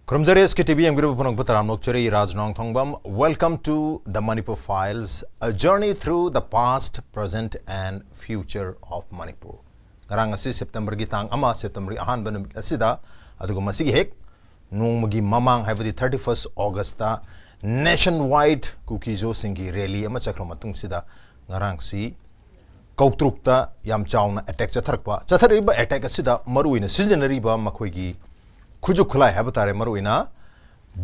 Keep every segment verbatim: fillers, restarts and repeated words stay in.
ꯈꯨꯔꯨꯝꯖꯔꯤ, S K T V ꯌꯦꯡꯕꯤꯔꯤꯕ ꯄꯨꯝꯅꯃꯛꯄꯨ ꯇꯔꯥꯝꯅ ꯑꯣꯛꯆꯔꯤ꯫ ꯏꯔꯥꯖ ꯅꯣꯡꯊꯣꯡꯕꯝ, welcome to the Manipur Files, a journey through the past, present and future of Manipur꯫ ꯉꯔꯥꯡ ꯑꯁꯤ ꯁꯦꯞꯇꯦꯝꯕꯔꯒꯤ ꯇꯥꯡ ꯑꯃ, ꯁꯦꯞꯇꯦꯝꯕꯔꯒꯤ ꯑꯍꯥꯟꯕ ꯅꯨꯃꯤꯠ ꯑꯁꯤꯗ, ꯑꯗꯨꯒ ꯃꯁꯤꯒꯤ ꯍꯦꯛ ꯅꯣꯡꯃꯒꯤ ꯃꯃꯥꯡ, ꯍꯥꯏꯕꯗꯤ thirty first Augustꯇ nationwide ꯀꯨꯀꯤꯖꯣꯁꯤꯡꯒꯤ rally ꯑꯃ ꯆꯠꯈ꯭ꯔ ꯃꯇꯨꯡꯁꯤꯗ, ꯉꯔꯥꯡꯁꯤ ꯀꯧꯇ꯭ꯔꯨꯛꯇ ꯌꯥꯝ ꯆꯥꯎꯅ attack ꯆꯠꯊꯔꯛꯄ꯫ ꯆꯠꯊꯔꯛꯏꯕ attack ꯑꯁꯤꯗ ꯃꯔꯨꯑꯣꯏꯅ ꯁꯤꯖꯤꯟꯅꯔꯤꯕ ꯃꯈꯣꯏꯒꯤ ꯈꯨꯠꯁꯨ ꯈꯨꯠꯂꯥꯏ ꯍꯥꯏꯕ ꯇꯥꯔꯦ, ꯃꯔꯨꯑꯣꯏꯅ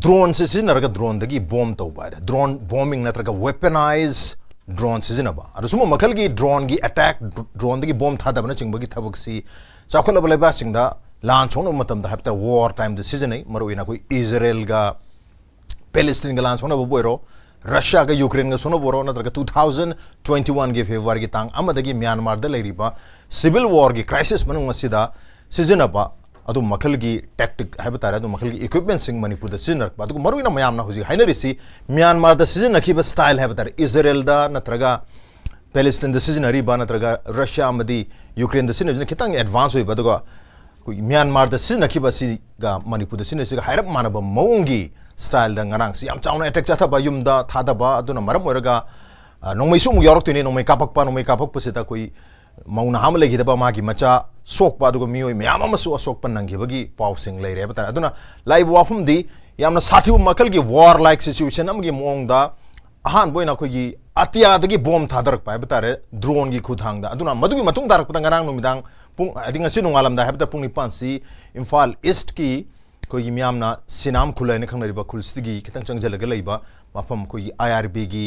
droneꯁꯦ ꯁꯤꯖꯤꯟꯅꯔꯒ droneꯗꯒꯤ bomb ꯇꯧꯕ ꯍꯥꯏꯗꯤ drone bombing ꯅꯠꯇ꯭ꯔꯒ weaponized drone ꯁꯤꯖꯤꯟꯅꯕ꯫ ꯑꯗꯣ ꯁꯨꯝꯕ ꯃꯈꯜꯒꯤ droneꯒꯤ attack, droneꯗꯒꯤ bomb ꯊꯥꯗꯕꯅꯆꯤꯡꯕꯒꯤ ꯊꯕꯛꯁꯤ ꯆꯥꯎꯈꯠꯂꯕ ꯂꯩꯕꯥꯛꯁꯤꯡꯗ ꯂꯥꯟ ꯁꯣꯛꯅꯕ ꯃꯇꯝꯗ ꯍꯥꯏꯕ ꯇꯥꯔꯦ, war timeꯗ ꯁꯤꯖꯤꯟꯅꯩ꯫ ꯃꯔꯨꯑꯣꯏꯅ ꯑꯩꯈꯣꯏ ꯏꯖꯔꯦꯜꯒ ꯄꯦꯂꯦꯁꯇꯤꯟꯒ ꯂꯥꯟ ꯁꯣꯛꯅꯕꯕꯨ ꯑꯣꯏꯔꯣ, ꯔꯁꯤꯌꯥꯒ ꯌꯨꯀ꯭ꯔꯦꯟꯒ ꯁꯣꯛꯅꯕ ꯑꯣꯏꯔꯣ, ꯅꯠꯇ꯭ꯔꯒ two thousand twenty oneꯒꯤ Februaryꯒꯤ ꯇꯥꯡ ꯑꯃꯗꯒꯤ ꯃ꯭ꯌꯥꯟꯃꯥꯔꯗ ꯂꯩꯔꯤꯕ civil warꯒꯤ crisis ꯃꯅꯨꯡ ꯑꯁꯤꯗ ꯁꯤꯖꯤꯟꯅꯕ ꯑꯗꯨ ꯃꯈꯜꯒꯤ tactic ꯍꯥꯏꯕ ꯇꯥꯔꯦ, ꯑꯗꯨ ꯃꯈꯜꯒꯤ equipmentꯁꯤꯡ ꯃꯅꯤꯄꯨꯔꯗ ꯁꯤꯖꯤꯟꯅꯔꯛꯄ꯫ ꯑꯗꯨꯒ ꯃꯔꯨꯑꯣꯏꯅ ꯃꯌꯥꯝꯅ ꯍꯧꯖꯤꯛ ꯍꯥꯏꯅꯔꯤꯁꯤ ꯃ꯭ꯌꯥꯟꯃꯥꯔꯗ ꯁꯤꯖꯤꯟꯅꯈꯤꯕ style ꯍꯥꯏꯕ ꯇꯥꯔꯦ, ꯏꯖꯔꯦꯜꯗ ꯅꯠꯇ꯭ꯔꯒ ꯄꯦꯂꯦꯁꯇꯤꯟꯗ ꯁꯤꯖꯤꯟꯅꯔꯤꯕ, ꯅꯠꯇ꯭ꯔꯒ ꯔꯁꯤꯌꯥ ꯑꯃꯗꯤ ꯌꯨꯀ꯭ꯔꯦꯟꯗ ꯁꯤꯖꯤꯟꯅꯔꯤꯕꯁꯤꯅ ꯈꯤꯇꯪ advance ꯑꯣꯏꯕ, ꯑꯗꯨꯒ ꯑꯩꯈꯣꯏꯒꯤ ꯃ꯭ꯌꯥꯟꯃꯥꯔꯗ ꯁꯤꯖꯤꯟꯅꯈꯤꯕ ꯑꯁꯤꯒ ꯃꯅꯤꯄꯨꯔꯗ ꯁꯤꯖꯤꯟꯅꯔꯤꯁꯤꯒ ꯍꯥꯏꯔꯞ ꯃꯥꯟꯅꯕ ꯃꯑꯣꯡꯒꯤ styleꯗ ꯉꯔꯥꯡꯁꯤ ꯌꯥꯝ ꯆꯥꯎꯅ attack ꯆꯠꯊꯕ, ꯌꯨꯝꯗ ꯊꯥꯗꯕ꯫ ꯑꯗꯨꯅ ꯃꯔꯝ ꯑꯣꯏꯔꯒ, ꯑ, ꯅꯣꯡꯃꯩꯁꯨ ꯑꯃꯨꯛ ꯌꯥꯎꯔꯛꯇꯣꯏꯅꯤ꯫ ꯅꯣꯡꯃꯩ ꯀꯥꯞꯄꯛꯄ, ꯅꯣꯡꯃꯩ ꯀꯥꯞꯄꯛꯄꯁꯤꯗ ꯑꯩꯈꯣꯏ ꯃꯧ ꯅꯍꯥ ꯑꯃ ꯂꯩꯈꯤꯗꯕ, ꯃꯥꯒꯤ ꯃꯆꯥ ꯁꯣꯛꯄ, ꯑꯗꯨꯒ ꯃꯤꯑꯣꯏ ꯃꯌꯥꯝ ꯑꯃꯁꯨ ꯑꯁꯣꯛꯄ ꯅꯪꯈꯤꯕꯒꯤ ꯄꯥꯎꯁꯤꯡ ꯂꯩꯔꯦ ꯍꯥꯏꯕ ꯇꯥꯔꯦ꯫ ꯑꯗꯨꯅ ꯂꯥꯛꯏꯕ ꯋꯥꯐꯝꯗꯤ ꯌꯥꯝꯅ ꯁꯥꯊꯤꯕ ꯃꯈꯜꯒꯤ war like situation ꯑꯃꯒꯤ ꯃꯑꯣꯡꯗ ꯑꯍꯥꯟꯕ ꯑꯣꯏꯅ ꯑꯩꯈꯣꯏꯒꯤ ꯑꯇꯤꯌꯥꯗꯒꯤ bomb ꯊꯥꯗꯔꯛꯄ ꯍꯥꯏꯕ ꯇꯥꯔꯦ, droneꯒꯤ ꯈꯨꯠꯊꯥꯡꯗ꯫ ꯑꯗꯨꯅ ꯃꯗꯨꯒꯤ ꯃꯇꯨꯡ ꯇꯥꯔꯛꯄꯗ ꯉꯔꯥꯡ ꯅꯨꯃꯤꯗꯥꯡ ꯄꯨꯡ, ꯍꯥꯏꯗꯤ ꯉꯁꯤ ꯅꯣꯡꯉꯥꯜꯂꯝꯗꯥꯏ ꯍꯥꯏꯕ ꯇꯥꯔꯦ, ꯄꯨꯡ ꯅꯤꯄꯥꯟꯁꯤ ꯏꯝꯐꯥꯜ Eastꯀꯤ ꯑꯩꯈꯣꯏꯒꯤ ꯃꯤꯌꯥꯝꯅ ꯁꯤꯅꯥꯝ ꯈꯨꯜ ꯍꯥꯏꯅ ꯈꯪꯅꯔꯤꯕ ꯈꯨꯜꯁꯤꯗꯒꯤ ꯈꯤꯇꯪ ꯆꯪꯁꯤꯜꯂꯒ ꯂꯩꯕ ꯃꯐꯝ, ꯑꯩꯈꯣꯏꯒꯤ IRBꯒꯤ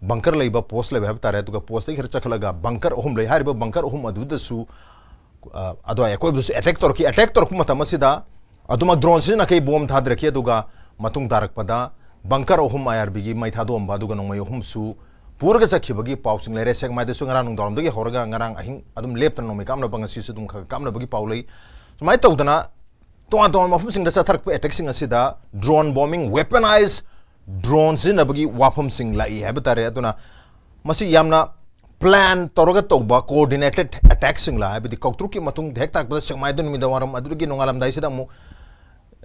bunker ꯂꯩꯕ, post ꯂꯩꯕ ꯍꯥꯏꯕ ꯇꯥꯔꯦ, ꯑꯗꯨꯒ postꯇꯒꯤ ꯈꯔ ꯆꯠꯈꯠꯂꯒ bunker ꯑꯍꯨꯝ ꯂꯩ꯫ ꯍꯥꯏꯔꯤꯕ bunker ꯑꯍꯨꯝ ꯑꯗꯨꯗꯁꯨ, ꯑ, ꯑꯗꯨꯋꯥꯏ ꯑꯀꯣꯏꯕꯗꯁꯨ attack ꯇꯧꯔꯛꯈꯤ꯫ Attack ꯇꯧꯔꯛꯄ ꯃꯇꯝ ꯑꯁꯤꯗ ꯑꯗꯨꯃꯛ drone ꯁꯤꯖꯤꯟꯅꯈꯩ bomb ꯊꯥꯗꯔꯛꯈꯤ, ꯑꯗꯨꯒ ꯃꯇꯨꯡ ꯇꯥꯔꯛꯄꯗ bunker ꯑꯍꯨꯝ IRBꯒꯤ ꯃꯩ ꯊꯥꯗꯣꯛꯑꯝꯕ, ꯑꯗꯨꯒ ꯅꯣꯡꯃꯩ ꯑꯍꯨꯝꯁꯨ ꯄꯨꯔꯒ ꯆꯠꯈꯤꯕꯒꯤ ꯄꯥꯎꯁꯤꯡ ꯂꯩꯔꯦ꯫ ꯁꯦꯛꯃꯥꯏꯗꯁꯨ ꯉꯔꯥꯡ ꯅꯨꯡꯗꯥꯡꯋꯥꯏꯔꯝꯗꯒꯤ ꯍꯧꯔꯒ ꯉꯔꯥꯡ ꯑꯍꯤꯡ ꯑꯗꯨꯝ ꯂꯦꯞꯇꯅ ꯅꯣꯡꯃꯩ ꯀꯥꯞꯅꯕ, ꯉꯁꯤꯁꯨ ꯑꯗꯨꯝ ꯈꯔ ꯈꯔ ꯀꯥꯞꯅꯕꯒꯤ ꯄꯥꯎ ꯂꯩ꯫ ꯁꯨꯃꯥꯏꯅ ꯇꯧꯗꯅ ꯇꯣꯉꯥꯟ ꯇꯣꯉꯥꯟꯕ ꯃꯐꯝꯁꯤꯡꯗ ꯆꯠꯊꯔꯛꯄ attackꯁꯤꯡ ꯑꯁꯤꯗ drone bombing, weaponized drone ꯁꯤꯖꯤꯟꯅꯕꯒꯤ ꯋꯥꯐꯝꯁꯤꯡ ꯂꯥꯛꯏ ꯍꯥꯏꯕ ꯇꯥꯔꯦ꯫ ꯑꯗꯨꯅ ꯃꯁꯤ ꯌꯥꯝꯅ plan ꯇꯧꯔꯒ ꯇꯧꯕ coordinated attackꯁꯤꯡ ꯂꯥꯛ, ꯍꯥꯏꯕꯗꯤ ꯀꯧꯇ꯭ꯔꯨꯛꯀꯤ ꯃꯇꯨꯡꯗ ꯍꯦꯛ ꯇꯥꯔꯛꯄꯗ ꯁꯦꯛꯃꯥꯏꯗ ꯅꯨꯃꯤꯗꯥꯡ ꯋꯥꯏꯔꯝ ꯑꯗꯨꯗꯒꯤ ꯅꯣꯡꯉꯥꯜꯂꯝꯗꯥꯏꯁꯤꯗ ꯑꯃꯨꯛ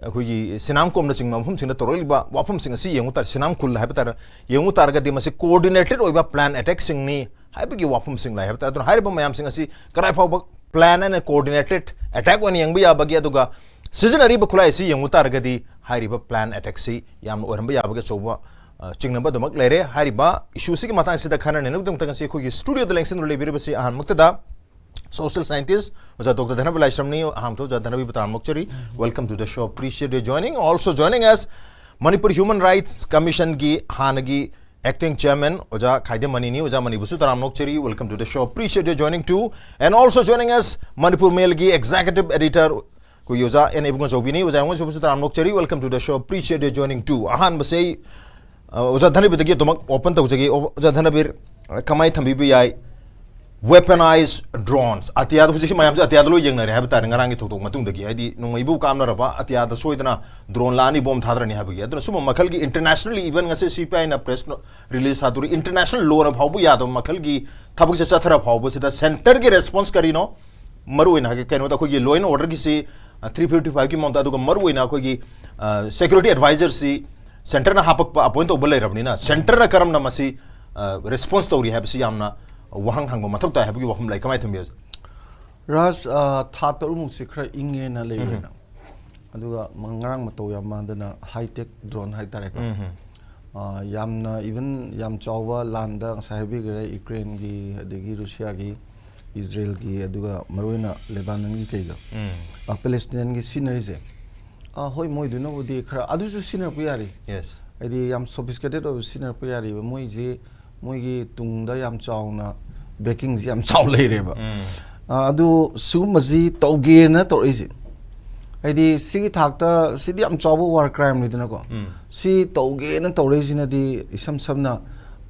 ꯑꯩꯈꯣꯏꯒꯤ ꯁꯤꯅꯥꯝ ꯀꯣꯝꯅꯆꯤꯡꯕ ꯃꯐꯝꯁꯤꯡꯗ ꯇꯧꯔꯛꯂꯤꯕ ꯋꯥꯐꯝꯁꯤꯡ ꯑꯁꯤ ꯌꯦꯡꯉꯨ ꯇꯥꯔꯦ, ꯁꯤꯅꯥꯝ ꯈꯨꯜ ꯍꯥꯏꯕ ꯇꯥꯔꯦ, ꯌꯦꯡꯉꯨ ꯇꯥꯔꯒꯗꯤ ꯃꯁꯤ coordinated ꯑꯣꯏꯕ plan attackꯁꯤꯡꯅꯤ ꯍꯥꯏꯕꯒꯤ ꯋꯥꯐꯝꯁꯤꯡ ꯂꯥꯛꯑꯦ ꯍꯥꯏꯕ ꯇꯥꯔꯦ꯫ ꯑꯗꯨꯅ ꯍꯥꯏꯔꯤꯕ ꯃꯌꯥꯝꯁꯤꯡ ꯑꯁꯤ ꯀꯗꯥꯏ ꯐꯥꯎꯕ plan and coordinated attack ꯑꯣꯏꯅ ꯌꯦꯡꯕ ꯌꯥꯕꯒꯦ, ꯑꯗꯨꯒ ꯁꯤꯖꯤꯟꯅꯔꯤꯕ ꯈꯨꯠꯂꯥꯏ ꯑꯁꯤ ꯌꯦꯡꯉꯨ ꯇꯥꯔꯒꯗꯤ ꯍꯥꯏꯔꯤꯕ plan attackꯁꯤ ꯌꯥꯝꯅ ꯑꯣꯏꯔꯝꯕ ꯌꯥꯕꯒꯤ ꯑꯆꯧꯕ, ꯑ, ꯆꯤꯡꯅꯕ ꯑꯗꯨꯃꯛ ꯂꯩꯔꯦ꯫ ꯍꯥꯏꯔꯤꯕ issueꯁꯤꯒꯤ ꯃꯇꯥꯡꯁꯤꯗ ꯈꯟꯅ ꯅꯩꯅꯕꯒꯤꯗꯃꯛꯇ ꯉꯁꯤ ꯑꯩꯈꯣꯏꯒꯤ studioꯗ ꯂꯦꯡꯁꯤꯟꯗꯨꯅ ꯂꯩꯕꯤꯔꯤꯕꯁꯤ ꯑꯍꯥꯟꯕꯃꯛꯇꯗ social scientist ꯑꯣꯖꯥ ꯗꯣꯛꯇꯔ ꯙꯅꯕꯤ ꯂꯥꯏꯁ꯭ꯔꯝꯅꯤ꯫ ꯑꯍꯥꯟꯕꯗ ꯑꯣꯖꯥ ꯙꯅꯕꯤꯕꯨ ꯇꯔꯥꯝꯅ ꯑꯣꯛꯆꯔꯤ꯫ Welcome to the show. Appreciate your joining. Also joining us, Manipur Human Rights Commissionꯒꯤ ꯍꯥꯟꯅꯒꯤ acting chairman ꯑꯣꯖꯥ ꯈꯥꯏꯗꯦꯝ ꯃꯅꯤꯅꯤ꯫ ꯑꯣꯖꯥ ꯃꯅꯤꯕꯨꯁꯨ ꯇꯔꯥꯝꯅ ꯑꯣꯛꯆꯔꯤ꯫ Welcome to the show. Appreciate your joining too. And also joining us, Manipur Mailꯒꯤ executive editor ꯑꯩꯈꯣꯏꯒꯤ ꯑꯣꯖꯥ and ꯏꯕꯨꯡꯉꯣꯆꯧꯕꯤꯅꯤ꯫ ꯑꯣꯖꯥ ꯏꯕꯨꯡꯉꯣꯆꯧꯕꯤꯁꯨ ꯇꯔꯥꯝꯅ ꯑꯣꯛꯆꯔꯤ꯫ Welcome to the show. Appreciate your joining too. ꯑꯍꯥꯟꯕꯁꯦ ꯑꯩ, ꯑ, ꯑꯣꯖꯥ ꯙꯅꯕꯤꯔꯗꯒꯤ ꯑꯗꯨꯃꯛ open ꯇꯧꯖꯒꯦ꯫ ꯑꯣ-, ꯑꯣꯖꯥ ꯙꯅꯕꯤꯔ, ꯑ, ꯀꯃꯥꯏꯅ ꯊꯝꯕꯤꯕ ꯌꯥꯏ? Weaponized drones, ꯑꯇꯤꯌꯥꯗ, ꯍꯧꯖꯤꯛꯁꯤ ꯃꯌꯥꯝꯁꯦ ꯑꯇꯤꯌꯥꯗ ꯂꯣꯏ ꯌꯦꯡꯅꯔꯦ ꯍꯥꯏꯕ ꯇꯥꯔꯦ꯫ ꯉꯔꯥꯡꯒꯤ ꯊꯧꯗꯣꯛ ꯃꯇꯨꯡꯗꯒꯤ, ꯍꯥꯏꯗꯤ ꯅꯣꯡꯃꯩꯕꯨ ꯀꯥꯞꯅꯔꯕ, ꯑꯇꯤꯌꯥꯗ ꯁꯣꯏꯗꯅ drone ꯂꯥꯛꯑꯅꯤ, bomb ꯊꯥꯗꯔꯅꯤ ꯍꯥꯏꯕꯒꯤ꯫ ꯑꯗꯨꯅ ꯁꯨꯝꯕ ꯃꯈꯜꯒꯤ internationally, even ꯉꯁꯤ CPIꯅ press release ꯊꯥꯗꯣꯔꯤ, international lawꯅ ꯐꯥꯎꯕ ꯌꯥꯗꯕ ꯃꯈꯜꯒꯤ ꯊꯕꯛꯁꯦ ꯆꯠꯊꯔ ꯐꯥꯎꯕꯁꯤꯗ centreꯒꯤ response ꯀꯔꯤꯅꯣ? ꯃꯔꯨꯑꯣꯏꯅ ꯍꯥꯏꯒꯦ, ꯀꯩꯅꯣꯗ ꯑꯩꯈꯣꯏꯒꯤ law and orderꯒꯤꯁꯤ, ꯑ, three fifty fiveꯀꯤ ꯃꯑꯣꯡꯗ, ꯑꯗꯨꯒ ꯃꯔꯨꯑꯣꯏꯅ ꯑꯩꯈꯣꯏꯒꯤ, ꯑ, security advisorꯁꯤ centreꯅ ꯍꯥꯞꯄꯛꯄ, appoint ꯇꯧꯕ ꯂꯩꯔꯕꯅꯤꯅ, centreꯅ ꯀꯔꯝꯅ ꯃꯁꯤ, ꯑ, response ꯇꯧꯔꯤ ꯍꯥꯏꯕꯁꯤ ꯌꯥꯝꯅ ꯋꯥꯍꯪ ꯍꯪꯕ ꯃꯊꯧ ꯇꯥꯏ ꯍꯥꯏꯕꯒꯤ ꯋꯥꯐꯝ ꯂꯩ꯫ ꯀꯃꯥꯏꯅ ꯊꯝꯕꯤ, ꯑꯣꯖꯥ? ꯔꯥꯖ, ꯑ, ꯊꯥ ꯇꯔꯨꯛꯃꯨꯛꯁꯤ ꯈꯔ ꯏꯪꯉꯦꯅ ꯂꯩꯕꯅꯤꯅ, ꯑꯗꯨꯒ ꯃ-, ꯉꯔꯥꯡ ꯃꯇꯧ ꯌꯥꯝ ꯃꯥꯟꯗꯅ high tech drone ꯍꯥꯏꯇꯥꯔꯦꯀꯣ꯫ ꯑ, ꯌꯥꯝꯅ, even ꯌꯥꯝ ꯆꯥꯎꯕ ꯂꯥꯟꯗ ꯉꯁꯥꯏ ꯍꯥꯏꯕꯤꯈ꯭ꯔꯦ, ꯌꯨꯀ꯭ꯔꯦꯟꯒꯤ, ꯑꯗꯒꯤ ꯔꯨꯁꯤꯌꯥꯒꯤ, ꯏꯖꯔꯦꯜꯒꯤ, ꯑꯗꯨꯒ ꯃꯔꯨꯑꯣꯏꯅ ꯂꯦꯕꯥꯅꯟꯒꯤ ꯀꯩꯒ, ꯑ, ꯄꯦꯂꯦꯁꯇꯤꯅꯤꯌꯟꯒꯤ ꯁꯤꯖꯤꯟꯅꯔꯤꯁꯦ, ꯑ, ꯍꯣꯏ, ꯃꯣꯏꯗꯨꯅꯕꯨꯗꯤ ꯈꯔ ꯑꯗꯨꯁꯨ ꯁꯤꯖꯤꯟꯅꯔꯛꯄ ꯌꯥꯔꯤ꯫ Yes. ꯍꯥꯏꯗꯤ ꯌꯥꯝ sophisticated ꯑꯣꯏꯕ ꯁꯤꯖꯤꯟꯅꯔꯛꯄ ꯌꯥꯔꯤꯕ꯫ ꯃꯣꯏꯁꯦ, ꯃꯣꯏꯒꯤ ꯇꯨꯡꯗ ꯌꯥꯝ ꯆꯥꯎꯅ backingꯁꯤ ꯌꯥꯝ ꯆꯥꯎ ꯂꯩꯔꯦꯕ꯫ ꯑ, ꯑꯗꯨ ꯁꯤꯒꯨꯝꯕꯁꯤ ꯇꯧꯒꯦꯅ ꯇꯧꯔꯛꯏꯁꯦ, ꯍꯥꯏꯗꯤ ꯁꯤꯒꯤ ꯊꯥꯛꯇ ꯁꯤꯗꯤ ꯌꯥꯝ ꯆꯥꯎꯕ war crimeꯅꯤꯗꯅꯀꯣ꯫ ꯁꯤ ꯇꯧꯒꯦꯅ ꯇꯧꯔꯛꯏꯁꯤꯅꯗꯤ ꯏꯁꯝ ꯁꯝꯅ,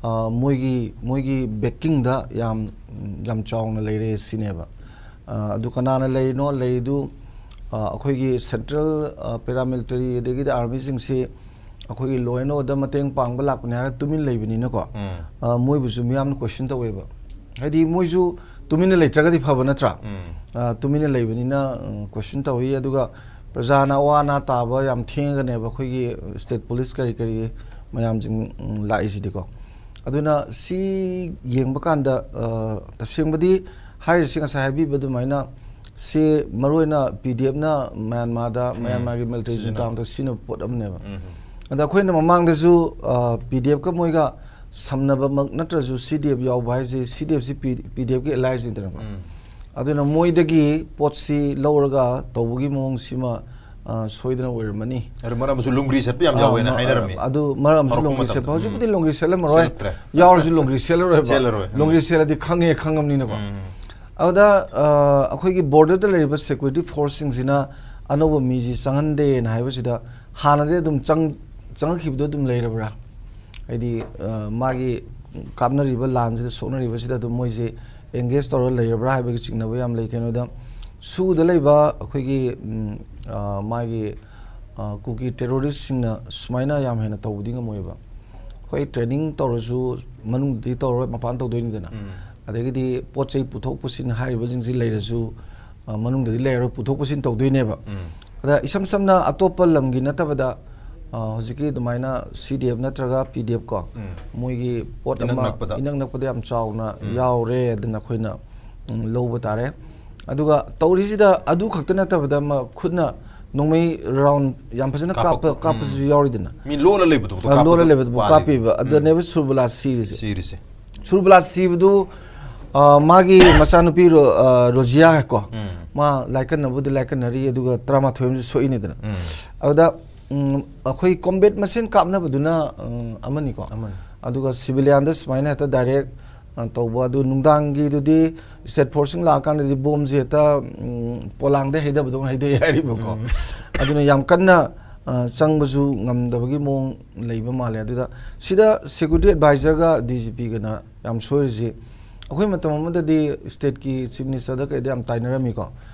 ꯑ, ꯃꯣꯏꯒꯤ, ꯃꯣꯏꯒꯤ backingꯗ ꯌꯥꯝ, ꯌꯥꯝ ꯆꯥꯎꯅ ꯂꯩꯔꯦ ꯁꯤꯅꯦꯕ꯫ ꯑ, ꯑꯗꯨ ꯀꯅꯥꯅ ꯂꯩꯔꯤꯅꯣ? ꯂꯩꯔꯤꯗꯨ, ꯑ, ꯑꯩꯈꯣꯏꯒꯤ central, ꯑ, paramilitary ꯑꯗꯒꯤꯗꯤ armyꯁꯤꯡꯁꯤ ꯑꯩꯈꯣꯏꯒꯤ law and order ꯃꯇꯦꯡ ꯄꯥꯡꯕ ꯂꯥꯛꯄꯅꯦ ꯍꯥꯏꯔꯒ ꯇꯨꯃꯤꯟ ꯂꯩꯕꯅꯤꯅꯀꯣ, ꯑ, ꯃꯣꯏꯕꯨꯁꯨ ꯃꯤꯌꯥꯝꯅ question ꯇꯧꯋꯦꯕ꯫ ꯍꯥꯏꯗꯤ ꯃꯣꯏꯁꯨ ꯇꯨꯃꯤꯟꯅ ꯂꯩꯇ꯭ꯔꯒꯗꯤ ꯐꯕ ꯅꯠꯇ꯭ꯔꯥ? ꯑ, ꯇꯨꯃꯤꯟꯅ ꯂꯩꯕꯅꯤꯅ, ꯎꯝ, question ꯇꯧꯏ꯫ ꯑꯗꯨꯒ ꯄ꯭ꯔꯖꯥꯅ ꯑꯋꯥ ꯑꯅꯥ ꯇꯥꯕ ꯌꯥꯝ ꯊꯦꯡꯉꯒꯅꯦꯕ ꯑꯩꯈꯣꯏꯒꯤ ꯁ꯭ꯇꯦꯠ ꯄꯨꯂꯤꯁ ꯀꯔꯤ ꯀꯔꯤ ꯃꯌꯥꯝꯁꯤꯡ, ꯎꯝ, ꯂꯥꯛꯏꯁꯤꯗꯤꯀꯣ꯫ ꯑꯗꯨꯅ ꯁꯤ ꯌꯦꯡꯕ ꯀꯥꯟꯗ, ꯑ, ꯇꯁꯦꯡꯕꯗꯤ ꯍꯥꯏꯔꯤꯁꯤ ꯉꯁꯥꯏ ꯍꯥꯏꯕꯤꯕ ꯑꯗꯨꯃꯥꯏꯅ ꯁꯤ ꯃꯔꯨꯑꯣꯏꯅ ꯄꯤ ꯗꯤ ꯑꯦꯐꯅ ꯃ꯭ꯌꯥꯟꯃꯥꯔꯗ, ꯎꯝ꯫ ꯃ꯭ꯌꯥꯟꯃꯥꯔꯒꯤ ꯃꯤꯂꯤꯇꯔꯤ ꯁꯤꯖꯤꯟꯅꯕ꯫ ꯖꯨꯟꯇꯥꯗ ꯁꯤꯖꯤꯟꯅꯕ ꯄꯣꯠ ꯑꯃꯅꯦꯕ꯫ ꯎꯝ꯫ ꯑꯗ ꯑꯩꯈꯣꯏꯅ ꯃꯃꯥꯡꯗꯁꯨ, ꯑ, ꯄꯤ ꯗꯤ ꯑꯦꯐꯀ ꯃꯣꯏꯒ ꯁꯝꯅꯕꯃꯛ ꯅꯠꯇ꯭ꯔꯁꯨ ꯁꯤ ꯗꯤ ꯑꯦꯐ ꯌꯥꯎꯕ ꯍꯥꯏꯁꯦ ꯁꯤ ꯗꯤ ꯑꯦꯐꯁꯤ ꯄꯤ ꯗꯤ ꯑꯦꯐꯀꯤ ꯑꯦꯂꯥꯏꯁꯅꯤꯗꯅꯀꯣ꯫ ꯎꯝ꯫ ꯑꯗꯨꯅ ꯃꯣꯏꯗꯒꯤ ꯄꯣꯠꯁꯤ ꯂꯧꯔꯒ ꯇꯧꯕꯒꯤ ꯃꯑꯣꯡꯁꯤꯃ, ꯑ, ꯁꯣꯏꯗꯅ ꯑꯣꯏꯔꯝꯃꯅꯤ꯫ ꯑꯗꯨ ꯃꯔꯛ ꯑꯃꯁꯨ ꯂꯣꯡꯒ꯭ꯔꯤ ꯁꯦꯠꯄ ꯌꯥꯝ ꯑꯥ, ꯌꯥꯎꯋꯦꯅ ꯃ-, ꯍꯥꯏꯅꯔꯝꯃꯤ꯫ ꯑꯗꯨ ꯃꯔꯛ ꯑꯃꯁꯨ ꯍꯧꯔꯛꯄ ꯂꯣꯡꯒ꯭ꯔꯤ ꯁꯦꯠꯄ꯫ ꯃꯇꯝꯗ꯫ ꯍꯧꯖꯤꯛꯄꯨꯗꯤ ꯎꯝ꯫ ꯂꯣꯡꯒ꯭ꯔꯤ ꯁꯦꯠꯂꯝꯃꯔꯣꯏ꯫ ꯁꯦꯠꯂꯛꯇ꯭ꯔꯦ꯫ ꯌꯥꯎꯔꯁꯨ ꯂꯣꯡꯒ꯭ꯔꯤ ꯁꯦꯠꯂꯔꯣꯏꯕ꯫ ꯁꯦꯠꯂꯔꯣꯏ꯫ ꯎꯝ꯫ ꯂꯣꯡꯒ꯭ꯔꯤ ꯁꯦꯠꯂꯗꯤ ꯈꯪꯉꯦ ꯈꯪꯉꯕꯅꯤꯅꯀꯣ꯫ ꯎꯝ꯫ ꯑꯗꯨꯗ, ꯑ, ꯑꯩꯈꯣꯏꯒꯤ ꯕꯣꯔꯗꯔꯗ ꯂꯩꯔꯤꯕ ꯁꯦꯀ꯭ꯌꯨꯔꯤꯇꯤ ꯐꯣꯔꯁꯁꯤꯡꯁꯤꯅ ꯑꯅꯧꯕ ꯃꯤꯁꯤ ꯆꯪꯍꯟꯗꯦꯅ ꯍꯥꯏꯕꯁꯤꯗ ꯍꯥꯟꯅꯗꯤ ꯑꯗꯨꯝ ꯆꯪ-, ꯆꯪꯉꯛꯈꯤꯕꯗꯣ ꯑꯗꯨꯝ ꯂꯩꯔꯕ꯭ꯔꯥ? ꯍꯥꯏꯗꯤ, ꯑ, ꯃꯥꯒꯤ ꯀꯥꯞꯅꯔꯤꯕ ꯂꯥꯟꯁꯤꯗ ꯁꯣꯛꯅꯔꯤꯕꯁꯤꯗ ꯑꯗꯨꯝ ꯃꯣꯏꯁꯦ ꯑꯦꯡꯒꯦꯖ ꯇꯧꯔ ꯂꯩꯔꯕ꯭ꯔꯥ ꯍꯥꯏꯕꯒꯤ ꯆꯤꯡꯅꯕ ꯌꯥꯝ ꯂꯩ꯫ ꯀꯩꯅꯣꯗ ꯁꯨꯗ ꯂꯩꯕ ꯑꯩꯈꯣꯏꯒꯤ, ꯎꯝ, ꯑ, ꯃꯥꯒꯤ, ꯑ, ꯀꯨꯀꯤ ꯇꯦꯔꯣꯔꯤꯁꯁꯤꯡꯅ ꯁꯨꯃꯥꯏꯅ ꯌꯥꯝ ꯍꯦꯟꯅ ꯇꯧꯕꯗꯤ ꯉꯝꯃꯣꯏꯕ꯫ ꯑꯩꯈꯣꯏ ꯇ꯭ꯔꯦꯅꯤꯡ ꯇꯧꯔꯁꯨ ꯃꯅꯨꯡꯗꯗꯤ ꯇꯧꯔꯣꯏ, ꯃꯄꯥꯟ ꯇꯧꯗꯣꯏꯅꯤꯗꯅ꯫ ꯎꯝ꯫ ꯑꯗꯒꯤꯗꯤ ꯄꯣꯠ ꯆꯩ ꯄꯨꯊꯣꯛ ꯄꯨꯁꯤꯟ ꯍꯥꯏꯔꯤꯕꯁꯤꯡꯁꯤ ꯂꯩꯔꯁꯨ, ꯑ, ꯃꯅꯨꯡꯗꯗꯤ ꯂꯩꯔꯔꯣꯏ, ꯄꯨꯊꯣꯛ ꯄꯨꯁꯤꯟ ꯇꯧꯗꯣꯏꯅꯦꯕ꯫ ꯎꯝ꯫ ꯑꯗ ꯏꯁꯝ ꯁꯝꯅ ꯑꯇꯣꯞꯄ ꯂꯝꯒꯤ ꯅꯠꯇꯕꯗ, ꯑ, ꯍꯧꯖꯤꯛꯀꯤ ꯑꯗꯨꯃꯥꯏꯅ ꯁꯤ ꯗꯤ ꯑꯦꯐ ꯅꯠꯇ꯭ꯔꯒ ꯄꯤ ꯗꯤ ꯑꯦꯐ ꯀꯣ, ꯎꯝ꯫ ꯃꯣꯏꯒꯤ ꯄꯣꯠ ꯏꯅꯛ ꯑꯃ ꯅꯛꯄꯗ꯫ ꯏꯅꯛ ꯅꯛꯄꯗ ꯌꯥꯝ ꯆꯥꯎꯅ ꯎꯝ꯫ ꯌꯥꯎꯔꯦ ꯑꯗꯨꯅ ꯑꯩꯈꯣꯏꯅ, ꯎꯝ, ꯂꯧꯕ ꯇꯥꯔꯦ꯫ ꯑꯗꯨꯒ ꯇꯧꯔꯤꯁꯤꯗ ꯑꯗꯨ ꯈꯛꯇ ꯅꯠꯇꯕꯗ ꯑꯃ ꯈꯨꯠꯅ ꯅꯣꯡꯃꯩ ꯔꯥꯎꯟ ꯌꯥꯝ ꯐꯖꯅ ꯀꯥꯞꯄ-, ꯀꯥꯞꯄ-, ꯎꯝ꯫ ꯀꯥꯞꯄꯁꯨ ꯌꯥꯎꯔꯤꯗꯅ꯫ ꯃꯤ ꯂꯣꯠꯂ ꯂꯩꯕꯗꯨ ꯑ, ꯂꯣꯠꯂ ꯀꯥꯞꯄꯗꯣ ꯂꯩꯕꯗꯨꯕꯨ ꯄꯥꯜꯂꯤ꯫ ꯀꯥꯞꯄꯤꯕ꯫ ꯎꯝ꯫ ꯑꯗꯨꯗꯅꯦꯕ ꯁꯨꯔꯕꯂꯥ ꯁꯤꯔꯤꯁꯦ꯫ ꯁꯤꯔꯤꯁꯦ꯫ ꯁꯨꯔꯕꯂꯥ ꯁꯤꯕꯗꯨ, ꯑ, ꯃꯥꯒꯤ ꯃꯆꯥꯅꯨꯄꯤ ꯔꯣ-, ꯑ, ꯔꯣꯖꯤꯌꯥ ꯀꯣ, ꯎꯝ꯫ ꯃꯥ ꯂꯥꯏꯀꯠꯅꯕꯨꯗꯤ ꯂꯥꯏꯀꯠꯅꯔꯤ, ꯑꯗꯨꯒ ꯇꯔꯥꯃꯥꯊꯣꯏ ꯑꯃꯁꯨ ꯁꯣꯛꯏꯅꯤꯗꯅ꯫ ꯎꯝ꯫ ꯑꯗꯨꯗ, ꯎꯝ, ꯑꯩꯈꯣꯏ ꯀꯣꯝꯕꯦꯠ ꯃꯁꯦꯟ ꯀꯥꯞꯅꯕꯗꯨꯅ, ꯎꯝ, ꯑꯃꯅꯤꯀꯣ꯫ ꯑꯃꯅꯤ꯫ ꯑꯗꯨꯒ ꯁꯤꯚꯤꯂꯤꯌꯥꯟꯗ ꯁꯨꯃꯥꯏꯅ ꯍꯦꯛꯇ ꯗꯥꯏꯔꯦꯛ, ꯑ, ꯇꯧꯕ, ꯑꯗꯨ ꯅꯨꯡꯗꯥꯡꯒꯤꯗꯨꯗꯤ ꯁ꯭ꯇꯦꯠ ꯐꯣꯔꯁꯁꯤꯡ ꯂꯥꯛꯑꯀꯥꯟꯗꯗꯤ ꯕꯣꯝꯁꯦ ꯍꯦꯛꯇ, ꯎꯝ, ꯄꯣꯂꯥꯡꯗ ꯍꯩꯊꯕꯗꯧꯅ ꯍꯩꯊꯩ ꯍꯥꯏꯔꯤꯕꯀꯣ꯫ ꯎꯝ꯫ ꯑꯗꯨꯅ ꯌꯥꯝ ꯀꯟꯅ, ꯑ, ꯆꯪꯕꯁꯨ ꯉꯝꯗꯕꯒꯤ ꯃꯑꯣꯡ ꯂꯩꯕ ꯃꯥꯜꯂꯦ꯫ ꯑꯗꯨꯗ ꯁꯤꯗ ꯁꯦꯀ꯭ꯌꯨꯔꯤꯇꯤ ꯑꯦꯗꯚꯥꯏꯖꯔꯒ ꯗꯤ ꯖꯤ ꯄꯤꯒꯅ ꯌꯥꯝ ꯁꯣꯏꯔꯤꯁꯤ, ꯑꯩꯈꯣꯏ ꯃꯇꯝ ꯑꯃꯗꯗꯤ ꯁ꯭ꯇꯦꯠꯀꯤ ꯆꯤꯐ ꯃꯤꯅꯤꯁꯇꯔꯗ ꯀꯩꯗ ꯌꯥꯝ ꯇꯥꯏꯅꯔꯝꯃꯤꯀꯣ꯫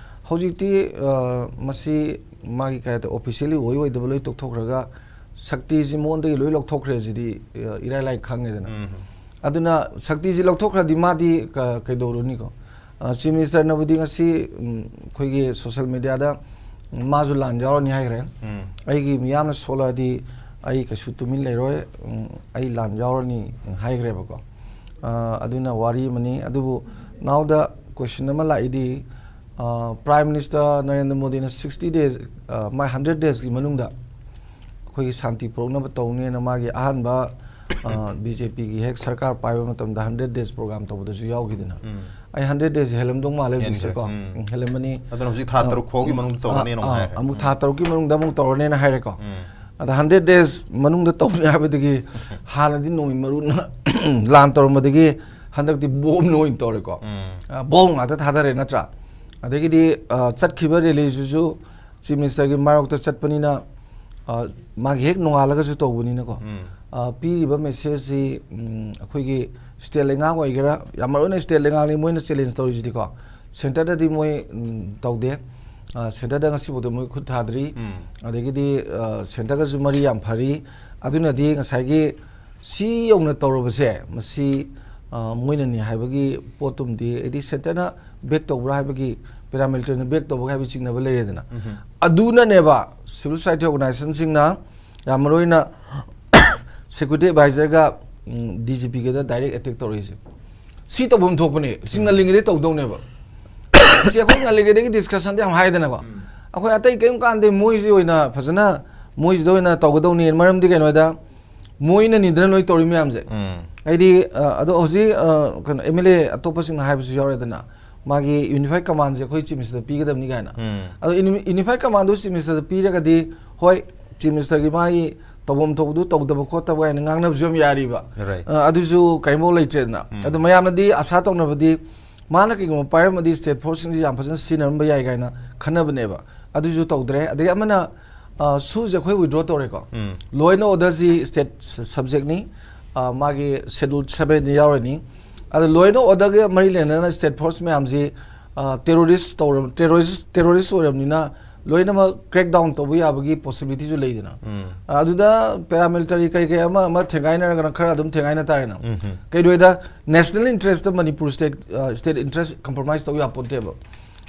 ꯍꯧꯖꯤꯛꯇꯤ, ꯑ, ꯃꯁꯤ ꯃꯥꯒꯤ ꯀꯩ ꯍꯥꯏꯇꯥꯔꯦ, ꯑꯣꯐꯤꯁꯤꯌꯦꯜꯂꯤ ꯑꯣꯏ ꯑꯣꯏꯗꯕ ꯂꯣꯏ ꯇꯣꯛꯊꯣꯛꯈ꯭ꯔꯒ ꯁꯛꯇꯤꯁꯤ ꯃꯉꯣꯟꯗꯒꯤ ꯂꯣꯏ ꯂꯧꯊꯣꯛꯈ꯭ꯔꯦ ꯁꯤꯗꯤ, ꯑ, ꯏꯔꯥꯏ ꯂꯥꯏ ꯈꯪꯉꯦꯗꯅ꯫ ꯎꯝ꯫ ꯑꯗꯨꯅ ꯁꯛꯇꯤꯁꯤ ꯂꯧꯊꯣꯛꯈ꯭ꯔꯗꯤ ꯃꯥꯗꯤ ꯀ-, ꯀꯩꯗꯧꯔꯨꯅꯤꯀꯣ? ꯑ, ꯆꯤꯐ ꯃꯤꯅꯤꯁꯇꯔꯅꯕꯨꯗꯤ ꯉꯁꯤ, ꯎꯝ, ꯑꯩꯈꯣꯏꯒꯤ ꯁꯣꯁꯦꯜ ꯃꯦꯗꯤꯌꯥꯗ ꯃꯥꯁꯨ ꯂꯥꯟ ꯌꯥꯎꯔꯅꯤ ꯍꯥꯏꯈ꯭ꯔꯦ꯫ ꯑꯩꯒꯤ ꯃꯤꯌꯥꯝꯅ ꯁꯣꯜꯂꯛꯑꯗꯤ ꯑꯩ ꯀꯩꯁꯨ ꯇꯨꯃꯤꯟ ꯂꯩꯔꯣꯏ, ꯎꯝ, ꯑꯩ ꯂꯥꯟ ꯌꯥꯎꯔꯅꯤ ꯍꯥꯏꯈ꯭ꯔꯦꯕꯀꯣ꯫ ꯑ, ꯑꯗꯨꯅ ꯋꯥꯔꯤ ꯑꯃꯅꯤ꯫ ꯑꯗꯨꯕꯨ now the question ꯑꯃ ꯂꯥꯛꯏꯗꯤ, ꯑ, Prime Minister ꯅꯔꯦꯟꯗ꯭ꯔ ꯃꯣꯗꯤꯅ sixty days, ꯑ, ꯃꯥꯏ hundred days ꯀꯤ ꯃꯅꯨꯡꯗ ꯑꯩꯈꯣꯏꯒꯤ ꯁꯥꯟꯇꯤ ꯄꯨꯔꯛꯅꯕ ꯇꯧꯅꯦꯅ ꯃꯥꯒꯤ ꯑꯍꯥꯟꯕ, ꯑ, BJP ꯒꯤ ꯍꯦꯛ ꯁꯔꯀꯥꯔ ꯄꯥꯏꯕ ꯃꯇꯝꯗ hundred days program ꯇꯧꯕꯗꯁꯨ ꯌꯥꯎꯈꯤꯗꯅ꯫ ꯑꯩ hundred days ꯍꯦꯜꯂꯝꯗꯧ ꯃꯥꯜꯂꯦ ꯍꯧꯖꯤꯛꯁꯦꯀꯣ꯫ ꯍꯦꯟꯈ꯭ꯔꯦ꯫ ꯎꯝ, ꯍꯦꯜꯂꯝꯃꯅꯤ꯫ ꯑꯗꯨꯅ ꯍꯧꯖꯤꯛ ꯊꯥ ꯑ, ꯇꯔꯨꯛ ꯐꯥꯎꯒꯤ ꯃꯅꯨꯡꯗ ꯑ, ꯇꯧꯔꯅꯦꯅ ꯑꯃꯨꯛ ꯑ, ꯍꯥꯏꯔꯦ꯫ ꯑꯃꯨꯛ ꯊꯥ ꯇꯔꯨꯛꯀꯤ ꯃꯅꯨꯡꯗ ꯑꯃꯨꯛ ꯇꯧꯔꯅꯦꯅ ꯍꯥꯏꯔꯦꯀꯣ꯫ ꯑꯗ hundred days ꯃꯅꯨꯡꯗ ꯇꯧꯅꯤ ꯍꯥꯏꯕꯗꯒꯤ ꯍꯥꯟꯅꯗꯤ ꯅꯣꯡꯃꯩ ꯃꯔꯨꯅ ꯂꯥꯟ ꯇꯧꯔꯝꯕꯗꯒꯤ ꯍꯟꯗꯛꯇꯤ ꯕꯣꯝꯅ ꯑꯣꯏꯅ ꯇꯧꯔꯦꯀꯣ꯫ ꯑ, ꯕꯣꯝ ꯉꯥꯛꯇ ꯊꯥꯗꯔꯦ ꯅꯠꯇ꯭ꯔꯥ? ꯑꯗꯒꯤꯗꯤ, ꯑ, ꯆꯠꯈꯤꯕ rally ꯁꯤꯁꯨ Chief Minister ꯒꯤ ꯃꯥꯌꯣꯛꯇ ꯆꯠꯄꯅꯤꯅ, ꯑ, ꯃꯥꯒꯤ ꯍꯦꯛ ꯅꯣꯡꯉꯥꯜꯂꯒꯁꯨ ꯇꯧꯕꯅꯤꯅꯀꯣ꯫ ꯑ, ꯄꯤꯔꯤꯕ message ꯁꯤ, ꯎꯝ, ꯑꯩꯈꯣꯏꯒꯤ state ꯂꯩꯉꯥꯛ ꯑꯣꯏꯒꯦꯔꯥ, ꯌꯥꯝ ꯃꯔꯨ ꯑꯣꯏꯅ state ꯂꯩꯉꯥꯛꯅꯤ ꯃꯣꯏꯅ challenge ꯇꯧꯔꯤꯁꯤꯗꯤꯀꯣ꯫ Centre ꯗꯗꯤ ꯃꯣꯏ, ꯎꯝ, ꯇꯧꯗꯦ꯫ ꯑ, centre ꯗ ꯉꯁꯤꯐꯥꯎꯗ ꯃꯣꯏ ꯈꯨꯠ ꯊꯥꯗ꯭ꯔꯤ꯫ ꯑꯗꯒꯤꯗꯤ, ꯑ, centre ꯒꯁꯨ ꯃꯔꯤ ꯌꯥꯝ ꯐꯔꯤ꯫ ꯑꯗꯨꯅꯗꯤ ꯉꯁꯥꯏꯒꯤ ꯁꯤ ꯌꯧꯅ ꯇꯧꯔꯕꯁꯦ, ꯃꯁꯤ, ꯑ, ꯃꯣꯏꯅꯅꯤ ꯍꯥꯏꯕꯒꯤ ꯄꯣꯠꯇꯨꯝꯗꯤ, ꯍꯥꯏꯗꯤ centre ꯅ back ꯇꯧꯕ꯭ꯔꯥ ꯍꯥꯏꯕꯒꯤ, paramilitary ꯅ back ꯇꯧꯕ꯭ꯔꯥ ꯍꯥꯏꯕꯒꯤ ꯆꯤꯡꯅꯕ ꯂꯩꯔꯦꯗꯅ꯫ ꯑꯗꯨꯅꯅꯦꯕ civil society organization ꯁꯤꯡꯅ ꯌꯥꯝ ꯃꯔꯨ ꯑꯣꯏꯅ security advisor ꯒ, ꯎꯝ, DGP ꯒꯗ direct attack ꯇꯧꯔꯛꯏꯁꯦ꯫ ꯁꯤ ꯇꯧꯐꯝ ꯊꯣꯛꯄꯅꯦ, ꯁꯤ ꯉꯜꯂꯤꯉꯩꯗꯩ ꯇꯧꯗꯧꯅꯦꯕ꯫ ꯁꯤ ꯑꯩꯈꯣꯏ ꯉꯜꯂꯤꯉꯩꯗꯒꯤ discussion ꯗꯤ ꯌꯥꯝ ꯍꯥꯏꯗꯅꯀꯣ꯫ ꯑꯩꯈꯣꯏ ꯑꯇꯩ ꯀꯔꯤꯝ ꯀꯥꯟꯗꯦ, ꯃꯣꯏꯁꯤ ꯑꯣꯏꯅ ꯐꯖꯅ ꯃꯣꯏꯁꯤꯗ ꯑꯣꯏꯅ ꯇꯧꯒꯗꯧꯅꯤ꯫ ꯃꯔꯝꯗꯤ ꯀꯩꯅꯣꯗ ꯃꯣꯏꯅꯅꯤꯗꯅ ꯂꯣꯏ ꯇꯧꯔꯤ ꯃꯌꯥꯝꯁꯦ꯫ ꯍꯥꯏꯗꯤ, ꯑ, ꯑꯗꯣ ꯍꯧꯖꯤꯛ, ꯑ, ꯀꯩꯅꯣ, MLA ꯑꯇꯣꯞꯄꯁꯤꯡꯅ ꯍꯥꯏꯕꯁꯨ ꯌꯥꯎꯔꯦꯗꯅ, ꯃꯥꯒꯤ unified command ꯁꯦ ꯑꯩꯈꯣꯏ Chief Minister ꯗ ꯄꯤꯒꯗꯕꯅꯤ ꯀꯥꯏꯅ꯫ ꯑꯗꯣ uni-, unified command ꯗꯨ Chief Minister ꯗ ꯄꯤꯔꯒꯗꯤ, ꯍꯣꯏ, Chief Minister ꯒꯤ ꯃꯥꯒꯤ ꯇꯧꯐꯝ ꯊꯣꯛꯄꯗꯨ ꯇꯧꯗꯕ ꯈꯣꯠꯇꯕ ꯀꯥꯏꯅ ꯉꯥꯡꯅꯕꯁꯨ ꯌꯥꯝ ꯌꯥꯔꯤꯕ꯫ Right. ꯑ, ꯑꯗꯨꯁꯨ ꯀꯔꯤꯝꯐꯥꯎ ꯂꯩꯇ꯭ꯔꯦꯗꯅ꯫ ꯑꯗꯣ ꯃꯌꯥꯝꯅꯗꯤ ꯑꯁꯥ ꯇꯧꯅꯕꯗꯤ ꯃꯥꯅ ꯀꯩꯒꯨꯝꯕ ꯄꯥꯏꯔꯝꯃꯗꯤ state force ꯁꯤꯡꯁꯤ ꯌꯥꯝ ꯐꯖꯅ ꯁꯤꯖꯤꯟꯅꯔꯝꯕ ꯌꯥꯏ ꯀꯥꯏꯅ ꯈꯟꯅꯕꯅꯦꯕ꯫ ꯑꯗꯨꯁꯨ ꯇꯧꯗ꯭ꯔꯦ꯫ ꯑꯗꯒꯤ ꯑꯃꯅ, ꯑ, ꯁꯨꯁꯦ ꯑꯩꯈꯣꯏ withdraw ꯇꯧꯔꯦꯀꯣ꯫ Law and order ꯁꯤ state ꯁ-, subject ꯅꯤ꯫ ꯑ, ꯃꯥꯒꯤ schedule seven ꯗ ꯌꯥꯎꯔꯅꯤ꯫ ꯑꯗꯣ law and order ꯒ ꯃꯔꯤ ꯂꯩꯅꯅ state force ꯃꯌꯥꯝꯁꯤ, ꯑ, terrorist ꯇꯧꯔ-, terrorist, terrorist ꯑꯣꯏꯔꯕꯅꯤꯅ ꯂꯣꯏꯅꯃꯛ crack down ꯇꯧꯕ ꯌꯥꯕꯒꯤ possibility ꯁꯨ ꯂꯩꯗꯅ꯫ ꯑ, ꯑꯗꯨꯗ paramilitary ꯀꯩ ꯀꯩ ꯑꯃ ꯑꯃ ꯊꯦꯡꯒꯥꯏꯅꯔꯒꯅ ꯈꯔ ꯑꯗꯨꯝ ꯊꯦꯡꯒꯥꯏꯅ ꯇꯥꯔꯦꯅ꯫ ꯀꯩꯗꯧꯋꯦꯗ national interest ꯇ ꯃꯅꯤꯄꯨꯔ state, ꯑ, state interest compromise ꯇꯧ ꯌꯥꯄꯣꯟꯇꯦꯕ꯫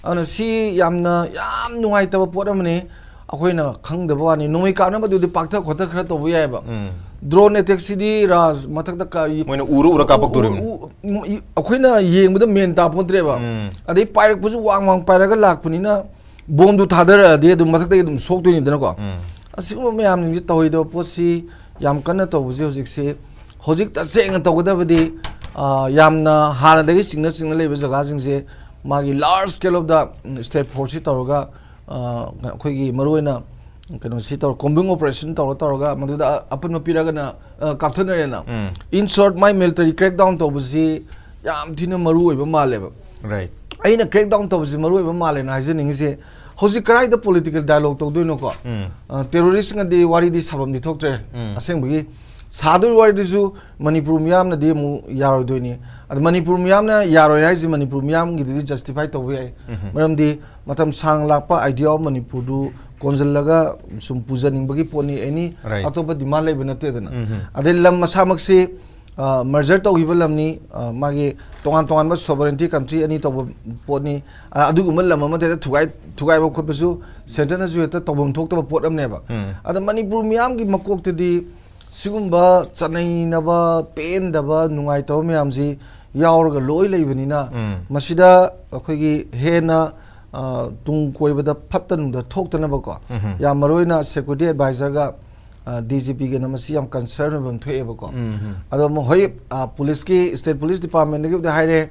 ꯑꯗꯨꯅ ꯁꯤ ꯌꯥꯝꯅ, ꯌꯥꯝ ꯅꯨꯡꯉꯥꯏꯇꯕ ꯄꯣꯠ ꯑꯃꯅꯤ꯫ ꯑꯩꯈꯣꯏꯅ ꯈꯪꯗꯕ ꯋꯥꯅꯤ, ꯅꯣꯡꯃꯩ ꯀꯥꯞꯅꯕꯗꯨꯗꯤ ꯄꯥꯛꯊ ꯈꯣꯠꯊ ꯈꯔ ꯇꯧꯕ ꯌꯥꯏꯑꯕ꯫ ꯎꯝ. ꯗ꯭ꯔꯣꯟ ꯑꯦꯇꯦꯛꯁꯤꯗꯤ ꯔꯥꯖ ꯃꯊꯛꯇ ꯀ- ꯃꯣꯏꯅ ꯎꯔ ꯎꯔ ꯀꯥꯞꯄꯛꯇꯣꯔꯤꯕꯅꯤ꯫ ꯎ- ꯎ- ꯎ- ꯑꯩꯈꯣꯏꯅ ꯌꯦꯡꯕꯗ ꯃꯦꯟ ꯇꯥꯄꯣꯟꯇ꯭ꯔꯦꯕ꯫ ꯎꯝ. ꯑꯗꯩ ꯄꯥꯏꯔꯛꯄꯁꯨ ꯋꯥꯡ ꯋꯥꯡ ꯄꯥꯏꯔꯒ ꯂꯥꯛꯄꯅꯤꯅ, ꯕꯣꯝꯗꯨ ꯊꯥꯗꯔꯛꯑꯗꯤ ꯑꯗꯨꯝ ꯃꯊꯛꯇꯒꯤ ꯑꯗꯨꯝ ꯁꯣꯛꯇꯣꯏꯅꯤꯗꯅꯀꯣ꯫ ꯎꯝ. ꯑꯁꯤꯒꯨꯝꯕ ꯃꯌꯥꯝꯁꯤꯡꯁꯤ ꯇꯧꯔꯣꯏꯗꯕ ꯄꯣꯠꯁꯤ ꯌꯥꯝ ꯀꯟꯅ ꯇꯧꯕꯁꯤ ꯍꯧꯖꯤꯛꯁꯤ, ꯍꯧꯖꯤꯛ ꯇꯁꯦꯡꯅ ꯇꯧꯒꯗꯕꯗꯤ, ꯑ, ꯌꯥꯝꯅ ꯍꯥꯟꯅꯗꯒꯤ ꯆꯤꯡꯅ ꯆꯤꯡꯅ ꯂꯩꯕ ꯖꯒꯥꯁꯤꯡꯁꯦ ꯃꯥꯒꯤ large scale of the state force ꯁꯤ ꯇꯧꯔꯒ, ꯑ, ꯑꯩꯈꯣꯏꯒꯤ ꯃꯔꯨꯑꯣꯏꯅ ꯀꯩꯅꯣꯁꯤ ꯇꯧꯔ, combing operation ꯇꯧꯔ ꯇꯧꯔꯒ ꯃꯗꯨꯗ ꯑꯄꯟꯕ ꯄꯤꯔꯒꯅ, ꯑ, ꯀꯥꯞꯊꯅꯔꯦꯅ꯫ ꯎꯝ. In short, my military crackdown ꯇꯧꯕꯁꯤ ꯌꯥꯝ ꯊꯤꯅ ꯃꯔꯨ ꯑꯣꯏꯕ ꯃꯥꯜꯂꯦꯕ꯫ Right. ꯑꯩꯅ crackdown ꯇꯧꯕꯁꯤ ꯃꯔꯨ ꯑꯣꯏꯕ ꯃꯥꯜꯂꯦꯅ ꯍꯥꯏꯖꯅꯤꯡꯉꯤꯁꯦ, ꯍꯧꯖꯤꯛ ꯀꯗꯥꯏꯗ political dialogue ꯇꯧꯗꯣꯏꯅꯣꯀꯣ? ꯎꯝ. ꯑ, terrorist ꯉꯗꯤ ꯋꯥꯔꯤꯗꯤ ꯁꯥꯐꯝꯗꯤ ꯊꯣꯛꯇ꯭ꯔꯦ꯫ ꯎꯝ. ꯑꯁꯦꯡꯕꯒꯤ ꯁꯥꯗꯣꯏ ꯋꯥꯔꯤꯗꯨꯁꯨ ꯃꯅꯤꯄꯨꯔ ꯃꯤꯌꯥꯝꯅꯗꯤ ꯑꯃꯨꯛ ꯌꯥꯔꯣꯏꯗꯣꯏꯅꯤ꯫ ꯑꯗ ꯃꯅꯤꯄꯨꯔ ꯃꯤꯌꯥꯝꯅ ꯌꯥꯔꯣꯏ ꯍꯥꯏꯁꯤ ꯃꯅꯤꯄꯨꯔ ꯃꯤꯌꯥꯝꯒꯤꯗꯨꯗꯤ justify ꯇꯧꯕ ꯌꯥꯏ꯫ ꯎꯝ. ꯃꯔꯝꯗꯤ ꯃꯇꯝ ꯁꯥꯡ ꯂꯥꯛꯄ idea of ꯃꯅꯤꯄꯨꯔꯗꯨ ꯀꯣꯟꯁꯤꯜꯂꯒ ꯁꯨꯝ ꯄꯨꯖꯅꯤꯡꯕꯒꯤ ꯄꯣꯠꯅꯤ, any Right. ꯑꯇꯣꯞꯄ demand ꯂꯩꯕ ꯅꯠꯇꯦꯗꯅ꯫ ꯎꯝ. ꯑꯗꯩ ꯂꯝ ꯃꯁꯥꯃꯛꯁꯤ, ꯑ, merger ꯇꯧꯈꯤꯕ ꯂꯝꯅꯤ, ꯑ, ꯃꯥꯒꯤ ꯇꯣꯉꯥꯟ ꯇꯣꯉꯥꯟꯕ sovereignty country ꯑꯅꯤ ꯇꯧꯕ ꯄꯣꯠꯅꯤ꯫ ꯑ, ꯑꯗꯨꯒꯨꯝꯕ ꯂꯝ ꯑꯃꯗ ꯍꯦꯛꯇ ꯊꯨꯒꯥꯏ-, ꯊꯨꯒꯥꯏꯕ ꯈꯣꯠꯄꯁꯨ centre ꯅꯁꯨ ꯍꯦꯛꯇ ꯇꯧꯐꯝ ꯊꯣꯛꯇꯕ ꯄꯣꯠ ꯑꯃꯅꯦꯕ꯫ ꯎꯝ. ꯑꯗ ꯃꯅꯤꯄꯨꯔ ꯃꯤꯌꯥꯝꯒꯤ ꯃꯀꯣꯛꯇꯗꯤ ꯁꯤꯒꯨꯝꯕ ꯆꯅꯩꯅꯕ, ꯄꯦꯟꯗꯕ, ꯅꯨꯡꯉꯥꯏꯇꯕ ꯃꯌꯥꯝꯁꯤ ꯌꯥꯎꯔꯒ ꯂꯣꯏ ꯂꯩꯕꯅꯤꯅ, ꯎꯝ. ꯃꯁꯤꯗ ꯑꯩꯈꯣꯏꯒꯤ ꯍꯦꯟꯅ, ꯑ, ꯇꯨꯡ ꯀꯣꯏꯕꯗ ꯐꯠꯇ ꯅꯨꯡꯗ ꯊꯣꯛꯇꯅꯕꯀꯣ, ꯎꯝ. ꯌꯥꯝ ꯃꯔꯨ ꯑꯣꯏꯅ security advisor ꯒ, ꯑ, D G P ꯒꯅ ꯃꯁꯤ ꯌꯥꯝ concern ꯑꯣꯏꯕ ꯑꯃ ꯊꯣꯛꯑꯦꯕꯀꯣ꯫ ꯎꯝ. ꯑꯗꯣ ꯃꯈꯣꯏ, ꯑ, police ꯀꯤ, state police department ꯗꯒꯤꯕꯨꯗꯤ ꯍꯥꯏꯔꯦ,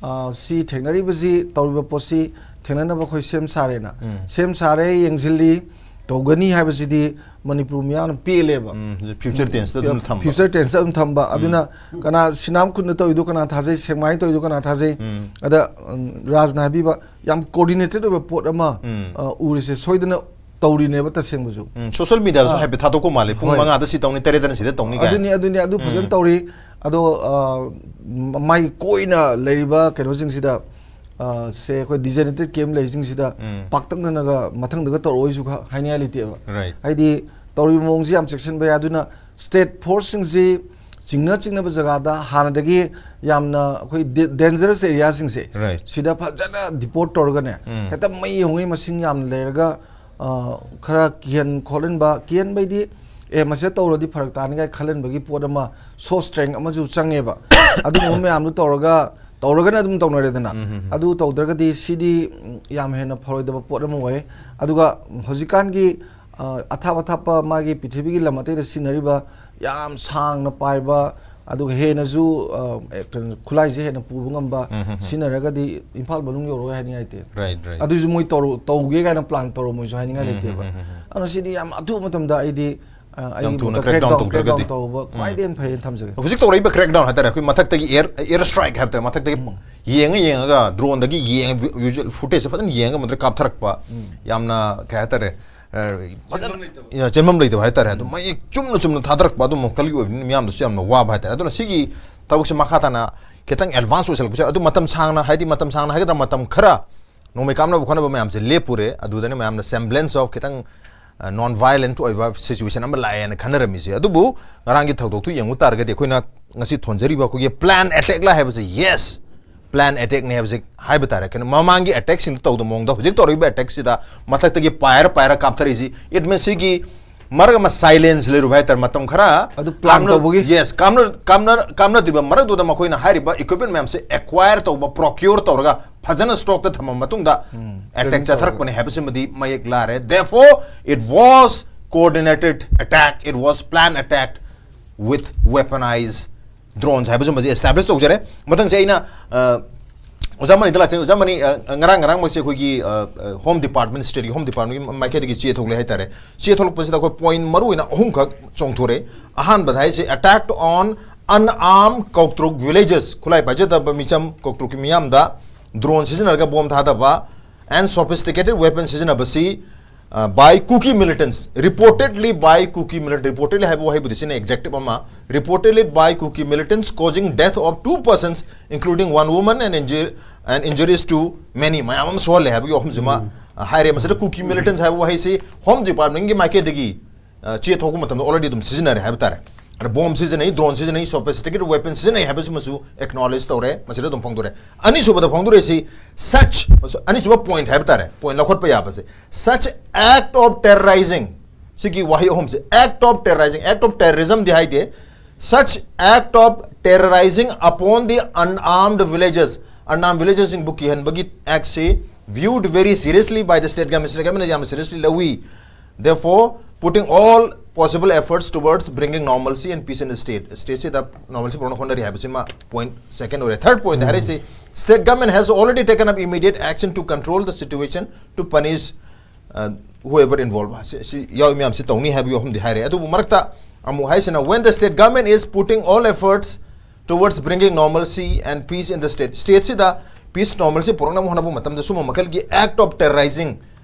ꯑ, ꯁꯤ ꯊꯦꯡꯅꯔꯤꯕꯁꯤ, ꯇꯧꯔꯤꯕ ꯄꯣꯠꯁꯤ ꯊꯦꯡꯅꯅꯕ ꯑꯩꯈꯣꯏ ꯁꯦꯝ ꯁꯥꯔꯦꯅ꯫ ꯎꯝ. ꯁꯦꯝ ꯁꯥꯔꯦ, ꯌꯦꯡꯁꯤꯜꯂꯤ, ꯇꯧꯒꯅꯤ ꯍꯥꯏꯕꯁꯤꯗꯤ ꯃꯅꯤꯄꯨꯔ ꯃꯤꯌꯥꯝꯅ ꯄꯦꯜꯂꯦꯕ꯫ ꯎꯝ, future tense ꯇ ꯑꯗꯨꯝ ꯊꯝꯕ꯫ Future tense ꯇ ꯑꯗꯨꯝ ꯊꯝꯕ꯫ ꯎꯝ. ꯑꯗꯨꯅ ꯀꯅꯥ ꯁꯤꯅꯥꯝ ꯈꯨꯟꯗ ꯇꯧꯔꯤꯗꯣ ꯀꯅꯥ ꯊꯥꯖꯩ, ꯁꯦꯛꯃꯥꯏ ꯇꯧꯔꯤꯗꯣ ꯀꯅꯥ ꯊꯥꯖꯩ? ꯎꯝ. ꯑꯗ, ꯎꯝ, ꯔꯥꯖꯅ ꯍꯥꯏꯕꯤꯕ ꯌꯥꯝ coordinated ꯑꯣꯏꯕ ꯄꯣꯠ ꯑꯃ, ꯎꯝ. ꯑ, ꯎꯔꯤꯁꯦ ꯁꯣꯏꯗꯅ ꯇꯧꯔꯤꯅꯦꯕ ꯇꯁꯦꯡꯕꯁꯨ꯫ ꯎꯝ, social media ꯗꯁꯨ ꯑꯥ. ꯍꯥꯏꯐꯦꯠ ꯊꯥꯗꯣꯛꯄ ꯃꯥꯜꯂꯦ, ꯄꯨꯡ ꯍꯣꯏ. ꯃꯉꯥꯗ ꯁꯤ ꯇꯧꯅꯤ, ꯇꯔꯦꯠꯇꯅ ꯁꯤꯗ ꯇꯧꯅꯤ ꯀꯥꯏꯅ꯫ ꯑꯗꯨꯅꯤ, ꯑꯗꯨꯅꯤ, ꯑꯗꯨ ꯐꯖꯅ ꯎꯝ. ꯇꯧꯔꯤ꯫ ꯑꯗꯣ, ꯑ, ꯃ-, ꯃꯥꯒꯤ ꯀꯣꯏꯅ ꯂꯩꯔꯤꯕ ꯀꯩꯅꯣꯁꯤꯡꯁꯤꯗ, ꯑ, ꯁꯦ ꯑꯩꯈꯣꯏ designated camp ꯂꯩꯔꯤꯁꯤꯡꯁꯤꯗ ꯎꯝ. ꯄꯥꯛꯇꯛꯅꯅꯒ ꯃꯊꯪꯗꯒ ꯇꯧꯔꯛꯑꯣꯏꯁꯨ ꯈ-, ꯍꯥꯏꯅꯤꯡꯉꯥꯏ ꯂꯩꯇꯦꯕ꯫ Right. ꯍꯥꯏꯗꯤ ꯇꯧꯔꯤꯕ ꯃꯑꯣꯡꯁꯤ ꯌꯥꯝ ꯆꯦꯛꯁꯤꯟꯕ ꯌꯥꯏ꯫ ꯑꯗꯨꯅ state force ꯁꯤꯡꯁꯤ ꯆꯤꯡꯅ ꯆꯤꯡꯅꯕ ꯖꯒꯥꯗ ꯍꯥꯟꯅꯗꯒꯤ ꯌꯥꯝꯅ ꯑꯩꯈꯣꯏ dangerous areaꯁꯤꯡꯁꯦ, Right. ꯁꯤꯗ ꯐꯖꯅ deport ꯇꯧꯔꯒꯅꯦ, ꯎꯝ. ꯍꯦꯛꯇ ꯃꯩ ꯍꯧꯉꯩ ꯃꯁꯤꯡ ꯌꯥꯝꯅ ꯂꯩꯔꯒ, ꯑ, ꯈꯔ ꯀꯤꯍꯟ ꯈꯣꯠꯍꯟꯕ, ꯀꯤꯍꯟꯕꯩꯗꯤ ꯑꯦ, ꯃꯁꯤꯗ ꯇꯧꯔꯗꯤ ꯐꯔꯛ ꯇꯥꯅꯤꯡꯉꯥꯏ ꯈꯜꯍꯟꯕꯒꯤ ꯄꯣꯠ ꯑꯃ, show strength ꯑꯃꯁꯨ ꯆꯪꯉꯦꯕ꯫ ꯑꯗꯨꯒꯨꯝꯕ ꯃꯌꯥꯝꯗꯨ ꯇꯧꯔꯒ, ꯇꯧꯔꯒꯅ ꯑꯗꯨꯝ ꯇꯧꯅꯔꯦꯗꯅ꯫ ꯎꯝ, ꯎꯝ, ꯎꯝ. ꯑꯗꯨ ꯇꯧꯗ꯭ꯔꯒꯗꯤ ꯁꯤꯗꯤ, ꯎꯝ, ꯌꯥꯝ ꯍꯦꯟꯅ ꯐꯔꯣꯏꯗꯕ ꯄꯣꯠ ꯑꯃ ꯑꯣꯏ꯫ ꯑꯗꯨꯒ ꯍꯧꯖꯤꯛꯀꯥꯟꯒꯤ, ꯑ, ꯑꯊꯥꯞ ꯑꯊꯥꯞꯄ ꯃꯥꯒꯤ ꯄ꯭ꯔꯤꯊꯤꯕꯤꯒꯤ ꯂꯝ ꯑꯇꯩꯗ ꯁꯤꯖꯤꯟꯅꯔꯤꯕ ꯌꯥꯝ ꯁꯥꯡꯅ ꯄꯥꯏꯕ, ꯑꯗꯨꯒ ꯍꯦꯟꯅꯁꯨ, ꯑ, ꯑꯦ, ꯀꯩꯅꯣ, ꯈꯨꯠꯂꯥꯏꯁꯦ ꯍꯦꯟꯅ ꯄꯨꯕ ꯉꯝꯕ ꯎꯝ, ꯎꯝ, ꯎꯝ. ꯁꯤꯖꯤꯟꯅꯔꯒꯗꯤ ꯏꯝꯐꯥꯜ ꯃꯅꯨꯡ ꯌꯧꯔꯛꯑꯣꯏ ꯍꯥꯏꯅꯤꯡꯉꯥꯏ ꯂꯩꯇꯦ꯫ Right, right. ꯑꯗꯨꯁꯨ ꯃꯣꯏ ꯇꯧꯔ-, ꯇꯧꯒꯦ ꯀꯥꯏꯅ plan ꯇꯧꯔꯝꯃꯣꯏꯁꯨ ꯍꯥꯏꯅꯤꯡꯉꯥꯏ ꯎꯝ, ꯂꯩꯇꯦꯕ꯫ ꯎꯝ, ꯎꯝ, ꯎꯝ, ꯎꯝ. ꯑꯗꯨꯅ ꯁꯤꯗꯤ ꯌꯥꯝ ꯑꯊꯨꯕ ꯃꯇꯝꯗ ꯑꯩꯗꯤ, ꯑ, ꯑꯩꯒꯤ ꯌꯥꯝ ꯊꯨꯅ ꯃꯣꯠꯇ crackdown crackdown, ꯇꯧꯗ꯭ꯔꯒꯗꯤ꯫ crackdown ꯇꯧꯕ ꯎꯝ. ꯈ꯭ꯋꯥꯏꯗꯒꯤ ꯍꯦꯟꯅ ꯐꯩꯌꯦꯅ ꯊꯝꯖꯒꯦ꯫ ꯍꯧꯖꯤꯛ ꯇꯧꯔꯛꯏꯕ crackdown ꯍꯥꯏꯇꯥꯔꯦ, ꯑꯩꯈꯣꯏ ꯃꯊꯛꯇꯒꯤ air, air strike ꯍꯥꯏꯕ ꯇꯥꯔꯦ, ꯃꯊꯛꯇꯒꯤ ꯎꯝ. ꯌꯦꯡꯉ ꯌꯦꯡꯉꯒ, droneꯗꯒꯤ ꯌꯦꯡꯉ, visual footageꯁꯦ ꯐꯖꯅ ꯌꯦꯡꯉꯒ ꯃꯗꯨꯗ ꯀꯥꯞꯊꯔꯛꯄ, ꯎꯝ. ꯌꯥꯝꯅ ꯀꯩ ꯍꯥꯏꯇꯥꯔꯦ, ꯑ, ꯐꯖꯅ ꯆꯦꯟꯐꯝ ꯂꯩꯇꯕ. ꯌꯥ, ꯆꯦꯟꯐꯝ ꯂꯩꯇꯕ ꯍꯥꯏꯇꯥꯔꯦ꯫ ꯑꯗꯨ ꯃꯌꯦꯛ ꯆꯨꯝꯅ ꯆꯨꯝꯅ ꯊꯥꯗꯔꯛꯄ ꯑꯗꯨ ꯃꯈꯜꯒꯤ ꯑꯣꯏꯕꯅꯤꯅ ꯃꯤꯌꯥꯝꯗꯁꯨ ꯌꯥꯝꯅ ꯋꯥꯕ ꯍꯥꯏꯇꯥꯔꯦ꯫ ꯑꯗꯨꯅ ꯁꯤꯒꯤ ꯊꯕꯛꯁꯦ ꯃꯈꯥ ꯇꯥꯅ ꯈꯤꯇꯪ advance ꯑꯣꯏꯁꯜꯂꯛꯄꯁꯨ ꯌꯥꯏ꯫ ꯑꯗꯨ ꯃꯇꯝ ꯁꯥꯡꯅ, ꯍꯥꯏꯗꯤ ꯃꯇꯝ ꯁꯥꯡꯅ ꯍꯥꯏꯒꯗ꯭ꯔꯥ, ꯃꯇꯝ ꯈꯔ ꯅꯣꯡꯃꯩ ꯀꯥꯞꯅꯕ ꯈꯣꯠꯅꯕ ꯃꯌꯥꯝꯁꯦ ꯂꯦꯞꯄꯨꯔꯦ꯫ ꯑꯗꯨꯗꯅ ꯃꯌꯥꯝꯅ semblance of ꯈꯤꯇꯪ, ꯑ, non violent ꯑꯣꯏꯕ situation ꯑꯃ ꯂꯥꯛꯑꯦꯅ ꯈꯟꯅꯔꯝꯃꯤꯁꯦ꯫ ꯑꯗꯨꯕꯨ ꯉꯔꯥꯡꯒꯤ ꯊꯧꯗꯣꯛꯇꯨ ꯌꯦꯡꯉꯨ ꯇꯥꯔꯒꯗꯤ ꯑꯩꯈꯣꯏꯅ ꯉꯁꯤ ꯊꯣꯟꯖꯔꯤꯕ ꯑꯩꯈꯣꯏꯒꯤ plan attack ꯂꯥ ꯍꯥꯏꯕꯁꯦ, yes, plan attackꯅꯦ ꯍꯥꯏꯕꯁꯦ ꯍꯥꯏꯕ ꯇꯥꯔꯦ꯫ ꯀꯩꯅꯣ, ꯃꯃꯥꯡꯒꯤ attackꯁꯤꯡꯗꯨ ꯇꯧꯗ ꯃꯑꯣꯡꯗ ꯍꯧꯖꯤꯛ ꯇꯧꯔꯤꯕ attackꯁꯤꯗ ꯃꯊꯛꯇꯒꯤ ꯄꯥꯏꯔ ꯄꯥꯏꯔ ꯀꯥꯞꯊꯔꯛꯏꯁꯤ, it means ꯁꯤꯒꯤ ꯃꯔꯛ ꯑꯃ silence ꯂꯩꯔꯨꯕ ꯍꯥꯏꯇꯥꯔꯦ, ꯃꯇꯝ ꯈꯔ꯫ ꯑꯗꯨ plan ꯀꯥꯞꯅ-, ꯇꯧꯕꯒꯤ? Yes, ꯀꯥꯞꯅ-, ꯀꯥꯞꯅ-, ꯀꯥꯞꯅꯗ꯭ꯔꯤꯕ ꯃꯔꯛꯇꯨꯗ ꯃꯈꯣꯏꯅ ꯍꯥꯏꯔꯤꯕ equipment ꯃꯌꯥꯝꯁꯦ acquire ꯇꯧꯕ, procure ꯇꯧꯔꯒ ꯐꯖꯅ stockꯇ ꯊꯝꯃ ꯃꯇꯨꯡꯗ ꯎꯝ, attack training ꯆꯠꯊꯔꯛꯄꯅꯦ ꯍꯥꯏꯕꯁꯤꯃꯗꯤ ꯃꯌꯦꯛ ꯂꯥꯔꯦ꯫ Therefore, it was coordinated attack, it was plan attack with weaponized drones ꯍꯥꯏꯕꯁꯤꯃꯗꯤ establish ꯇꯧꯖꯔꯦ꯫ ꯃꯊꯪꯁꯦ ꯑꯩꯅ, ꯑ, ꯑꯣꯖꯥ ꯃꯅꯤꯗ ꯂꯥꯛꯆꯩ꯫ ꯑꯣꯖꯥ ꯃꯅꯤ, ꯑ, ꯉꯔꯥꯡ, ꯉꯔꯥꯡꯃꯛꯁꯦ ꯑꯩꯈꯣꯏꯒꯤ, ꯑ, ꯑ, Home Department, stateꯀꯤ Home Departmentꯀꯤ ꯃꯥꯏꯀꯩꯗꯒꯤ ꯆꯦ ꯊꯣꯛꯂꯦ ꯍꯥꯏꯇꯥꯔꯦ꯫ ꯆꯦ ꯊꯣꯛꯂꯛꯄꯁꯤꯗ ꯑꯩꯈꯣꯏ point ꯃꯔꯨ ꯑꯣꯏꯅ ꯑꯍꯨꯝꯈꯛ ꯆꯣꯡꯊꯣꯔꯛꯑꯦ꯫ ꯑꯍꯥꯟꯕꯗ ꯍꯥꯏꯁꯦ, attack on unarmed Koktruk villages, ꯈꯨꯠꯂꯥꯏ ꯄꯥꯏꯖꯗꯕ ꯃꯤꯆꯝ ꯀꯣꯛꯇ꯭ꯔꯨꯛꯀꯤ ꯃꯤꯌꯥꯝꯗ drone ꯁꯤꯖꯤꯟꯅꯔꯒ bomb ꯊꯥꯗꯕ and sophisticated weapon ꯁꯤꯖꯤꯟꯅꯕꯁꯤ, ꯑ, by Kuki militants, reportedly by Kuki militant, reportedly ꯍꯥꯏꯕ ꯋꯥꯍꯩꯕꯨꯗꯤ ꯁꯤꯅ adjective ꯑꯃ, reportedly by Kuki militants causing death of two persons including one woman and injur-, and injuries to many, ꯃꯌꯥꯝ ꯑꯃ ꯁꯣꯛꯍꯜꯂꯦ ꯍꯥꯏꯕꯒꯤ ꯋꯥꯐꯝꯁꯤꯃ, ꯑ, ꯍꯥꯏꯔꯦ꯫ ꯃꯁꯤꯗ Kuki militants ꯍꯥꯏꯕ ꯋꯥꯍꯩꯁꯤ Home Departmentꯀꯤ ꯃꯥꯏꯀꯩꯗꯒꯤ, ꯑ, ꯆꯦ ꯊꯣꯛꯄ ꯃꯇꯝꯗ already ꯑꯗꯨꯝ ꯁꯤꯖꯤꯟꯅꯔꯦ ꯍꯥꯏꯕ ꯇꯥꯔꯦ꯫ ꯑꯗ ꯕꯣꯝ ꯁꯤꯖꯤꯟꯅꯩ, ꯗ꯭ꯔꯣꯟ ꯁꯤꯖꯤꯟꯅꯩ, ꯁꯣꯐꯤꯁꯇꯤꯀꯦꯇꯦꯗ ꯋꯦꯄꯟ ꯁꯤꯖꯤꯟꯅꯩ ꯍꯥꯏꯕꯁꯤꯃꯁꯨ ꯑꯦꯛꯅꯣꯂꯦꯖ ꯇꯧꯔꯦ꯫ ꯃꯁꯤꯗ ꯑꯗꯨꯝ ꯐꯣꯡꯗꯣꯔꯛꯑꯦ꯫ ꯑꯅꯤꯁꯨꯕꯗ ꯐꯣꯡꯗꯣꯔꯛꯏꯁꯤ such, ꯑꯅꯤꯁꯨꯕ ꯄꯣꯏꯟꯠ ꯍꯥꯏꯕ ꯇꯥꯔꯦ, ꯄꯣꯏꯟꯠ ꯂꯧꯈꯠꯄ ꯌꯥꯕꯁꯦ, such act of terrorizing, ꯁꯤꯒꯤ ꯋꯥꯍꯩ ꯑꯍꯨꯝꯁꯦ, act of terrorizing, act of terrorism ꯗꯤ ꯍꯥꯏꯗꯦ, such act of terrorizing upon the unarmed villages, unarmed villages ꯁꯤꯡꯕꯨ ꯀꯤꯍꯟꯕꯒꯤ ꯑꯦꯛꯁꯤ viewed very seriously by the state government, state government ꯅ ꯌꯥꯝꯅ ꯁꯤꯔꯤꯌꯁꯂꯤ ꯂꯧꯏ꯫ Therefore, putting all possible efforts towards bringing normalcy and peace in the state. ꯁ꯭ꯇꯦꯠꯁꯤꯗ ꯅꯣꯔꯃꯦꯜꯁꯤ ꯄꯨꯔꯛꯅ ꯍꯣꯠꯅꯔꯤ ꯍꯥꯏꯕꯁꯤꯃ point ꯁꯦꯀꯦꯟ ꯑꯣꯏꯔꯦ꯫ Third point ꯍꯥꯏꯔꯤꯁꯤ, state government has already taken up immediate action to control the situation to punish, uh, whoever involved. ꯁꯤ, ꯁꯤ ꯌꯥꯎꯔꯤ ꯃꯌꯥꯝꯁꯤ ꯇꯧꯅꯤ ꯍꯥꯏꯕꯒꯤ ꯋꯥꯐꯝꯗꯤ ꯍꯥꯏꯔꯦ꯫ ꯑꯗꯨꯕꯨ ꯃꯔꯛꯇ ꯑꯃꯨꯛ ꯍꯥꯏꯁꯤꯅ, when the state government is putting all efforts towards bringing normalcy and peace in the state, ꯁ꯭ꯇꯦꯠꯁꯤꯗ ꯄꯤꯁ ꯅꯣꯔꯃꯦꯜꯁꯤ ꯄꯨꯔꯛꯅꯕ ꯍꯣꯠꯅꯕ ꯃꯇꯝꯗ ꯁꯨꯝꯕ ꯃꯈꯜꯒꯤ act of terrorizing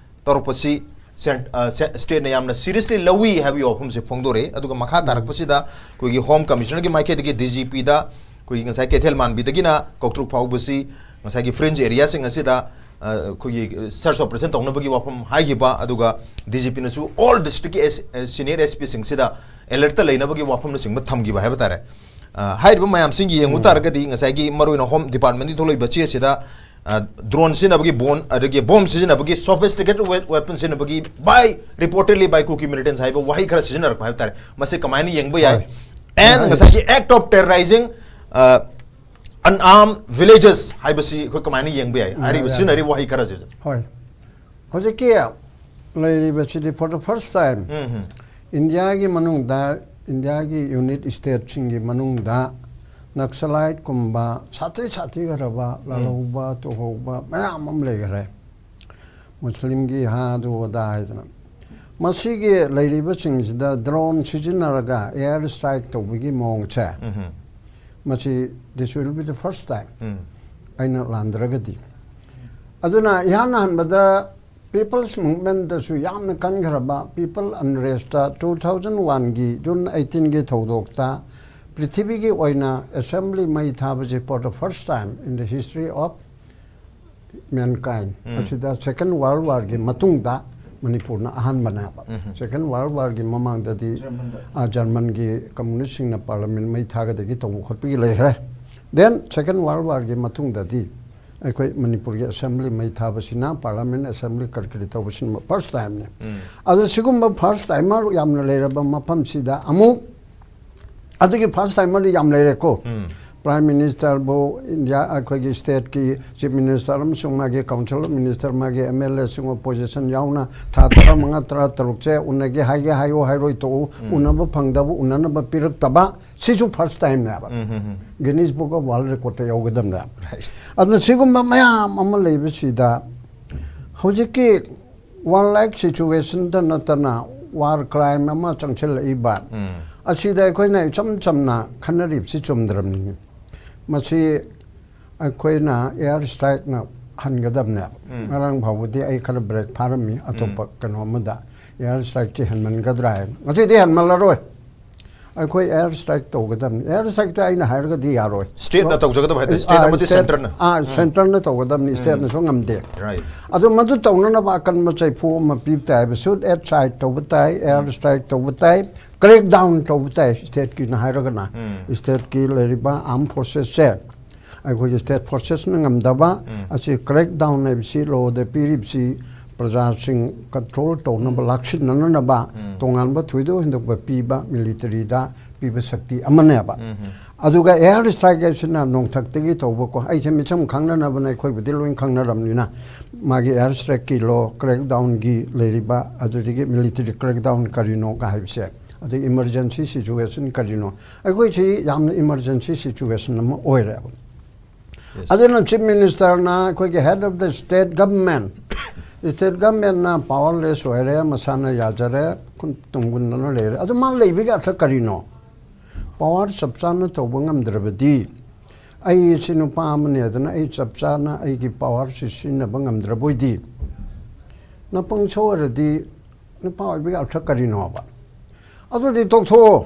ꯇꯧꯔꯛꯄꯁꯤ ꯁꯦꯟ-, ꯑ, ꯁꯦ-, ꯁ꯭ꯇꯦꯠꯅ ꯌꯥꯝꯅ ꯁꯤꯔꯤꯌꯁꯂꯤ ꯂꯧꯏ ꯍꯥꯏꯕꯒꯤ ꯋꯥꯐꯝꯁꯦ ꯐꯣꯡꯗꯣꯔꯛꯑꯦ꯫ ꯑꯗꯨꯒ ꯃꯈꯥ ꯇꯥꯔꯛꯄꯁꯤꯗ ꯑꯩꯈꯣꯏꯒꯤ ꯍꯣꯝ ꯀꯃꯤꯁꯅꯔꯒꯤ ꯃꯥꯏꯀꯩꯗꯒꯤ ꯗꯤ ꯖꯤ ꯄꯤꯗ ꯑꯩꯈꯣꯏꯒꯤ ꯉꯁꯥꯏ ꯀꯩꯊꯦꯜ ꯃꯥꯟꯕꯤꯗꯒꯤꯅ ꯀꯧꯇ꯭ꯔꯨꯛ ꯐꯥꯎꯕꯁꯤ ꯉꯁꯥꯏꯒꯤ ꯐ꯭ꯔꯤꯟꯖ ꯑꯦꯔꯤꯌꯥꯁꯤꯡ ꯑꯁꯤꯗ, ꯑ, ꯑꯩꯈꯣꯏꯒꯤ ꯁꯔꯆ ꯑꯣꯄꯔꯦꯁꯟ ꯇꯧꯅꯕꯒꯤ ꯋꯥꯐꯝ ꯍꯥꯏꯈꯤꯕ, ꯑꯗꯨꯒ ꯗꯤ ꯖꯤ ꯄꯤꯅꯁꯨ ꯑꯣꯜ ꯗꯤꯁꯇ꯭ꯔꯤꯛꯀꯤ ꯑꯦꯁ-, ꯑ, ꯁꯤꯅꯤꯌꯔ ꯑꯦꯁ ꯄꯤꯁꯤꯡꯁꯤꯗ ꯑꯦꯂꯔꯠꯇ ꯂꯩꯅꯕꯒꯤ ꯋꯥꯐꯝꯅꯆꯤꯡꯕ ꯊꯝꯈꯤꯕ ꯍꯥꯏꯕ ꯇꯥꯔꯦ꯫ ꯑ, ꯍꯥꯏꯔꯤꯕ ꯃꯌꯥꯝꯁꯤꯡ ꯌꯦꯡꯉꯨ ꯇꯥꯔꯒꯗꯤ ꯉꯁꯥꯏꯒꯤ ꯃꯔꯨꯑꯣꯏꯅ ꯍꯣꯝ ꯗꯤꯄꯥꯔꯠꯃꯦꯟꯗꯒꯤ ꯊꯣꯛꯂꯛꯏꯕ ꯆꯦ ꯑꯁꯤꯗ, ꯑ, ꯗ꯭ꯔꯣꯟ ꯁꯤꯖꯤꯟꯅꯕꯒꯤ, ꯕꯣꯟ, ꯑꯗꯒꯤ ꯕꯣꯝ ꯁꯤꯖꯤꯟꯅꯕꯒꯤ, ꯁꯣꯐꯤꯁꯇꯤꯀꯦꯇꯦꯗ ꯋꯦ-, ꯋꯦꯄꯟ ꯁꯤꯖꯤꯟꯅꯕꯒꯤ by, reportedly by Kuki militants ꯍꯥꯏꯕ ꯋꯥꯍꯩ ꯈꯔ ꯁꯤꯖꯤꯟꯅꯔꯛꯄ ꯍꯥꯏꯕ ꯇꯥꯔꯦ꯫ ꯃꯁꯤ ꯀꯃꯥꯏꯅ ꯌꯦꯡꯕ ꯌꯥꯏ? ꯍꯣꯏ꯫ ꯑꯦꯟ ꯍꯣꯏ꯫ ꯉꯁꯥꯏꯒꯤ act of terrorizing, ꯑ, unarmed villages ꯍꯥꯏꯕꯁꯤ ꯑꯩꯈꯣꯏ ꯀꯃꯥꯏꯅ ꯌꯦꯡꯕ ꯌꯥꯏ? ꯍꯥꯏꯔꯤꯕ ꯌꯥꯏ꯫ ꯁꯤꯖꯤꯟꯅꯔꯤꯕ ꯋꯥꯍꯩ ꯈꯔꯁꯦ꯫ ꯍꯣꯏ꯫ ꯍꯧꯖꯤꯛꯀꯤ ꯂꯩꯔꯤꯕꯁꯤꯗꯤ for the first time ꯎꯝ, ꯎꯝ꯫ ꯏꯟꯗꯤꯌꯥꯒꯤ ꯃꯅꯨꯡꯗ, ꯏꯟꯗꯤꯌꯥꯒꯤ ꯌꯨꯅꯤꯠ ꯁ꯭ꯇꯦꯠꯁꯤꯡꯒꯤ ꯃꯅꯨꯡꯗ ꯅꯛꯁꯂꯥꯏꯠꯀꯨꯝꯕ ꯁꯥꯊꯤ ꯁꯥꯊꯤꯈ꯭ꯔꯕ ꯎꯝ꯫ ꯂꯥꯜꯍꯧꯕ ꯇꯨꯍꯧꯕ ꯃꯌꯥꯝ ꯑꯃ ꯂꯩꯈ꯭ꯔꯦ꯫ ꯃꯨꯁꯂꯤꯝꯒꯤ ꯍꯥ ꯑꯗꯨ ꯑꯗꯥ ꯍꯥꯏꯗꯅ꯫ ꯃꯁꯤꯒꯤ ꯂꯩꯔꯤꯕꯁꯤꯡꯁꯤꯗ ꯗ꯭ꯔꯣꯟ ꯁꯤꯖꯤꯟꯅꯔꯒ ꯑꯦꯌꯔ ꯁ꯭ꯇ꯭ꯔꯥꯏꯛ ꯇꯧꯕꯒꯤ ꯃꯑꯣꯡꯁꯦ, ꯎꯝ꯫ ꯃꯁꯤ this will be the first time, ꯎꯝ꯫ ꯑꯩꯅ ꯂꯥꯟꯗ꯭ꯔꯒꯗꯤ꯫ ꯑꯗꯨꯅ ꯏꯍꯥꯟ ꯍꯥꯟꯕꯗ ꯄꯤꯄꯜꯁ ꯃꯨꯚꯃꯦꯟꯠꯇꯁꯨ ꯌꯥꯝꯅ ꯀꯟꯈ꯭ꯔꯕ ꯄꯤꯄꯜ ꯑꯟꯔꯦꯁꯇ two thousand one ꯒꯤ ꯖꯨꯟ eighteenꯒꯤ ꯊꯧꯗꯣꯛꯇ ꯄ꯭ꯔꯤꯊꯤꯕꯤꯒꯤ ꯑꯣꯏꯅ ꯑꯦꯁꯦꯝꯕ꯭ꯂꯤ ꯃꯩ ꯊꯥꯕꯁꯦ for the first time in the history of mankind꯫ ꯎꯝ꯫ ꯑꯁꯤꯗ Second World Warꯒꯤ ꯃꯇꯨꯡꯗ ꯃꯅꯤꯄꯨꯔꯅ ꯑꯍꯥꯟꯕꯅꯦꯕ꯫ ꯁꯦꯀꯦꯟ ꯋꯥꯔꯜ ꯋꯥꯔꯒꯤ ꯃꯃꯥꯡꯗꯗꯤ, ꯖꯔꯃꯟꯗ꯫ ꯑ, ꯖꯔꯃꯟꯒꯤ ꯀꯝꯃꯨꯅꯤꯁ꯭ꯠꯁꯤꯡꯅ ꯄꯥꯔꯂꯤꯌꯥꯃꯦꯟꯠ ꯃꯩ ꯊꯥꯒꯗꯒꯤ ꯇꯧꯕ ꯈꯣꯠꯄꯒꯤ ꯂꯩꯈ꯭ꯔꯦ꯫ ꯗꯦꯟ ꯁꯦꯀꯦꯟ ꯋꯥꯔꯜ ꯋꯥꯔꯒꯤ ꯃꯇꯨꯡꯗꯗꯤ ꯑꯩꯈꯣꯏ ꯃꯅꯤꯄꯨꯔꯒꯤ ꯑꯦꯁꯦꯝꯕ꯭ꯂꯤ ꯃꯩ ꯊꯥꯕꯁꯤꯅ, ꯄꯥꯔꯂꯤꯌꯥꯃꯦꯟꯠ ꯑꯦꯁꯦꯝꯕ꯭ꯂꯤ ꯀꯔꯤ ꯀꯔꯤ ꯇꯧꯕꯁꯤꯅ ꯐꯥꯔꯁ ꯇꯥꯏꯝꯅꯤ꯫ ꯑꯗꯣ ꯁꯤꯒꯨꯝꯕ ꯐꯥꯔꯁ ꯇꯥꯏꯃꯔ ꯌꯥꯝꯅ ꯂꯩꯔꯕ ꯃꯐꯝꯁꯤꯗ ꯑꯃꯨꯛ ꯑꯗꯨꯒꯤ ꯐꯥꯔꯁ ꯇꯥꯏꯃꯔꯗꯤ ꯌꯥꯝ ꯂꯩꯔꯦꯀꯣ꯫ ꯄ꯭ꯔꯥꯏꯝ ꯃꯤꯅꯤꯁꯇꯔꯕꯨ ꯏꯟꯗꯤꯌꯥ, ꯑꯩꯈꯣꯏꯒꯤ ꯁ꯭ꯇꯦꯠꯀꯤ ꯆꯤꯐ ꯃꯤꯅꯤꯁꯇꯔ ꯑꯃꯁꯨꯡ ꯃꯥꯒꯤ ꯀꯥꯎꯟꯁꯤꯜ ꯑꯣꯐ ꯃꯤꯅꯤꯁꯇꯔ, ꯃꯥꯒꯤ ꯑꯦꯝ ꯑꯦꯜ ꯑꯦꯁꯤꯡ ꯑꯣꯄꯣꯖꯤꯁꯟ ꯌꯥꯎꯅ ꯊꯥ ꯇꯔꯥꯃꯉꯥ, ꯇꯔꯥꯇꯔꯨꯛꯁꯦ ꯎꯅꯒꯦ ꯍꯥꯏꯒꯦ ꯍꯥꯏꯌꯣ ꯍꯥꯏꯔꯣꯏ ꯇꯣꯛꯎ, ꯎꯅꯕ ꯐꯪꯗꯕ, ꯎꯅꯅꯕ ꯄꯤꯔꯛꯇꯕ, ꯁꯤꯁꯨ ꯐꯥꯔꯁ ꯇꯥꯏꯝꯅꯦꯕ꯫ ꯒꯤꯅꯤꯁ ꯕꯨꯛ ꯑꯣꯐ ꯋꯥꯔꯜ ꯔꯦꯀꯣꯔꯗꯇ ꯌꯧꯒꯗꯕꯅꯦ꯫ ꯑꯗꯨꯅ ꯁꯤꯒꯨꯝꯕ ꯃꯌꯥꯝ ꯑꯃ ꯂꯩꯕꯁꯤꯗ ꯍꯧꯖꯤꯛꯀꯤ ꯋꯥꯔ ꯂꯥꯏꯛ ꯁꯤꯆꯨꯋꯦꯁꯟꯗ ꯅꯠꯇꯅ ꯋꯥꯔ ꯀ꯭ꯔꯥꯏꯝ ꯑꯃ ꯆꯪꯁꯤꯜꯂꯛꯏꯕ ꯑꯁꯤꯗ ꯑꯩꯈꯣꯏꯅ ꯏꯆꯝ ꯆꯝꯅ ꯈꯟꯅꯔꯤꯕꯁꯤ ꯆꯨꯝꯗ꯭ꯔꯕꯅꯤ꯫ ꯃꯁꯤ ꯑꯩꯈꯣꯏꯅ ꯑꯦꯌꯔ ꯁ꯭ꯇ꯭ꯔꯥꯏꯛꯅ ꯍꯟꯒꯗꯕꯅꯦꯕ꯫ ꯉꯔꯥꯡ ꯐꯥꯎꯕꯗꯤ ꯑꯩ ꯈꯔ ꯕ꯭ꯔꯦꯛ ꯐꯥꯔꯝꯃꯤ, ꯑꯇꯣꯞꯄ ꯀꯩꯅꯣ ꯑꯃꯗ, ꯑꯦꯌꯔ ꯁ꯭ꯇ꯭ꯔꯥꯏꯛꯁꯤ ꯍꯦꯟꯃꯟꯒꯗ꯭ꯔꯥ ꯍꯥꯏꯅ꯫ ꯉꯁꯤꯗꯤ ꯍꯦꯟꯃꯜꯂꯔꯣꯏ꯫ ꯑꯩꯈꯣꯏ ꯑꯦꯌꯔ ꯁ꯭ꯇ꯭ꯔꯥꯏꯛ ꯇꯧꯒꯗꯕꯅꯤ꯫ ꯑꯦꯌꯔ ꯁ꯭ꯇ꯭ꯔꯥꯏꯛꯇꯣ ꯑꯩꯅ ꯍꯥꯏꯔꯒꯗꯤ ꯌꯥꯔꯣꯏ꯫ ꯁ꯭ꯇꯦꯠꯅ ꯇꯧꯖꯒꯗꯕ ꯍꯥꯏꯗꯤ, ꯁ꯭ꯇꯦꯠ ꯑꯥ, ꯑꯃꯗꯤ ꯁ꯭ꯇꯦꯠ, ꯁꯦꯟꯇꯔꯅ꯫ ꯑꯥ, ꯁꯦꯟꯇꯔꯅ ꯇꯧꯒꯗꯕꯅꯤ, ꯁ꯭ꯇꯦꯠꯅꯁꯨ ꯉꯝꯗꯦ꯫ ꯔꯥꯏꯠ꯫ ꯑꯗꯨ ꯃꯗꯨ ꯇꯧꯅꯅꯕ ꯑꯀꯟꯕ ꯆꯩꯐꯨ ꯑꯃ ꯄꯤꯕ ꯇꯥꯏ ꯍꯥꯏꯕ, ꯁꯨꯠ ꯑꯦꯠ ꯁꯥꯏꯠ ꯇꯧꯕ ꯇꯥꯏ, ꯑꯦꯌꯔ ꯁ꯭ꯇ꯭ꯔꯥꯏꯛ ꯇꯧꯕ ꯇꯥꯏ, ꯀ꯭ꯔꯦꯛ ꯗꯥꯎꯟ ꯇꯧꯕ ꯇꯥꯏ꯫ ꯁ꯭ꯇꯦꯠꯀꯤꯅ ꯍꯥꯏꯔꯒꯅ, ꯁ꯭ꯇꯦꯠꯀꯤ ꯂꯩꯔꯤꯕ ꯑꯥꯔꯝ ꯐꯣꯔꯁꯦꯁꯁꯦ, ꯑꯩꯈꯣꯏꯒꯤ ꯁ꯭ꯇꯦꯠ ꯐꯣꯔꯁꯦꯁꯅ ꯉꯝꯗꯕ ꯑꯁꯤ ꯀ꯭ꯔꯦꯛ ꯗꯥꯎꯟ ꯍꯥꯏꯕꯁꯤ ꯂꯣꯗ ꯄꯤꯔꯤꯕꯁꯤ ꯄ꯭ꯔꯖꯥꯁꯤꯡ ꯀꯟꯇ꯭ꯔꯣꯜ ꯇꯧꯅꯕ, ꯂꯥꯛꯁꯤꯟꯅꯅꯕ ꯇꯣꯉꯥꯟꯕ ꯊꯣꯏꯗꯣꯛ ꯍꯦꯟꯗꯣꯛꯄ ꯄꯤꯕ ꯃꯤꯂꯤꯇꯔꯤꯗ ꯄꯤꯕ ꯁꯛꯇꯤ ꯑꯃꯅꯦꯕ꯫ ꯑꯗꯨꯒ ꯑꯦꯌꯔ ꯁ꯭ꯇ꯭ꯔꯥꯏꯛ ꯍꯥꯏꯁꯤꯅ ꯅꯣꯡꯊꯛꯇꯒꯤ ꯇꯧꯕꯀꯣ, ꯑꯩꯁꯦ ꯃꯤꯆꯝ ꯈꯪꯅꯅꯕꯅ ꯑꯩꯈꯣꯏꯕꯨꯗꯤ ꯂꯣꯏ ꯈꯪꯅꯔꯕꯅꯤꯅ, ꯃꯥꯒꯤ ꯑꯦꯌꯔ ꯁ꯭ꯇ꯭ꯔꯥꯏꯛꯀꯤ ꯂꯣ, ꯀ꯭ꯔꯦꯛ ꯗꯥꯎꯟꯒꯤ ꯂꯩꯔꯤꯕ, ꯑꯗꯨꯗꯒꯤ ꯃꯤꯂꯤꯇꯔꯤ ꯀ꯭ꯔꯦꯛ ꯗꯥꯎꯟ ꯀꯔꯤꯅꯣꯒ ꯍꯥꯏꯕꯁꯦ, ꯑꯗꯩ ꯏꯃꯔꯖꯦꯟꯁꯤ ꯁꯤꯆꯨꯋꯦꯁꯟ ꯀꯔꯤꯅꯣ, ꯑꯩꯈꯣꯏꯁꯤ ꯌꯥꯝꯅ ꯏꯃꯔꯖꯦꯟꯁꯤ ꯁꯤꯆꯨꯋꯦꯁꯟ ꯑꯃ ꯑꯣꯏꯔꯦꯕ꯫ ꯑꯗꯨꯅ ꯆꯤꯐ ꯃꯤꯅꯤꯁꯇꯔꯅ ꯑꯩꯈꯣꯏꯒꯤ head of the state government, state ꯒꯚꯔꯟꯃꯦꯟꯠꯅ ꯄꯥꯋꯔꯂꯦꯁ ꯑꯣꯏꯔꯦ, ꯃꯁꯥꯅ ꯌꯥꯖꯔꯦ, ꯈꯨꯟ ꯇꯨꯡꯒꯨꯟꯗꯅ ꯂꯩꯔꯦ꯫ ꯑꯗꯨ ꯃꯥ ꯂꯩꯕꯒꯤ ꯑꯔꯊ ꯀꯔꯤꯅꯣ? ꯄꯥꯋꯔ ꯆꯞ ꯆꯥꯅ ꯇꯧꯕ ꯉꯝꯗ꯭ꯔꯕꯗꯤ, ꯑꯩ ꯁꯤ ꯅꯨꯄꯥ ꯑꯃꯅꯤ ꯑꯗꯨꯅ ꯑꯩ ꯆꯞ ꯆꯥꯅ ꯑꯩꯒꯤ ꯄꯥꯋꯔꯁꯤ ꯁꯤꯖꯤꯟꯅꯕ ꯉꯝꯗ꯭ꯔꯕꯣꯏꯗꯤ, ꯅꯄꯪ ꯁꯣꯏꯔꯗꯤ ꯅꯨꯄꯥ ꯑꯣꯏꯕꯒꯤ ꯑꯔꯊ ꯀꯔꯤꯅꯣꯕ? ꯑꯗꯨꯗꯤ ꯇꯣꯛꯊꯣꯛꯑꯣ꯫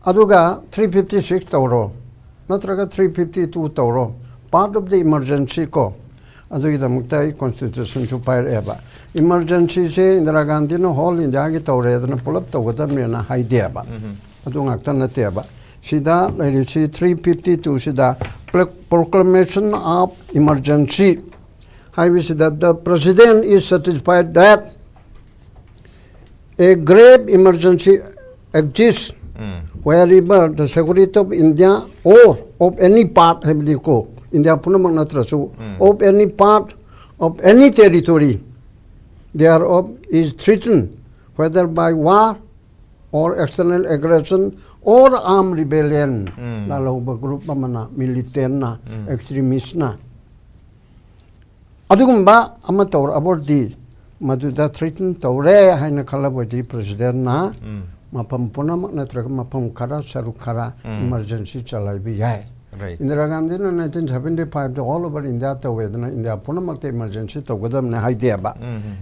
ꯑꯗꯨꯒ ꯊ꯭ꯔꯤ ꯐꯤꯐꯇꯤ ꯁꯤꯛꯁ ꯇꯧꯔꯣ, ꯅꯠꯇ꯭ꯔꯒ ꯊ꯭ꯔꯤ ꯐꯤꯐꯇꯤ ꯇꯨ ꯇꯧꯔꯣ, ꯄꯥꯔꯠ ꯑꯣꯐ ꯗ ꯏꯃꯔꯖꯦꯟꯁꯤ ꯀꯣ꯫ ꯑꯗꯨꯒꯤꯗꯃꯛꯇ ꯑꯩ ꯀꯣꯟꯁꯇꯤꯇ꯭ꯌꯨꯁꯟꯁꯨ ꯄꯥꯏꯔꯛꯑꯦꯕ꯫ ꯏꯃꯔꯖꯦꯟꯁꯤꯁꯦ ꯏꯟꯗꯤꯔꯥ ꯒꯥꯟꯙꯤꯅ ꯍꯣꯜ ꯏꯟꯗꯤꯌꯥꯒꯤ ꯇꯧꯔꯦꯗꯅ ꯄꯨꯂꯞ ꯇꯧꯒꯗꯕꯅꯦꯅ ꯍꯥꯏꯗꯦꯕ꯫ ꯑꯗꯨ ꯉꯥꯛꯇ ꯅꯠꯇꯦꯕ꯫ ꯁꯤꯗ ꯂꯩꯔꯤꯁꯤ ꯊ꯭ꯔꯤ ꯐꯤꯐꯇꯤ ꯇꯨꯁꯤꯗ Proclamation of Emergency ꯍꯥꯏꯕꯁꯤꯗ, "The President is satisfied that a grave emergency exists wherever the security of India or of any part," ꯍꯥꯏꯕꯗꯤꯀꯣ, ꯏꯟꯗꯤꯌꯥ ꯄꯨꯝꯅꯃꯛ ꯅꯠꯇ꯭ꯔꯁꯨ, "of any part of any territory thereof is threatened, whether by war or external aggression or armed rebellion." ꯂꯥꯜꯍꯧꯕ group ꯑꯃꯅ, ꯃꯤꯂꯤꯇꯦꯟꯅ, ꯑꯦꯛꯁꯇ꯭ꯔꯤꯃꯤꯁꯅ ꯑꯗꯨꯒꯨꯝꯕ ꯑꯃ ꯇꯧꯔꯛꯑꯕꯗꯤ, ꯃꯗꯨꯗ threaten ꯇꯧꯔꯦ ꯍꯥꯏꯅ ꯈꯜꯂꯕꯗꯤ, ꯄ꯭ꯔꯁꯤꯗꯦꯟꯅ ꯃꯐꯝ ꯄꯨꯝꯅꯃꯛ ꯅꯠꯇ꯭ꯔꯒ ꯃꯐꯝ ꯈꯔ, ꯁꯔꯨꯛ ꯈꯔ ꯏꯃꯔꯖꯦꯟꯁꯤ ꯆꯂꯥꯏꯕ ꯌꯥꯏ꯫ Right. ꯏꯟꯗꯤꯔꯥ ꯒꯥꯟꯙꯤꯅ ꯅꯥꯏꯟꯇꯤꯟ ꯁꯚꯦꯟꯇꯤ ꯐꯥꯏꯚꯇ all over India ꯇꯧꯋꯦꯗꯅ, ꯏꯟꯗꯤꯌꯥ ꯄꯨꯝꯅꯃꯛꯇ ꯏꯃꯔꯖꯦꯟꯁꯤ ꯇꯧꯒꯗꯕꯅꯦ ꯍꯥꯏꯗꯦꯕ꯫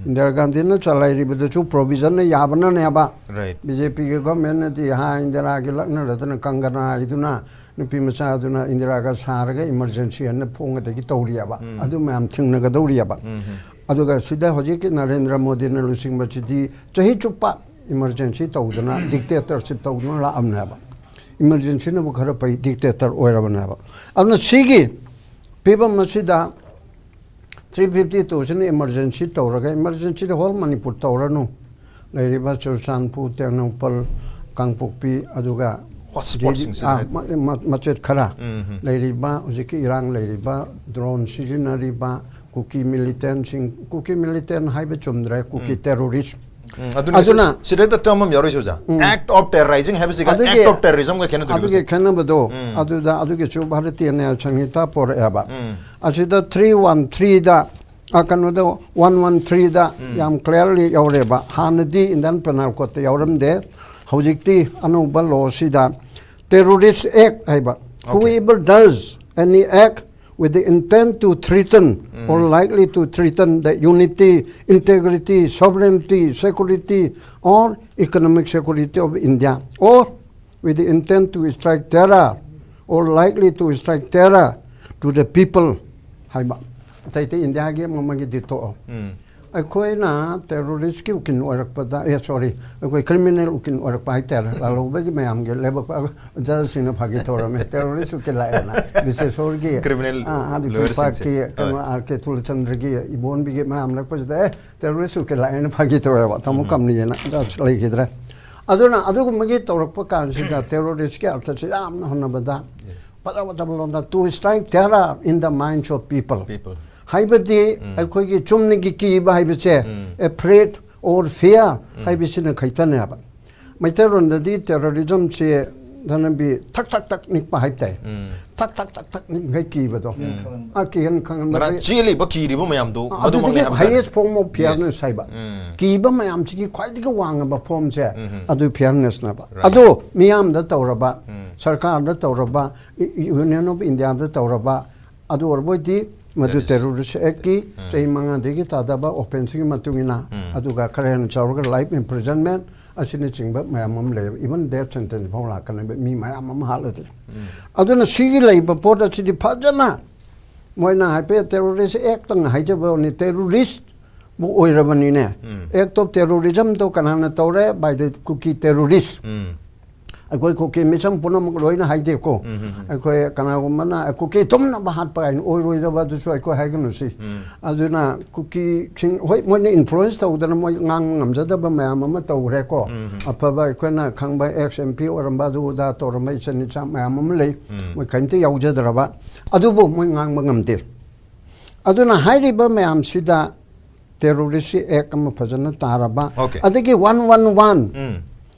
ꯏꯟꯗꯤꯔꯥ ꯒꯥꯟꯙꯤꯅ ꯆꯂꯥꯏꯔꯤꯕꯗꯁꯨ ꯄ꯭ꯔꯣꯚꯤꯖꯟꯅ ꯌꯥꯕꯅꯅꯦꯕ꯫ Right. ꯕꯤ ꯖꯦ ꯄꯤꯒꯤ ꯒꯚꯔꯟꯃꯦꯟꯅꯗꯤ ꯍꯥ ꯏꯟꯗꯤꯔꯥꯒꯤ ꯂꯛꯅꯔꯗꯅ ꯀꯪꯒꯅꯥ ꯍꯥꯏꯗꯨꯅ, ꯅꯨꯄꯤ ꯃꯆꯥꯗꯨꯅ ꯏꯟꯗꯤꯔꯥꯒ ꯁꯥꯔꯒ ꯏꯃꯔꯖꯦꯟꯁꯤ ꯑꯅ ꯐꯣꯡꯉꯗꯒꯤ ꯇꯧꯔꯤꯑꯕ꯫ ꯑꯗꯨ ꯃꯌꯥꯝ ꯊꯦꯡꯅꯒꯗꯧꯔꯤꯑꯕ꯫ ꯑꯗꯨꯒ ꯁꯤꯗ ꯍꯧꯖꯤꯛꯀꯤ ꯅꯔꯦꯟꯗ꯭ꯔ ꯃꯣꯗꯤꯅ ꯂꯨꯆꯤꯡꯕꯁꯤꯗꯤ ꯆꯍꯤ ꯆꯨꯞꯄ ꯏꯃꯔꯖꯦꯟꯁꯤ ꯇꯧꯗꯅ, ꯗꯤꯛꯇꯦꯇꯔꯁꯤꯞ ꯇꯧꯗꯨꯅ ꯂꯥꯛꯑꯝꯅꯦꯕ꯫ ꯏꯃꯔꯖꯦꯟꯁꯤꯅꯕꯨ ꯈꯔ ꯐꯩ, ꯗꯤꯛꯇꯦꯇꯔ ꯑꯣꯏꯔꯕꯅꯦꯕ꯫ ꯑꯗꯨꯅ ꯁꯤꯒꯤ ꯐꯤꯕꯝ ꯑꯁꯤꯗ ꯊ꯭ꯔꯤ ꯐꯤꯐꯇꯤ ꯇꯨꯁꯤꯅ ꯏꯃꯔꯖꯦꯟꯁꯤ ꯇꯧꯔꯒ, ꯏꯃꯔꯖꯦꯟꯁꯤꯗ ꯍꯣꯜ ꯃꯅꯤꯄꯨꯔ ꯇꯧꯔꯅꯨ, ꯂꯩꯔꯤꯕ ꯆꯨꯔꯆꯥꯟꯄꯨꯔ, ꯇꯦꯡꯅꯧꯄꯜ, ꯀꯥꯡꯄꯣꯛꯄꯤ, ꯑꯗꯨꯒ Hotspotꯁꯤꯡꯁꯤꯗ ꯑꯥ, ꯃ- ꯃ- ꯃꯆꯦꯠ ꯈꯔ ꯂꯩꯔꯤꯕ, ꯍꯧꯖꯤꯛꯀꯤ ꯏꯔꯥꯡ ꯂꯩꯔꯤꯕ, ꯗ꯭ꯔꯣꯟ ꯁꯤꯖꯤꯟꯅꯔꯤꯕ ꯀꯨꯀꯤ ꯃꯤꯂꯤꯇꯦꯟꯁꯤꯡ, ꯀꯨꯀꯤ ꯃꯤꯂꯤꯇꯦꯟ ꯍꯥꯏꯕ ꯆꯨꯝꯗ꯭ꯔꯦ, ꯀꯨꯀꯤ ꯇꯦꯔꯣꯔꯤꯁ꯫ ꯎꯝ, ꯑꯗꯨꯅ ꯑꯗꯨꯅ ꯁꯤ- ꯁꯤꯗꯩꯗ ꯇꯔꯝ ꯑꯃ ꯌꯥꯎꯔꯤ, ꯑꯣꯖꯥ꯫ Act of Terrorism ꯍꯥꯏꯕꯁꯤꯒ ꯑꯗꯨꯒꯤ- Act of Terrorismꯒ ꯈꯦꯠꯅꯗꯣꯔꯤꯕꯁꯦ꯫ ꯑꯗꯨꯒꯤ ꯈꯦꯠꯅꯕꯗꯣ, ꯑꯗꯨꯗ ꯑꯗꯨꯒꯤꯁꯨ ꯚꯥꯔꯇꯤꯌ ꯅ꯭ꯌꯥꯌ ꯁꯪꯍꯤꯇꯥ ꯄꯣꯔꯛꯑꯦꯕ꯫ ꯑꯁꯤꯗ ꯊ꯭ꯔꯤ ꯋꯥꯟ ꯊ꯭ꯔꯤꯗ, ꯀꯩꯅꯣꯗ, ꯋꯥꯟ ꯋꯥꯟ ꯊ꯭ꯔꯤꯗ ꯌꯥꯝ ꯀ꯭ꯂꯤꯌꯥꯔꯂꯤ ꯌꯥꯎꯔꯦꯕ꯫ ꯍꯥꯟꯅꯗꯤ ꯏꯟꯗꯤꯌꯟ ꯄꯦꯅꯥꯜ ꯀꯣꯗꯇ ꯌꯥꯎꯔꯝꯗꯦ꯫ ꯍꯧꯖꯤꯛꯇꯤ ꯑꯅꯧꯕ ꯂꯣꯁꯤꯗ Terrorist Act ꯍꯥꯏꯕ, "Whoever does any act with the intent to threaten or likely to threaten the unity, integrity, sovereignty, security or economic security of India, or with the intent to strike terror or likely to strike terror to the people" ꯍꯥꯏꯕ꯫ ꯑꯇꯩ ꯑꯇꯩ ꯏꯟꯗꯤꯌꯥꯒꯤ ꯑꯃ ꯑꯃꯒꯤꯗꯤ ꯇꯣꯛꯑꯣ꯫ ꯑꯩꯈꯣꯏꯅ ꯇꯦꯔꯣꯔꯤꯁꯀꯤ ꯎꯀꯤꯜ ꯑꯣꯏꯔꯛꯄꯗ, ꯑꯦ, ꯁꯣꯔꯤ, ꯑꯩꯈꯣꯏ criminal ꯎꯀꯤꯜ ꯑꯣꯏꯔꯛꯄ ꯍꯥꯏꯇꯥꯔꯦ, ꯂꯥꯜꯍꯧꯕꯒꯤ ꯃꯌꯥꯝꯒꯤ ꯂꯥꯏꯕꯛ ꯖꯖꯁꯤꯡꯅ ꯐꯥꯒꯤ ꯇꯧꯔꯝꯃꯦ, ꯇꯦꯔꯣꯔꯤꯁ ꯎꯀꯤꯜ ꯂꯥꯛꯑꯦꯅ꯫ ꯕꯤꯁꯦꯁꯣꯔꯒꯤ, ꯀ꯭ꯔꯤꯃꯤꯅꯦꯜ ꯑꯥ, ꯑꯥ, ꯂꯣꯌꯔꯁꯤꯡꯁꯦ꯫ ꯄꯥꯔꯛꯀꯤ ꯀꯩꯅꯣ, ꯍꯣꯏ꯫ ꯑꯥꯔ ꯀꯦ ꯇꯨꯂꯆꯟꯗ꯭ꯔꯒꯤ ꯏꯕꯣꯟꯕꯤꯒꯤ ꯃꯌꯥꯝ ꯂꯥꯛꯄꯁꯤꯗ, "ꯑꯦ, ꯇꯦꯔꯣꯔꯤꯁ ꯎꯀꯤꯜ ꯂꯥꯛꯑꯦꯅ" ꯐꯥꯒꯤ ꯇꯧꯋꯦꯕ, ꯊꯃꯨꯛ ꯀꯝꯅꯤꯅ ꯖꯖ ꯂꯩꯈꯤꯗ꯭ꯔꯦ꯫ ꯑꯗꯨꯅ ꯑꯗꯨꯒꯨꯝꯕꯒꯤ ꯇꯧꯔꯛꯄ ꯀꯥꯟꯁꯤꯗ ꯇꯦꯔꯣꯔꯤꯁꯀꯤ ꯑꯔꯊꯁꯤ ꯌꯥꯝꯅ ꯍꯣꯠꯅꯕꯗ ꯐꯖ ꯐꯖꯕ ꯂꯣꯟꯗ "To strike terror in the minds of people", people. ꯍꯥꯏꯕꯗꯤ ꯑꯩꯈꯣꯏꯒꯤ ꯆꯨꯝꯅꯒꯤ ꯀꯤꯕ ꯍꯥꯏꯕꯁꯦ, "afraid or fear" ꯍꯥꯏꯕꯁꯤꯅ ꯈꯛꯇꯅꯦꯕ꯫ ꯃꯩꯇꯩꯂꯣꯟꯗꯗꯤ ꯇꯦꯔꯣꯔꯤꯖꯝꯁꯦ ꯙꯅꯕꯤ ꯊꯛ ꯊꯛ ꯊꯛ ꯅꯤꯛꯄ ꯍꯥꯏꯕ ꯇꯥꯏ꯫ ꯊꯛ ꯊꯛ ꯊꯛ ꯊꯛ ꯅꯤꯛꯈꯩ ꯀꯤꯕꯗꯣ꯫ ꯎꯝ꯫ ꯑꯥ, ꯀꯤꯍꯟ ꯈꯪꯍꯟꯕ ꯉꯔꯥꯡ ꯀꯩ-, ꯆꯦꯜꯂꯤꯕ ꯀꯤꯔꯤꯕ ꯃꯌꯥꯝꯗꯣ ꯑꯥ, ꯃꯗꯨꯃꯛꯅꯦ ꯑꯗꯨꯗꯒꯤ ꯍꯥꯏꯕ ꯇꯥꯔꯦ꯫ Highest form of fearꯅess ꯍꯥꯏꯕ꯫ ꯎꯝ꯫ ꯀꯤꯕ ꯃꯌꯥꯝꯁꯤꯒꯤ ꯈ꯭ꯋꯥꯏꯗꯒꯤ ꯋꯥꯡꯉꯕ ꯐꯣꯝꯁꯦ ꯎꯝ꯫ ꯑꯗꯨ fearnessꯅꯦꯕ꯫ Right꯫ ꯑꯗꯣ ꯃꯤꯌꯥꯝꯗ ꯇꯧꯔꯕ, ꯎꯝ꯫ ꯁꯔꯀꯥꯔꯗ ꯇꯧꯔꯕ, ꯏ-, ꯏ-, Union of Indiaꯗ ꯇꯧꯔꯕ, ꯑꯗꯨ ꯑꯣꯏꯔꯕꯣꯏꯗꯤ ꯃꯗꯨ Terrorist꯫ Terrorist Actꯀꯤ ꯎꯝ꯫ ꯆꯍꯤ ꯃꯉꯥꯗꯒꯤ ꯇꯥꯗꯕ offenceꯀꯤ ꯃꯇꯨꯡ ꯏꯟꯅ, ꯎꯝ꯫ ꯑꯗꯨꯒ ꯈꯔ ꯍꯦꯟꯅ ꯆꯥꯎꯔꯒ life imprisonment ꯑꯁꯤꯅꯆꯤꯡꯕ ꯃꯌꯥꯝ ꯑꯃ ꯂꯩꯌꯦꯕ꯫ Even death sentenceꯐꯥꯎ ꯂꯥꯛꯀꯅꯦꯕ, ꯃꯤ ꯃꯌꯥꯝ ꯑꯃ ꯍꯥꯠꯂꯗꯤ꯫ ꯎꯝ꯫ ꯑꯗꯨꯅ ꯁꯤꯒꯤ ꯂꯩꯕ ꯄꯣꯠ ꯑꯁꯤꯗꯤ ꯐꯖꯅ ꯃꯣꯏꯅ ꯍꯥꯏꯐꯦꯠ Terrorist Actꯇꯪ ꯍꯥꯏꯖꯕ ꯋꯥꯅꯤ, terroristꯕꯨ ꯑꯣꯏꯔꯕꯅꯤꯅꯦ꯫ ꯎꯝ꯫ Act of terrorismꯗꯣ ꯀꯅꯥꯅ ꯇꯧꯔꯦ? By the Kuki terrorist꯫ ꯎꯝ꯫ ꯑꯩꯈꯣꯏ ꯀꯨꯀꯤ ꯃꯤꯆꯝ ꯄꯨꯝꯅꯃꯛ ꯂꯣꯏꯅ ꯍꯥꯏꯗꯦꯀꯣ꯫ ꯎꯝ, ꯎꯝ, ꯎꯝ꯫ ꯑꯩꯈꯣꯏ ꯀꯅꯥꯒꯨꯝꯕꯅ ꯀꯨꯀꯤ ꯇꯨꯝꯅꯕ ꯍꯥꯠꯄ ꯀꯥꯏꯅ ꯑꯣꯏꯔꯣꯏꯗꯕ, ꯑꯗꯨꯁꯨ ꯑꯩꯈꯣꯏ ꯍꯥꯏꯒꯅꯨꯁꯤ꯫ ꯎꯝ꯫ ꯑꯗꯨꯅ ꯀꯨꯀꯤꯁꯤꯡ, ꯍꯣꯏ, ꯃꯣꯏꯅ influence ꯇꯧꯗꯅ ꯃꯣꯏ ꯉꯥꯡꯕ ꯉꯝꯖꯗꯕ ꯃꯌꯥꯝ ꯑꯃ ꯇꯧꯈ꯭ꯔꯦꯀꯣ꯫ ꯎꯝ, ꯎꯝ꯫ ꯑꯐꯕ ꯑꯩꯈꯣꯏꯅ ꯈꯪꯕ ex MP ꯑꯣꯏꯔꯝꯕ, ꯑꯗꯨ ꯑꯗꯥ ꯇꯧꯔꯝꯕ ꯏꯆꯟ ꯏꯆꯥ ꯃꯌꯥꯝ ꯑꯃ ꯂꯩ꯫ ꯎꯝ꯫ ꯃꯣꯏ ꯀꯔꯤꯝꯇ ꯌꯥꯎꯖꯗ꯭ꯔꯕ꯫ ꯑꯗꯨꯕꯨ ꯃꯣꯏ ꯉꯥꯡꯕ ꯉꯝꯗꯦ꯫ ꯑꯗꯨꯅ ꯍꯥꯏꯔꯤꯕ ꯃꯌꯥꯝꯁꯤꯗ Terrorist Act ꯑꯃ ꯐꯖꯅ ꯇꯥꯔꯕ, OK꯫ ꯑꯗꯒꯤ one one one, ꯎꯝ꯫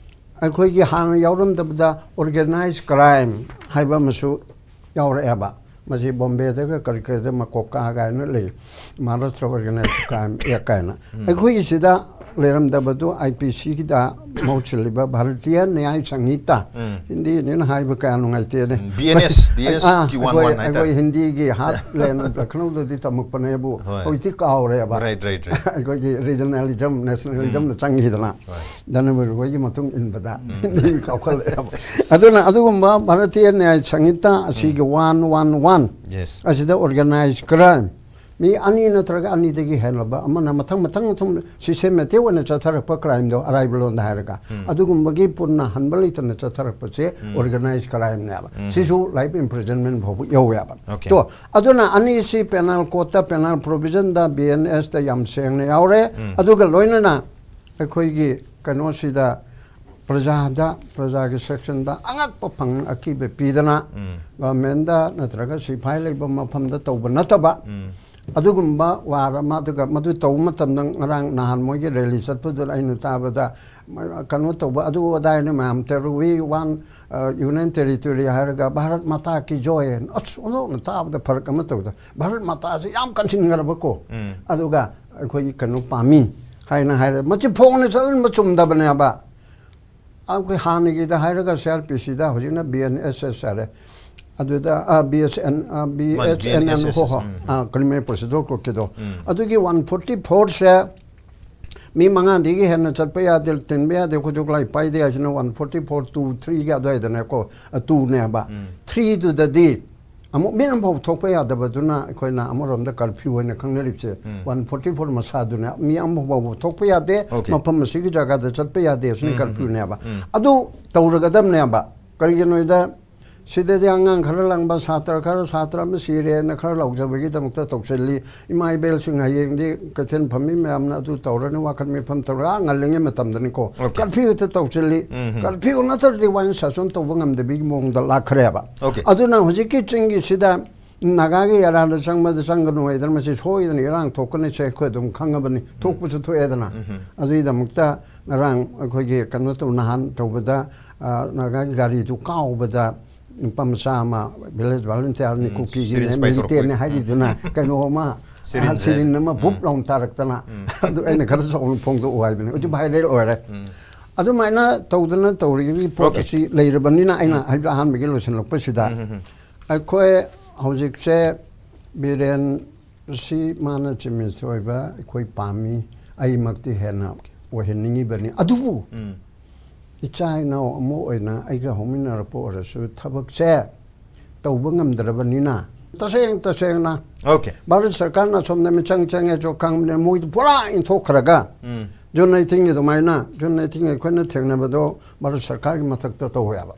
ꯑꯩꯈꯣꯏꯒꯤ ꯍꯥꯟꯅ ꯌꯥꯎꯔꯝꯗꯕꯗ organized crime ꯍꯥꯏꯕ ꯑꯃꯁꯨ ꯌꯥꯎꯔꯛꯑꯦꯕ꯫ ꯃꯁꯤ ꯕꯣꯝꯕꯦꯗꯒ ꯀꯔꯤ ꯀꯔꯤꯗ ꯃꯀꯣꯀꯥ ꯀꯥꯏꯅ ꯂꯩ, Maharashtra Organized Crime Act ꯀꯥꯏꯅ꯫ ꯎꯝ꯫ ꯑꯩꯈꯣꯏꯒꯤꯁꯤꯗ ꯂꯩꯔꯝꯗꯕꯗꯨ IPCꯒꯤꯗ ꯃꯍꯨꯠ ꯁꯤꯜꯂꯤꯕ ꯚꯥꯔꯇꯤꯌ ꯅ꯭ꯌꯥꯌ ꯁꯪꯍꯤꯇꯥ, ꯎꯝ꯫ ꯍꯤꯟꯗꯤꯅꯤꯅ ꯍꯥꯏꯕ ꯀꯌꯥ ꯅꯨꯡꯉꯥꯏꯇꯦꯅꯦ꯫ ꯎꯝ, BNS, ꯑꯥ, BNSꯀꯤ one one ꯑꯩꯈꯣꯏ, ꯍꯥꯏꯇꯥꯔꯦ꯫ ꯑꯩꯈꯣꯏ ꯍꯤꯟꯗꯤꯒꯤ heartland ꯂꯈꯅꯧꯗꯗꯤ ꯇꯝꯃꯛꯄꯅꯦꯕꯨ, ꯍꯣꯏ꯫ ꯍꯧꯖꯤꯛꯇꯤ ꯀꯥꯎꯔꯦꯕ꯫ Right, right, right꯫ ꯑꯩꯈꯣꯏꯒꯤ regionalism, nationalismꯅ ꯎꯝ꯫ ꯆꯪꯈꯤꯗꯅ꯫ ꯍꯣꯏ꯫ ꯙꯅꯕꯤꯔ ꯍꯣꯏꯒꯤ ꯃꯇꯨꯡ ꯏꯟꯕꯗ ꯎꯝ꯫ ꯍꯤꯟꯗꯤ ꯀꯥꯎꯈꯠꯂꯛꯑꯦꯕ꯫ ꯑꯗꯨꯅ ꯑꯗꯨꯒꯨꯝꯕ ꯚꯥꯔꯇꯤꯌ ꯅ꯭ꯌꯥꯌ ꯁꯪꯍꯤꯇꯥ ꯑꯁꯤꯒꯤ ꯎꯝ꯫ One one one Yes꯫ ꯑꯁꯤꯗ organized crime ꯃꯤ ꯑꯅꯤ ꯅꯠꯇ꯭ꯔꯒ ꯑꯅꯤꯗꯒꯤ ꯍꯦꯜꯂꯕ ꯑꯃꯅ ꯃꯊꯪ ꯃꯊꯪ ꯃꯊꯪ systematic ꯑꯣꯏꯅ ꯆꯠꯊꯔꯛꯄ crimeꯗꯣ, ꯑꯔꯥꯏꯕ ꯂꯣꯟꯗ ꯍꯥꯏꯔꯒ, ꯑꯗꯨꯒꯨꯝꯕꯒꯤ ꯄꯨꯟꯅ ꯍꯟꯕ ꯂꯩꯇꯅ ꯆꯠꯊꯔꯛꯄꯁꯦ organized crimeꯅꯦꯕ꯫ ꯁꯤꯁꯨ life imprisonment ꯐꯥꯎꯕ ꯌꯧꯋꯦꯕ꯫ Okay. ꯇꯣ, ꯑꯗꯨꯅ ꯑꯅꯤꯁꯤ penal codeꯇ, penal provisionꯗ, B N Sꯇ ꯌꯥꯝ ꯁꯦꯡꯅ ꯌꯥꯎꯔꯦ꯫ ꯑꯗꯨꯒ ꯂꯣꯏꯅꯅ ꯑꯩꯈꯣꯏꯒꯤ ꯀꯩꯅꯣꯁꯤꯗ ꯄ꯭ꯔꯖꯥꯗ, ꯄ꯭ꯔꯖꯥꯒꯤ sectionꯗ ꯑꯉꯛꯄ ꯐꯪ ꯑꯀꯤꯕ ꯄꯤꯗꯅ governmentꯗ ꯅꯠꯇ꯭ꯔꯒ ꯁꯤꯐꯥꯏ ꯂꯩꯕ ꯃꯐꯝꯗ ꯇꯧꯕ ꯅꯠꯇꯕ, ꯑꯗꯨꯒꯨꯝꯕ war ꯑꯃ, ꯑꯗꯨꯒ ꯃꯗꯨ ꯇꯧꯕ ꯃꯇꯝꯗ ꯉꯔꯥꯡ ꯅꯍꯥꯟ ꯃꯣꯏꯒꯤ rally ꯆꯠꯄꯗꯨꯗ ꯑꯩꯅ ꯇꯥꯕꯗ, ꯃ-, ꯀꯩꯅꯣ ꯇꯧꯕ ꯑꯗꯨ ꯑꯗꯥꯏꯅ ꯃꯌꯥꯝ ꯇꯧꯔꯨꯏ, one, ꯑ, union territory ꯍꯥꯏꯔꯒ ꯚꯥꯔꯠ ꯃꯥꯇꯥ ꯀꯤ ꯖꯣꯏ ꯍꯥꯏꯅ, ꯑꯁ, ꯑꯣꯟꯊꯣꯛꯅ ꯇꯥꯕꯗ ꯐꯔꯛ ꯑꯃ ꯇꯧꯗ, ꯚꯥꯔꯠ ꯃꯥꯇꯥꯁꯦ ꯌꯥꯝ ꯀꯟꯁꯤꯟꯈ꯭ꯔꯕꯀꯣ꯫ ꯑꯗꯨꯒ ꯑꯩꯈꯣꯏꯒꯤ ꯀꯩꯅꯣ ꯄꯥꯝꯃꯤ ꯍꯥꯏꯅ ꯍꯥꯏꯔꯦ, ꯃꯁꯤ ꯐꯣꯡꯅ ꯆꯠꯍꯟꯕ ꯆꯨꯝꯗꯕꯅꯦꯕ꯫ ꯑꯩꯈꯣꯏ ꯍꯥꯟꯅꯒꯤꯗ ꯍꯥꯏꯔꯒ C R P Cꯗ, ꯍꯧꯖꯤꯛꯅ B N S S ꯍꯥꯏꯔꯦ꯫ ꯑꯗꯨꯗ, ꯑ, B S N, ꯑ, B H N N, B N S S, ꯍꯣ, ꯍꯣ, ꯎꯝ. ꯑ, criminal procedure courtꯀꯤꯗꯣ꯫ ꯑꯗꯨꯒꯤ one forty fourꯁꯦ ꯃꯤ ꯃꯉꯥꯗꯒꯤ ꯍꯦꯟꯅ ꯆꯠꯄ ꯌꯥꯗꯦ, ꯇꯤꯟꯕ ꯌꯥꯗꯦ, ꯈꯨꯠꯁꯨ ꯈꯨꯠꯂꯥꯏ ꯄꯥꯏꯗꯦ ꯍꯥꯏꯁꯤꯅ one forty four two threeꯒꯤ ꯑꯗꯨꯋꯥꯏꯗꯅꯦꯀꯣ, ꯑ, twoꯅꯦꯕ꯫ Threeꯗꯨꯗꯗꯤ ꯑꯃꯨꯛ ꯃꯤ ꯑꯃꯐꯥꯎ ꯊꯣꯛꯄ ꯌꯥꯗꯕꯗꯨꯅ ꯑꯩꯈꯣꯏꯅ ꯑꯃꯔꯣꯝꯗ curfew ꯍꯥꯏꯅ ꯈꯪꯅꯔꯤꯕꯁꯦ one forty four ꯃꯁꯥꯗꯨꯅ ꯃꯤ ꯑꯃꯐꯥꯎ ꯊꯣꯛꯄ ꯌꯥꯗꯦ, Okay. ꯃꯐꯝ ꯑꯁꯤꯒꯤ ꯖꯒꯥꯗ ꯆꯠꯄ ꯌꯥꯗꯦ, ꯑꯁꯤꯅ curfewꯅꯦꯕ꯫ ꯑꯗꯨ ꯇꯧꯔꯒꯗꯕꯅꯦꯕ꯫ ꯀꯔꯤꯒꯤꯅꯣꯗ ꯁꯤꯗꯗꯤ ꯑꯉꯥꯡ ꯈꯔ ꯂꯪꯕ, ꯁꯥꯇ꯭ꯔ ꯈꯔ, ꯁꯥꯇ꯭ꯔ ꯑꯃ ꯁꯤꯔꯦꯅ ꯈꯔ ꯂꯥꯎꯖꯕꯒꯤꯗꯃꯛꯇ ꯇꯧꯁꯤꯜꯂꯤ꯫ ꯏꯃꯥ ꯏꯕꯦꯜꯁꯤꯡ ꯍꯌꯦꯡꯗꯤ ꯀꯩꯊꯦꯜ ꯐꯝꯃꯤ ꯃꯌꯥꯝꯅ ꯑꯗꯨ ꯇꯧꯔꯅꯤ, ꯋꯥꯈꯜ ꯃꯤꯐꯝ ꯇꯧꯔꯒ, ꯑꯥ ꯉꯜꯂꯤꯉꯩ ꯃꯇꯝꯗꯅꯤꯀꯣ꯫ Okay. Curfew ꯍꯦꯛꯇ ꯇꯧꯁꯤꯜꯂꯤ꯫ Curfew ꯅꯠꯇ꯭ꯔꯗꯤ ꯋꯥꯌꯦꯜ ꯁꯥꯖꯣꯜ ꯇꯧꯕ ꯉꯝꯗꯕꯒꯤ ꯃꯑꯣꯡꯗ ꯂꯥꯛꯈ꯭ꯔꯦꯕ꯫ Okay. ꯑꯗꯨꯅ ꯍꯧꯖꯤꯛꯀꯤ ꯆꯤꯡꯒꯤꯁꯤꯗ ꯅꯥꯒꯥꯒꯤ ꯑꯦꯔꯤꯌꯥꯗ ꯆꯪꯕꯗ ꯆꯪꯒꯅꯨ ꯍꯥꯏꯗꯅ, ꯃꯁꯤ ꯁꯣꯏꯗꯅ ꯏꯔꯥꯡ ꯊꯣꯛꯀꯅꯤ, ꯁꯦ ꯑꯩꯈꯣꯏ ꯑꯗꯨꯝ ꯈꯪꯉꯕꯅꯤ, ꯊꯣꯛꯄꯁꯨ ꯊꯣꯛꯑꯦꯗꯅ꯫ ꯑꯗꯨꯒꯤꯗꯃꯛꯇ ꯉꯔꯥꯡ ꯑꯩꯈꯣꯏꯒꯤ ꯀꯩꯅꯣ ꯇꯧ, ꯅꯍꯥꯟ ꯇꯧꯕꯗ, ꯑ, ꯅꯥꯒꯥꯒꯤ ꯒꯥꯔꯤꯗꯨ ꯀꯥꯎꯕꯗ ꯅꯨꯄꯥ ꯃꯆꯥ ꯑꯃ, village volunteerꯅꯤ, ꯀꯨꯀꯤꯒꯤꯅꯦ, ꯁꯤꯔꯤꯟ ꯁꯨꯃꯥꯏꯅ militaryꯅꯦ ꯇꯧꯔꯛꯄ꯫ ꯍꯥꯏꯔꯤꯗꯨꯅ ꯀꯩꯅꯣ ꯑꯃ, ꯁꯤꯔꯤꯟꯁꯦ꯫ ꯁꯤꯔꯤꯟ ꯑꯃ ꯕꯨꯞ ꯂꯥꯎꯅ ꯇꯥꯔꯛꯇꯅ, ꯑꯗꯨ ꯑꯩꯅ ꯈꯔ ꯆꯥꯎꯅ ꯐꯣꯡꯗꯣꯛꯎ ꯍꯥꯏꯕꯅꯤ, ꯍꯧꯖꯤꯛ viral ꯑꯣꯏꯔꯦ꯫ ꯑꯗꯨꯃꯥꯏꯅ ꯇꯧꯗꯅ ꯇꯧꯔꯤꯕꯒꯤ ꯄꯣꯠ Okay. ꯑꯁꯤ ꯂꯩꯔꯕꯅꯤꯅ ꯑꯩꯅ ꯍꯥꯏꯕꯗꯤ ꯑꯍꯥꯟꯕꯒꯤ ꯂꯣꯏꯁꯤꯜꯂꯛꯄꯁꯤꯗ ꯑꯩꯈꯣꯏ ꯍꯧꯖꯤꯛꯁꯦ ꯕꯤꯔꯦꯟ ꯁꯤ ꯃꯥꯅ chief minister ꯑꯣꯏꯕ ꯑꯩꯈꯣꯏ ꯄꯥꯝꯃꯤ, ꯑꯩꯃꯛꯇꯤ ꯍꯦꯟꯅ ꯑꯣꯏꯍꯟꯅꯤꯡꯉꯤꯕꯅꯤ꯫ ꯑꯗꯨꯕꯨ ꯏꯆꯥ ꯏꯅꯥꯎ ꯑꯃ ꯑꯣꯏꯅ ꯑꯩꯒ ꯍꯧꯃꯤꯟꯅꯔꯛꯄ ꯑꯣꯏꯔꯁꯨ ꯊꯕꯛꯁꯦ ꯇꯧꯕ ꯉꯝꯗ꯭ꯔꯕꯅꯤꯅ ꯇꯁꯦꯡ ꯇꯁꯦꯡꯅ ꯑꯣꯀꯦ꯫ ꯚꯥꯔꯠ ꯁꯔꯀꯥꯔꯅ ꯑꯁꯣꯝꯗ ꯃꯤꯆꯪ ꯆꯪꯉꯦꯁꯨ ꯈꯪꯕꯅꯦ, ꯃꯣꯏꯗꯤ ꯄꯨꯔꯥ ꯏꯟꯊꯣꯛꯈ꯭ꯔꯒ꯫ ꯖꯨꯟ ꯑꯩꯠꯇꯤꯟꯒꯤ ꯑꯗꯨꯃꯥꯏꯅ, ꯖꯨꯟ ꯑꯩꯠꯇꯤꯟꯒꯤ ꯑꯩꯈꯣꯏꯅ ꯊꯦꯡꯅꯕꯗꯣ ꯚꯥꯔꯠ ꯁꯔꯀꯥꯔꯒꯤ ꯃꯊꯛꯇ ꯇꯧꯋꯦꯕ꯫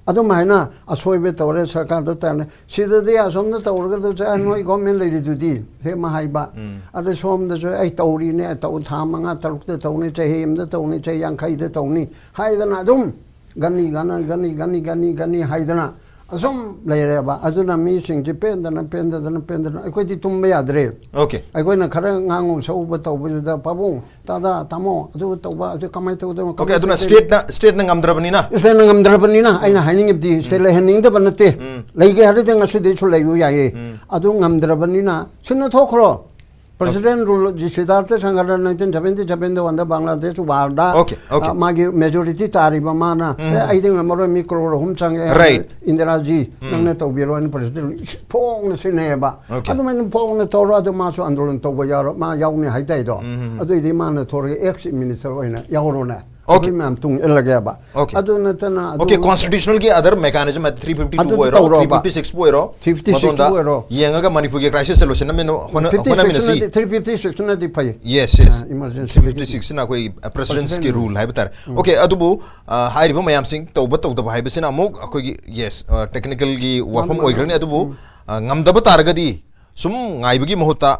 ꯑꯗꯨꯃꯥꯏꯅ ꯑꯁꯣꯏꯕ ꯇꯧꯔꯦ, ꯁꯔꯀꯥꯔꯗ ꯇꯥꯏꯅ, ꯁꯤꯗꯗꯤ ꯑꯁꯣꯝꯗ ꯇꯧꯔꯒꯗꯁꯨ ꯑꯦ ꯅꯣꯏ ꯒꯣꯔꯃꯦꯟ ꯂꯩꯔꯤꯗꯨꯗꯤ ꯍꯦꯛ ꯑꯃ ꯍꯥꯏꯕ꯫ ꯑꯗꯩ ꯁꯣꯝꯗꯁꯨ ꯑꯩ ꯇꯧꯔꯤꯅꯦ, ꯇꯧ, ꯊꯥ ꯃꯉꯥ ꯇꯔꯨꯛꯇ ꯇꯧꯅꯤ, ꯆꯍꯤ ꯑꯃꯗ ꯇꯧꯅꯤ, ꯆꯍꯤ ꯌꯥꯡꯈꯩꯗ ꯇꯧꯅꯤ ꯍꯥꯏꯗꯅ ꯑꯗꯨꯝ ꯒꯅꯤ ꯒꯅ ꯒꯅꯤ ꯒꯅꯤ ꯒꯅꯤ ꯒꯅꯤ ꯍꯥꯏꯗꯅ ꯑꯁꯨꯝ ꯂꯩꯔꯦꯕ꯫ ꯑꯗꯨꯅ ꯃꯤꯁꯤꯡꯁꯤ ꯄꯦꯟꯗꯅ ꯄꯦꯟꯗꯗꯅ ꯄꯦꯟꯗꯅ ꯑꯩꯈꯣꯏꯗꯤ ꯇꯨꯝꯕ ꯌꯥꯗ꯭ꯔꯦ꯫ ꯑꯣꯀꯦ꯫ ꯑꯩꯈꯣꯏꯅ ꯈꯔ ꯉꯥꯡꯉꯨ ꯁꯛꯎꯕ ꯇꯧꯕꯁꯤꯗ ꯄꯥꯕꯨꯡ, ꯇꯥꯗ, ꯇꯥꯃꯣ, ꯑꯗꯨ ꯇꯧꯕ, ꯑꯗꯨ ꯀꯃꯥꯏꯅ ꯇꯧꯗꯣꯏꯅꯣ, ꯑꯣꯀꯦ꯫ ꯀꯃꯥꯏꯅ ꯑꯗꯨꯅ ꯇꯧꯗꯣꯏꯅꯣ? ꯁ꯭ꯇꯦꯠꯅ ꯁ꯭ꯇꯦꯠꯅ ꯉꯝꯗ꯭ꯔꯕꯅꯤꯅ꯫ ꯏꯁꯇꯦꯠꯅ ꯉꯝꯗ꯭ꯔꯕꯅꯤꯅ ꯑꯩꯅ ꯍꯥꯏꯅꯤꯡꯉꯤꯕꯗꯤ ꯏꯁꯇꯦꯠ ꯂꯩꯍꯟꯅꯤꯡꯗꯕ ꯅꯠꯇꯦ꯫ ꯂꯩꯒꯦ ꯍꯥꯏꯔꯗꯤ ꯉꯁꯤꯗꯩꯁꯨ ꯂꯩꯌꯨ ꯌꯥꯏꯌꯦ꯫ ꯑꯗꯨ ꯉꯝꯗ꯭ꯔꯕꯅꯤꯅ ꯁꯤꯟꯅ ꯊꯣꯛꯈ꯭ꯔꯣ꯫ ꯄ꯭ꯔꯁꯤꯗꯦꯟ ꯔꯨꯜ, ꯁꯤꯗꯥꯔꯊ ꯁꯪꯒꯔ ꯅꯥꯏꯟꯇꯤꯟ ꯁꯚꯦꯟꯇꯤ ꯁꯚꯦꯟꯗ ꯋꯥꯟꯗ ꯕꯪꯒ꯭ꯂꯥꯗꯦꯁ ꯋꯥꯔꯗ, ꯑꯣꯀꯦ, ꯑꯣꯀꯦ꯫ ꯑ, ꯃꯥꯒꯤ ꯃꯦꯖꯣꯔꯤꯇꯤ ꯇꯥꯔꯤꯕ ꯃꯥꯅ, "ꯑꯦ, ꯑꯩꯗꯤ ꯉꯝꯃꯔꯣꯏ, ꯃꯤ ꯀ꯭ꯔꯣꯔ ꯑꯍꯨꯝ ꯆꯪꯉꯦ, ꯔꯥꯏꯠ꯫ ꯏꯟꯗꯤꯔꯥꯖꯤ, ꯅꯪꯅ ꯇꯧꯕꯤꯔꯣ" ꯍꯥꯏꯅ ꯄ꯭ꯔꯁꯤꯗꯦꯟ ꯐꯣꯡꯅ ꯁꯤꯟꯅꯩꯌꯦꯕ꯫ ꯑꯣꯀꯦ꯫ ꯑꯗꯨꯃꯥꯏꯅ ꯐꯣꯡꯅ ꯇꯧꯔꯣ, ꯑꯗꯨ ꯃꯥꯁꯨ ꯑꯟꯗꯣꯂꯟ ꯇꯧꯕ ꯌꯥꯔꯣ, ꯃꯥ ꯌꯥꯎꯅꯤ ꯍꯥꯏꯗꯥꯏꯗꯣ꯫ ꯑꯗꯨꯏꯗꯤ ꯃꯥꯅ ꯊꯣꯔꯒ ꯑꯦꯛꯁ ꯃꯤꯅꯤꯁꯇꯔ ꯑꯣꯏꯅ ꯌꯥꯎꯔꯣꯅꯦ꯫ ꯑꯣꯀꯦ꯫ ꯑꯩꯈꯣꯏ ꯃꯌꯥꯝ ꯇꯨꯡ ꯏꯜꯂꯒꯦꯕ꯫ ꯑꯣꯀꯦ꯫ ꯑꯗꯨ ꯅꯠꯇꯅ ꯑꯗꯨ ꯑꯣꯀꯦ, ꯀꯣꯟꯁꯇꯤꯇ꯭ꯌꯨꯁꯅꯦꯜꯒꯤ other mechanism three fifty two ꯑꯗꯨ ꯑꯣꯏꯔꯣ, ꯇꯧꯔꯣꯕ꯫ ꯊ꯭ꯔꯤ ꯐꯤꯐꯇꯤ ꯁꯤꯛꯁꯄꯨ ꯑꯣꯏꯔꯣ, ꯊ꯭ꯔꯤ ꯐꯤꯐꯇꯤ ꯁꯤꯛꯁꯄꯨ ꯃꯉꯣꯟꯗ ꯑꯣꯏꯔꯣ꯫ ꯌꯦꯡꯉꯒ ꯃꯅꯤꯄꯨꯔꯒꯤ ꯀ꯭ꯔꯥꯏꯁꯤꯁꯁꯦ ꯂꯣꯏꯁꯤꯟꯅꯕ ꯍꯣꯠꯅ- ꯐꯤꯐꯇꯤ ꯍꯣꯠꯅꯃꯤꯟꯅꯁꯤ꯫ ꯁꯤꯛꯁꯅꯗꯤ, ꯊ꯭ꯔꯤ ꯐꯤꯐꯇꯤ ꯁꯤꯛꯁꯅꯗꯤ ꯐꯩ꯫ Yes, yes. Emergency three fifty ꯁꯤꯛꯁꯁꯤꯅ ꯑꯩꯈꯣꯏ ꯄ꯭ꯔꯁꯤꯗꯦꯟꯁꯀꯤ ꯄ꯭ꯔꯁꯤꯗꯦꯟ ꯔꯨꯜ ꯍꯥꯏꯕ ꯇꯥꯔꯦ꯫ ꯑꯣꯀꯦ, ꯑꯗꯨꯕꯨ ꯑ, ꯍꯥꯏꯔꯤꯕ ꯃꯌꯥꯝꯁꯤꯡ ꯇꯧꯕ ꯇꯧꯗꯕ ꯍꯥꯏꯕꯁꯤꯅ ꯑꯃꯨꯛ ꯑꯩꯈꯣꯏꯒꯤ, ꯌꯦꯁ, ꯇꯦꯛꯅꯤꯀꯦꯜꯒꯤ ꯋꯥꯐꯝ ꯃꯥꯅꯤ, ꯑꯣꯏꯈ꯭ꯔꯅꯤ꯫ ꯃꯥꯅꯤ꯫ ꯑꯗꯨꯕꯨ ꯑ, ꯉꯝꯗꯕ ꯇꯥꯔꯒꯗꯤ ꯁꯨꯝ ꯉꯥꯏꯕꯒꯤ ꯃꯍꯨꯠꯇ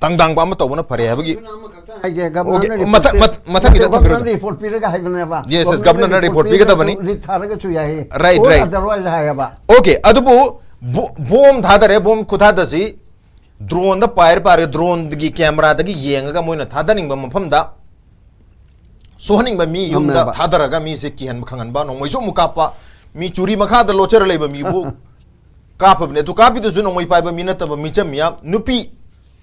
ꯇꯪꯗꯥꯡꯕ ꯑꯃ ꯇꯧꯕꯅ ꯐꯔꯦ ꯍꯥꯏꯕꯒꯤ꯫ ꯍꯥꯏꯒꯦ, ꯒꯚꯔꯅꯔꯅ ꯑꯣꯀꯦ, ꯔꯤꯄꯣꯔꯠ ꯃꯊꯪ- ꯄꯤ-, ꯃꯊꯪ- ꯃꯊꯪꯒꯤꯗ ꯒꯚꯔꯅꯔꯅ ꯊꯝꯕꯤꯔꯣ꯫ ꯔꯤꯄꯣꯔꯠ ꯄꯤꯔꯒ ꯍꯥꯏꯕꯅꯦꯕ꯫ ꯌꯦꯁ, ꯌꯦꯁ, ꯒꯚꯔꯅꯔꯅ ꯒꯚꯔꯅꯔꯅ ꯔꯤꯄꯣꯔꯠ ꯄꯤꯔꯒ ꯄꯤꯒꯗꯕꯅꯤ꯫ ꯂꯤꯠ ꯊꯥꯔꯒꯁꯨ ꯌꯥꯏꯌꯦ꯫ Right, Or right. Otherwise ꯍꯥꯏꯌꯦꯕ꯫ ꯑꯣꯀꯦ, ꯑꯗꯨꯕꯨ ꯕꯣ-, ꯕꯣꯝ ꯊꯥꯗꯔꯦ, ꯕꯣꯝ ꯈꯨꯊꯥꯗꯁꯤ ꯗ꯭ꯔꯣꯟꯗ ꯄꯥꯏꯔ ꯄꯥꯏꯔꯒ ꯗ꯭ꯔꯣꯟꯒꯤ ꯀꯦꯃꯦꯔꯥꯗꯒꯤ ꯌꯦꯡꯉꯒ ꯃꯣꯏꯅ ꯊꯥꯗꯅꯤꯡꯕ ꯃꯐꯝꯗ ꯁꯣꯛꯍꯟꯅꯤꯡꯕ ꯃꯤ ꯌꯨꯝꯗ ꯉꯝꯃꯦꯕ꯫ ꯊꯥꯗꯔꯒ ꯃꯤꯁꯦ ꯀꯤꯍꯟꯕ ꯈꯪꯍꯟꯕ, ꯅꯣꯡꯃꯩꯁꯨ ꯑꯃꯨꯛ ꯀꯥꯞꯄ, ꯃꯤ ꯆꯨꯔꯤ ꯃꯈꯥꯗ ꯂꯣꯠꯆꯔ ꯂꯩꯕ ꯃꯤꯕꯨ ꯀꯥꯞꯄꯕꯅꯦ꯫ ꯑꯗꯨ ꯀꯥꯞꯄꯤꯗꯨꯁꯨ ꯅꯣꯡꯃꯩ ꯄꯥꯏꯕ ꯃꯤ ꯅꯠꯇꯕ, ꯃꯤꯆꯝ ꯃꯤꯌꯥꯝ, ꯅꯨꯄꯤ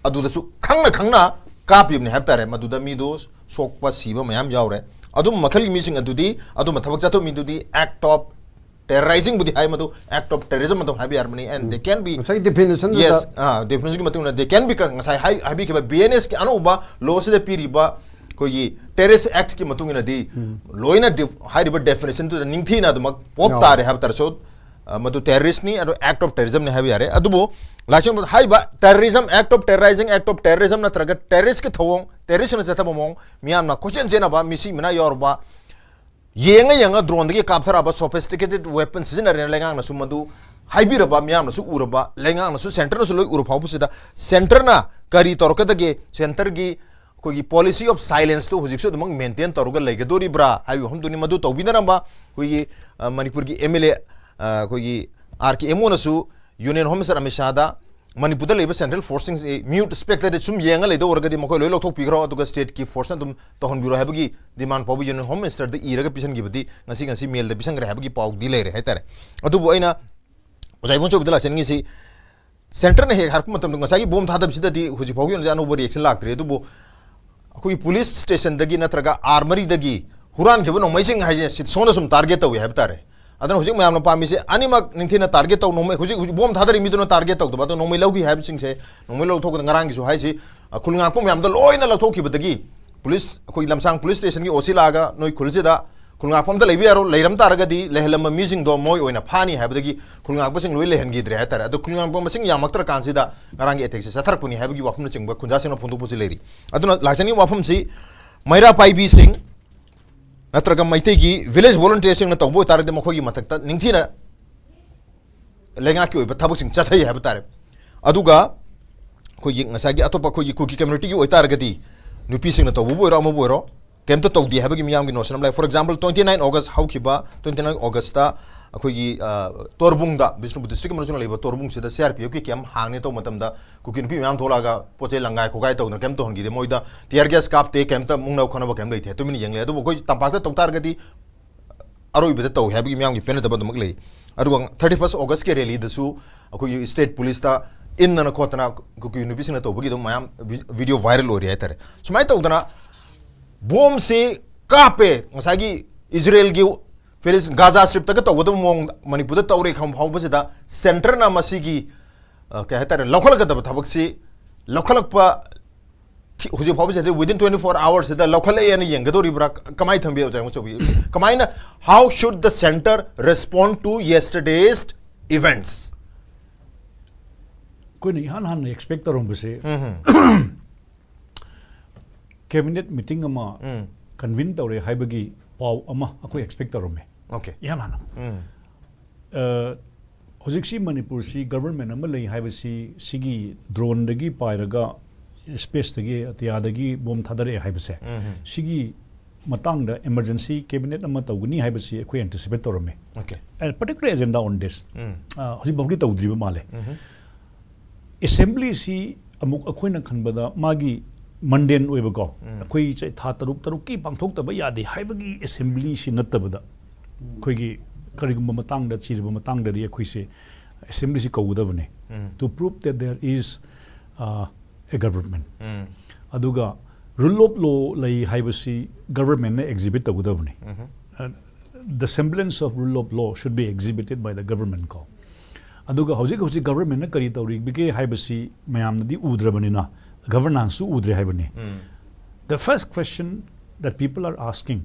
ꯑꯗꯨꯗꯁꯨ ꯈꯪꯅ ꯈꯪꯅ ꯀꯥꯞꯄꯤꯕꯅꯦ ꯍꯥꯏꯕ ꯇꯥꯔꯦ꯫ ꯃꯗꯨꯗ ꯃꯤꯗꯨ ꯁꯣꯛꯄ ꯁꯤꯕ ꯃꯌꯥꯝ ꯌꯥꯎꯔꯦ꯫ ꯑꯗꯨꯝꯕ ꯃꯈꯜꯒꯤ ꯃꯤꯁꯤꯡ ꯑꯗꯨꯗꯤ, ꯑꯗꯨꯝꯕ ꯊꯕꯛ ꯆꯠꯊꯣꯛ ꯃꯤꯗꯨꯗꯤ act of terrorizing ꯕꯨꯗꯤ ꯍꯥꯏ, ꯃꯗꯨ act of terrorism ꯑꯗꯨꯝ ꯍꯥꯏꯕ ꯌꯥꯔꯕꯅꯤ꯫ And they can be, ꯉꯁꯥꯏꯒꯤ definition ꯗꯨꯗ ꯌꯦꯁ, ꯑꯥ, definition ꯒꯤ ꯃꯇꯨꯡ ꯏꯟꯅ they can be, ꯉꯁꯥꯏ ꯍꯥꯏ-, ꯍꯥꯏꯕꯤꯈꯤꯕ ꯕꯤ ꯑꯦꯟ ꯑꯦꯁ ꯀꯤ ꯑꯅꯧꯕ ꯂꯣ ꯁꯤꯗ ꯄꯤꯔꯤꯕ ꯑꯩꯈꯣꯏꯒꯤ ꯇꯦꯔꯦꯁ ꯑꯦꯛꯠ ꯀꯤ ꯃꯇꯨꯡ ꯏꯟꯅꯗꯤ ꯂꯣꯏꯅ ꯗꯤꯐ-, ꯍꯥꯏꯔꯤꯕ definition ꯗꯨꯗ ꯅꯤꯡꯊꯤꯅ ꯑꯗꯨꯃꯛ ꯄꯣꯞ ꯌꯥꯎꯔꯦ꯫ ꯇꯥꯔꯦ ꯍꯥꯏꯕ ꯇꯥꯔꯦ꯫ So, ꯑ, ꯃꯗꯨ terrorist ꯅꯤ, ꯑꯗꯨ act of terrorism ꯅꯤ ꯍꯥꯏꯕ ꯌꯥꯔꯦ꯫ ꯑꯗꯨꯕꯨ ꯂꯥꯏꯁꯦꯟꯁ ꯍꯥꯏꯔꯤꯕ terrorism, act of terrorizing act of terrorism ꯅꯠꯇ꯭ꯔꯒ terrorist ꯀꯤ ꯊꯧꯑꯣꯡ, terrorist ꯅ ꯆꯠꯊꯕ ꯃꯑꯣꯡ, ꯃꯤꯌꯥꯝꯅ ꯀꯣꯏꯆꯦꯟ ꯆꯦꯟꯅꯕ, ꯃꯤꯁꯤ ꯃꯤꯅꯥ ꯌꯥꯎꯔꯕ, ꯌꯦꯡꯉ ꯌꯦꯡꯉ drone ꯗꯒꯤ ꯀꯥꯞꯊꯔꯛꯑꯕ sophisticated weapon ꯁꯤꯖꯤꯟꯅꯔꯦꯅ ꯂꯩꯉꯥꯛꯅꯁꯨ ꯃꯗꯨ ꯍꯥꯏꯕꯤꯔꯕ, ꯃꯤꯌꯥꯝꯅꯁꯨ ꯎꯔꯕ, ꯂꯩꯉꯥꯛꯅꯁꯨ, centre ꯅꯁꯨ ꯂꯣꯏ ꯎꯔ ꯐꯥꯎꯕꯁꯤꯗ, centre ꯅ ꯀꯔꯤ ꯇꯧꯔꯛꯀꯗꯒꯦ? Centre ꯒꯤ ꯑꯩꯈꯣꯏꯒꯤ policy of silence ꯇꯨ ꯍꯧꯖꯤꯛꯁꯨ ꯑꯗꯨꯃꯛ maintain ꯇꯧꯔꯒ ꯂꯩꯒꯗꯣꯔꯤꯕ꯭ꯔꯥ ꯍꯥꯏꯕꯒꯤ ꯋꯥꯐꯝꯗꯨꯅꯤ꯫ ꯃꯗꯨ ꯇꯧꯕꯤꯗꯅꯕ ꯑꯩꯈꯣꯏꯒꯤ, ꯑ, ꯃꯅꯤꯄꯨꯔꯒꯤ M L A, ꯑ, ꯑꯩꯈꯣꯏꯒꯤ R K M O ꯅꯁꯨ Union Home Minister ꯑꯃꯤꯠ ꯁꯥꯍꯗ ꯃꯅꯤꯄꯨꯔꯗ ꯂꯩꯕ central force ꯁꯤꯡꯁꯤ mute spectator ꯁꯨꯝ ꯌꯦꯡꯉ ꯂꯩꯗꯧ ꯑꯣꯏꯔꯒꯗꯤ ꯃꯈꯣꯏ ꯂꯣꯏ ꯂꯧꯊꯣꯛꯄꯤꯈ꯭ꯔꯣ, ꯑꯗꯨꯒ state ꯀꯤ force ꯅ ꯑꯗꯨꯝ ꯇꯧꯍꯟꯕꯤꯔꯣ ꯍꯥꯏꯕꯒꯤ demand ꯐꯥꯎꯕ Union Home Minister ꯗ ꯏꯔꯒ ꯄꯤꯁꯟꯈꯤꯕꯗꯤ, ꯉꯁꯤ, ꯉꯁꯤ mail ꯗ ꯄꯤꯁꯟꯈ꯭ꯔꯦ ꯍꯥꯏꯕꯒꯤ ꯄꯥꯎꯗꯤ ꯂꯩꯔꯦ ꯍꯥꯏꯇꯥꯔꯦ꯫ ꯑꯗꯨꯕꯨ ꯑꯩꯅ ꯑꯣꯖꯥ ꯏꯕꯣꯟꯆꯧꯕꯗ ꯂꯥꯛꯆꯅꯤꯡꯉꯤꯁꯤ, centre ꯅ ꯍꯦꯛ ꯍꯥꯏꯔꯛꯄ ꯃꯇꯝꯗ ꯉꯁꯥꯏꯒꯤ bomb ꯊꯥꯗꯕꯁꯤꯗꯗꯤ ꯍꯧꯖꯤꯛ ꯐꯥꯎꯒꯤ ꯑꯣꯏꯅꯗꯤ ꯑꯅꯧꯕ reaction ꯂꯥꯛꯇ꯭ꯔꯤ꯫ ꯑꯗꯨꯕꯨ ꯑꯩꯈꯣꯏꯒꯤ police station ꯗꯒꯤ ꯅꯠꯇ꯭ꯔꯒ armoury ꯗꯒꯤ ꯍꯨꯔꯥꯟꯈꯤꯕ ꯅꯣꯡꯃꯩꯁꯤꯡ ꯍꯥꯏꯁꯦ ꯁꯤ-, ꯁꯣꯝꯗ ꯁꯨꯝ target ꯇꯧꯏ ꯍꯥꯏꯕ ꯇꯥꯔꯦ꯫ ꯑꯗꯨꯅ ꯍꯧꯖꯤꯛ ꯃꯌꯥꯝꯅ ꯄꯥꯝꯃꯤꯁꯦ ꯑꯅꯤꯃꯛ ꯅꯤꯡꯊꯤꯅ target ꯇꯧ, ꯅꯣꯡꯃꯩ, ꯍꯧꯖꯤꯛ, ꯍꯧꯖꯤꯛ bomb ꯊꯥꯗꯔꯤ ꯃꯤꯗꯨꯅ target ꯇꯧꯗꯕ, ꯑꯗꯣ ꯅꯣꯡꯃꯩ ꯂꯧꯈꯤ ꯍꯥꯏꯕꯁꯤꯡꯁꯦ, ꯅꯣꯡꯃꯩ ꯂꯧꯊꯣꯛꯄꯗ ꯉꯔꯥꯡꯒꯤꯁꯨ ꯍꯥꯏꯁꯤ, ꯑ, ꯈꯨꯜ ꯉꯥꯛꯄ ꯃꯌꯥꯝꯗꯣ ꯂꯣꯏꯅ ꯂꯧꯊꯣꯛꯈꯤꯕꯗꯒꯤ police, ꯑꯩꯈꯣꯏ ꯂꯝꯁꯥꯡ police station ꯒꯤ O C ꯂꯥꯛꯑꯒ ꯅꯣꯏ ꯈꯨꯜꯁꯤꯗ ꯈꯨꯜ ꯉꯥꯛꯄ ꯑꯝꯇ ꯂꯩꯕ ꯌꯥꯔꯣꯏ, ꯂꯩꯔꯝ ꯇꯥꯔꯒꯗꯤ ꯂꯩꯍꯜꯂꯝꯕ ꯃꯤꯁꯤꯡꯗꯣ ꯃꯣꯏ ꯑꯣꯏꯅ ꯐꯥꯅꯤ ꯍꯥꯏꯕꯗꯒꯤ ꯈꯨꯜ ꯉꯥꯛꯄꯁꯤꯡ ꯂꯣꯏ ꯂꯩꯍꯟꯈꯤꯗ꯭ꯔꯦ ꯍꯥꯏꯇꯥꯔꯦ꯫ ꯑꯗꯣ ꯈꯨꯜ ꯉꯥꯛꯄ ꯃꯁꯤꯡ ꯌꯥꯝꯃꯛꯇ꯭ꯔ ꯀꯥꯟꯁꯤꯗ ꯉꯔꯥꯡꯒꯤ attack ꯁꯦ ꯆꯠꯊꯔꯛꯄꯅꯤ ꯍꯥꯏꯕꯒꯤ ꯋꯥꯐꯝꯅꯆꯤꯡꯕ ꯈꯨꯟꯖꯥꯁꯤꯡꯅ ꯐꯣꯡꯗꯣꯛꯄꯁꯨ ꯂꯩꯔꯤ꯫ ꯑꯗꯨꯅ ꯂꯥꯛꯆꯅꯤꯡꯕ ꯋꯥꯐꯝꯁꯤ, ꯃꯩꯔꯥ ꯄꯥꯏꯕꯤꯁꯤꯡ ꯅꯠꯇ꯭ꯔꯒ ꯃꯩꯇꯩꯒꯤ village volunteer ꯁꯤꯡꯅ ꯇꯧꯕ ꯑꯣꯏꯇꯥꯔꯒꯗꯤ ꯃꯈꯣꯏꯒꯤ ꯃꯊꯛꯇ ꯅꯤꯡꯊꯤꯅ ꯂꯩꯉꯥꯛꯀꯤ ꯑꯣꯏꯕ ꯊꯕꯛꯁꯤꯡ ꯆꯠꯊꯩ ꯍꯥꯏꯕ ꯇꯥꯔꯦ꯫ ꯑꯗꯨꯒ ꯑꯩꯈꯣꯏꯒꯤ ꯉꯁꯥꯏꯒꯤ ꯑꯇꯣꯞꯄ ꯑꯩꯈꯣꯏꯒꯤ ꯀꯨꯀꯤ community ꯒꯤ ꯑꯣꯏꯇꯥꯔꯒꯗꯤ ꯅꯨꯄꯤꯁꯤꯡꯅ ꯇꯧꯕꯕꯨ ꯑꯣꯏꯔꯣ, ꯑꯃꯕꯨ ꯑꯣꯏꯔꯣ, ꯀꯩꯝꯇ ꯇꯧꯗꯦ ꯍꯥꯏꯕꯒꯤ ꯃꯤꯌꯥꯝꯒꯤ notion ꯑꯃ ꯂꯩ꯫ For example, twenty nine August ꯍꯧꯈꯤꯕ twenty nine August ꯇ ꯑꯩꯈꯣꯏꯒꯤ, ꯑ, ꯇꯣꯔꯕꯨꯡꯗ, ꯕꯤꯁꯅꯨꯄꯨꯔ district ꯃꯅꯨꯡꯗ ꯂꯩꯕ ꯇꯣꯔꯕꯨꯡꯁꯤꯗ C R P F ꯀꯤ camp ꯍꯥꯡꯅꯤ ꯇꯧꯕ ꯃꯇꯝꯗ ꯀꯨꯀꯤ ꯅꯨꯄꯤ ꯃꯌꯥꯝ ꯊꯣꯛꯂꯛꯑꯒ ꯄꯣꯠ ꯆꯩ ꯂꯪꯒꯥꯏ ꯈꯣꯒꯥꯏ ꯇꯧꯗꯅ ꯀꯩꯝ ꯇꯧꯍꯟꯈꯤꯗꯦ꯫ ꯃꯣꯏꯗ tear gas ꯀꯥꯞꯇꯦ, ꯀꯩꯝꯇ ꯃꯨꯛꯅꯕ ꯈꯣꯠꯅꯕ ꯀꯩꯝ ꯂꯩꯇꯦ, ꯇꯨꯃꯤꯟꯅ ꯌꯦꯡ ꯂꯩ꯫ ꯑꯗꯨꯕꯨ ꯑꯩꯈꯣꯏ ꯇꯝꯄꯥꯛꯇ ꯇꯧ ꯇꯥꯔꯒꯗꯤ ꯑꯔꯣꯏꯕꯗ ꯇꯧꯏ ꯍꯥꯏꯕꯒꯤ ꯃꯤꯌꯥꯝꯒꯤ ꯄꯦꯟꯅꯗꯕ ꯑꯗꯨꯃꯛ ꯂꯩ꯫ ꯑꯗꯨꯒ thirty first August ꯀꯤ rally ꯗꯁꯨ ꯑꯩꯈꯣꯏꯒꯤ state police ꯇ ꯏꯟꯗꯅ ꯈꯣꯠꯇꯅ ꯀꯨꯀꯤ ꯅꯨꯄꯤꯁꯤꯡꯅ ꯇꯧꯕꯒꯤ ꯑꯗꯨꯝ ꯃꯌꯥꯝ vi-, video viral ꯑꯣꯏꯔꯤ ꯍꯥꯏꯇꯥꯔꯦ꯫ ꯁꯨꯃꯥꯏꯅ ꯇꯧꯗꯅ bomb ꯁꯤ ꯀꯥꯞꯄꯦ, ꯉꯁꯥꯏꯒꯤ ꯏꯖꯔꯦꯜꯒꯤ ꯐꯤꯂꯤꯁ-, ꯒꯥꯖꯥ ꯁ꯭ꯇ꯭ꯔꯤꯞꯇꯒ ꯇꯧꯒꯗꯕ ꯃꯑꯣꯡꯗ ꯃꯅꯤꯄꯨꯔꯗ ꯇꯧꯔꯦ ꯈꯪꯕ ꯐꯥꯎꯕꯁꯤꯗ centre ꯅ ꯃꯁꯤꯒꯤ, ꯑ, ꯀꯩ ꯍꯥꯏꯇꯥꯔꯦ, ꯂꯧꯈꯠꯂꯛꯀꯗꯕ ꯊꯕꯛꯁꯤ ꯂꯧꯈꯠꯂꯛꯄ ꯍꯧꯖꯤꯛ ꯐꯥꯎꯕꯁꯤꯗ within twenty four hours ꯁꯤꯗ ꯂꯧꯈꯠꯂꯛꯑꯦꯅ ꯌꯦꯡꯒꯗꯧꯔꯤꯕ꯭ꯔꯥ? ꯀꯃꯥꯏꯅ ꯊꯝꯕꯤ, ꯑꯣꯖꯥ ꯃꯨꯆꯧꯕꯤ? ꯀꯃꯥꯏꯅ, how should the centre respond to yesterday's events? ꯑꯩꯈꯣꯏꯅ ꯏꯍꯥꯟ ꯍꯥꯟꯅ ꯑꯦꯛꯁꯄꯦꯛ ꯇꯧꯔꯝꯕꯁꯦ ꯀꯦꯕꯤꯅꯦꯠ ꯃꯤꯇꯤꯡ ꯑꯃ ꯀꯟꯚꯤꯟ ꯇꯧꯔꯦ ꯍꯥꯏꯕꯒꯤ ꯄꯥꯎ ꯑꯃ ꯑꯩꯈꯣꯏ ꯑꯦꯛꯁꯄꯦꯛ ꯇꯧꯔꯝꯃꯦ꯫ Okay. ꯏꯍꯥꯟ ꯍꯥꯟꯅ ꯑ, ꯍꯧꯖꯤꯛꯁꯤ ꯃꯅꯤꯄꯨꯔꯁꯤ ꯒꯕꯔꯟꯃꯦꯟ ꯑꯃ ꯂꯩ ꯍꯥꯏꯕꯁꯤ, ꯁꯤꯒꯤ ꯗ꯭ꯔꯣꯟꯗꯒꯤ ꯄꯥꯏꯔꯒ ꯁ꯭ꯄꯦꯁꯇꯒꯤ ꯑꯇꯤꯌꯥꯗꯒꯤ ꯕꯣꯝ ꯊꯥꯗꯔꯛꯑꯦ ꯍꯥꯏꯕꯁꯦ, ꯁꯤꯒꯤ ꯃꯇꯥꯡꯗ ꯏꯃꯔꯖꯦꯟꯁꯤ ꯀꯦꯕꯤꯅꯦꯠ ꯑꯃ ꯇꯧꯒꯅꯤ ꯍꯥꯏꯕꯁꯤ ꯑꯩꯈꯣꯏ ꯑꯦꯟꯇꯤꯁꯤꯄꯦꯠ ꯇꯧꯔꯝꯃꯤ꯫ Okay. And particular agenda on this, ꯑ, ꯍꯧꯖꯤꯛꯐꯥꯎꯗꯤ ꯇꯧꯗ꯭ꯔꯤꯕ ꯃꯥꯜꯂꯦ꯫ ꯑꯦꯁꯦꯝꯕ꯭ꯂꯤꯁꯤ ꯑꯃꯨꯛ ꯑꯩꯈꯣꯏꯅ ꯈꯟꯕꯗ ꯃꯥꯒꯤ ꯃꯟꯗꯦꯟ ꯑꯣꯏꯕꯀꯣ, ꯑꯩꯈꯣꯏ ꯆ-, ꯊꯥ ꯇꯔꯨꯛ ꯇꯔꯨꯛꯀꯤ ꯄꯥꯡꯊꯣꯛꯇꯕ ꯌꯥꯗꯦ ꯍꯥꯏꯕꯒꯤ ꯑꯦꯁꯦꯝꯕ꯭ꯂꯤꯁꯤ ꯅꯠꯇꯕꯗ, ꯑꯩꯈꯣꯏꯒꯤ ꯀꯔꯤꯒꯨꯝꯕ ꯃꯇꯥꯡꯗ, ꯆꯤꯔꯕ ꯃꯇꯥꯡꯗꯗꯤ ꯑꯩꯈꯣꯏꯁꯦ ꯑꯦꯁꯦꯝꯕ꯭ꯂꯤꯁꯤ ꯀꯧꯒꯗꯕꯅꯤ, to prove that there is, uh, a government. ꯑꯗꯨꯒ rule of law ꯂꯩ ꯍꯥꯏꯕꯁꯤ ꯒꯕꯔꯟꯃꯦꯟꯅ ꯑꯦꯛꯖꯤꯕꯤꯠ ꯇꯧꯒꯗꯕꯅꯤ꯫ Uh, the semblance of rule of law should be exhibited by the government ꯀꯣ꯫ ꯑꯗꯨꯒ ꯍꯧꯖꯤꯛ ꯍꯧꯖꯤꯛ ꯒꯕꯔꯟꯃꯦꯟꯅ ꯀꯔꯤ ꯇꯧꯔꯤꯕꯒꯦ ꯍꯥꯏꯕꯁꯤ ꯃꯌꯥꯝꯅꯗꯤ ꯎꯗ꯭ꯔꯕꯅꯤꯅ, ꯒꯕꯔꯅꯥꯟꯁꯁꯨ ꯎꯗ꯭ꯔꯦ ꯍꯥꯏꯕꯅꯤ꯫ The first question that people are asking,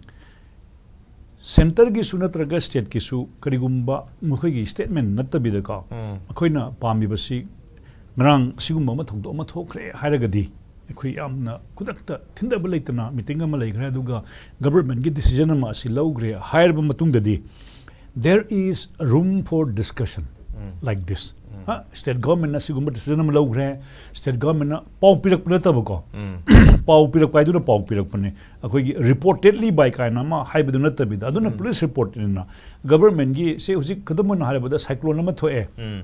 ꯁꯦꯟꯇꯔꯒꯤꯁꯨ ꯅꯠꯇ꯭ꯔꯒ ꯁ꯭ꯇꯦꯠꯀꯤꯁꯨ ꯀꯔꯤꯒꯨꯝꯕ ꯃꯈꯣꯏꯒꯤ ꯁ꯭ꯇꯦꯠꯃꯦꯟ ꯅꯠꯇꯕꯤꯗꯀꯣ, ꯑꯩꯈꯣꯏꯅ ꯄꯥꯝꯃꯤꯕꯁꯤ, ꯉꯔꯥꯡ ꯁꯤꯒꯨꯝꯕ ꯑꯃ ꯊꯧꯗꯣꯛ ꯑꯃ ꯊꯣꯛꯈ꯭ꯔꯦ ꯍꯥꯏꯔꯒꯗꯤ, ꯑꯩꯈꯣꯏ ꯌꯥꯝꯅ ꯈꯨꯗꯛꯇ ꯊꯤꯟꯗꯕ ꯂꯩꯇꯅ ꯃꯤꯇꯤꯡ ꯑꯃ ꯂꯩꯈ꯭ꯔꯦ, ꯑꯗꯨꯒ ꯒꯕꯔꯟꯃꯦꯟꯒꯤ ꯗꯤꯁꯤꯖꯟ ꯑꯃ ꯑꯁꯤ ꯂꯧꯈ꯭ꯔꯦ ꯍꯥꯏꯔꯕ ꯃꯇꯨꯡꯗꯗꯤ, there is room for discussion like this. State ꯒꯣꯔꯃꯦꯟꯅ ꯁꯤꯒꯨꯝꯕ ꯗꯤꯁꯤꯖꯟ ꯑꯃ ꯂꯧꯈ꯭ꯔꯦ, ꯁ꯭ꯇꯦꯠ ꯒꯣꯔꯃꯦꯟꯅ ꯄꯥꯎ ꯄꯤꯔꯛꯄ ꯅꯠꯇꯕꯀꯣ, ꯄꯥꯎ ꯄꯤꯔꯛꯄ ꯍꯥꯏꯗꯨꯅ ꯄꯥꯎ ꯄꯤꯔꯛꯄꯅꯦ, ꯑꯩꯈꯣꯏꯒꯤ reportedly by ꯀꯥꯏꯅ ꯑꯃ ꯍꯥꯏꯕꯗꯨ ꯅꯠꯇꯕꯤꯗ, ꯑꯗꯨꯅ ꯄꯨꯂꯤꯁ ꯔꯤꯄꯣꯔꯠꯅꯤꯅ, ꯒꯕꯔꯟꯃꯦꯟꯒꯤ, ꯁꯦ, ꯍꯧꯖꯤꯛ ꯈꯨꯗꯝ ꯑꯣꯏꯅ ꯍꯥꯏꯔꯕꯗ ꯁꯥꯏꯀ꯭ꯂꯣꯟ ꯑꯃ ꯊꯣꯛꯑꯦ,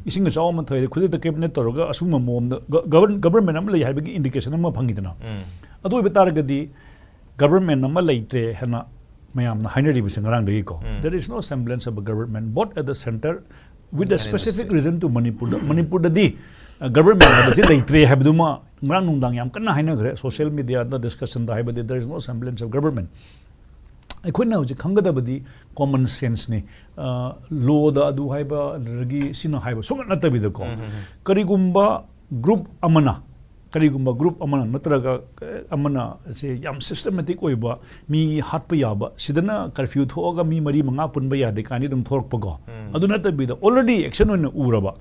ꯏꯁꯤꯡ ꯑꯆꯥꯎꯕ ꯑꯃ ꯊꯣꯛꯑꯦ, ꯈꯨꯗꯛꯇ ꯀꯦꯕꯤꯅꯦꯠ ꯇꯧꯔꯒ ꯑꯁꯨꯝꯕ ꯃꯑꯣꯡꯗ ꯒ-, ꯒꯕꯔꯟ-, ꯒꯕꯔꯟꯃꯦꯟ ꯑꯃ ꯂꯩ ꯍꯥꯏꯕꯒꯤ ꯏꯟꯗꯤꯀꯦꯁꯟ ꯑꯃ ꯐꯪꯉꯤꯗꯅ꯫ ꯑꯗꯨ ꯑꯣꯏꯕ ꯇꯥꯔꯒꯗꯤ ꯒꯕꯔꯟꯃꯦꯟ ꯑꯃ ꯂꯩꯇ꯭ꯔꯦ ꯍꯥꯏꯅ ꯃꯌꯥꯝꯅ ꯍꯥꯏꯅꯔꯤꯕꯁꯦ ꯉꯔꯥꯡꯗꯒꯤꯀꯣ, there is no semblance of a government, both at the centre with a specific reason to ꯃꯅꯤꯄꯨꯔꯗ, ꯃꯅꯤꯄꯨꯔꯗꯗꯤ, ꯑ, ꯒꯕꯔꯟꯃꯦꯟ ꯍꯥꯏꯕꯁꯤ ꯂꯩꯇ꯭ꯔꯦ ꯍꯥꯏꯕꯗꯨꯃ ꯉꯔꯥꯡ ꯅꯨꯡꯗꯥꯡ ꯌꯥꯝ ꯀꯟꯅ ꯍꯥꯏꯅꯈ꯭ꯔꯦ ꯁꯣꯁꯤꯌꯦꯜ ꯃꯤꯗꯤꯌꯥꯗ, ꯗꯤꯁꯀꯁꯟꯗ ꯍꯥꯏꯕꯗꯤ there is no semblance of government꯫ ꯑꯩꯈꯣꯏꯅ ꯍꯧꯖꯤꯛ ꯈꯪꯒꯗꯕꯗꯤ ꯀꯣꯃꯟ ꯁꯦꯟꯁꯅꯤ꯫ ꯑ, ꯂꯣꯗ ꯑꯗꯨ ꯍꯥꯏꯕ, ꯑꯗꯨꯗꯒꯤ ꯁꯤꯅ ꯍꯥꯏꯕ ꯁꯨꯡꯅꯠ ꯅꯠꯇꯕꯤꯗꯀꯣ, ꯀꯔꯤꯒꯨꯝꯕ ꯒ꯭ꯔꯨꯞ ꯑꯃꯅ ꯀꯔꯤꯒꯨꯝꯕ ꯒ꯭ꯔꯨꯞ ꯑꯃꯅ ꯅꯠꯇ꯭ꯔꯒ ꯑꯃꯅ ꯁꯦ ꯌꯥꯝ ꯁꯤꯁꯇꯦꯃꯦꯇꯤꯛ ꯑꯣꯏꯕ, ꯃꯤ ꯍꯥꯠꯄ ꯌꯥꯕ, ꯁꯤꯗꯅ ꯀꯔꯐ꯭ꯌꯨ ꯊꯣꯛꯑꯒ ꯃꯤ ꯃꯔꯤ ꯃꯉꯥ ꯄꯨꯟꯕ ꯌꯥꯗꯦ ꯀꯥꯏꯅ ꯑꯗꯨꯝ ꯊꯣꯛꯂꯛꯄꯀꯣ꯫ ꯑꯗꯨ ꯅꯠꯇꯕꯤꯗ ꯑꯣꯜꯔꯦꯗꯤ ꯑꯦꯛꯁꯟ ꯑꯣꯏꯅ ꯎꯔꯕ,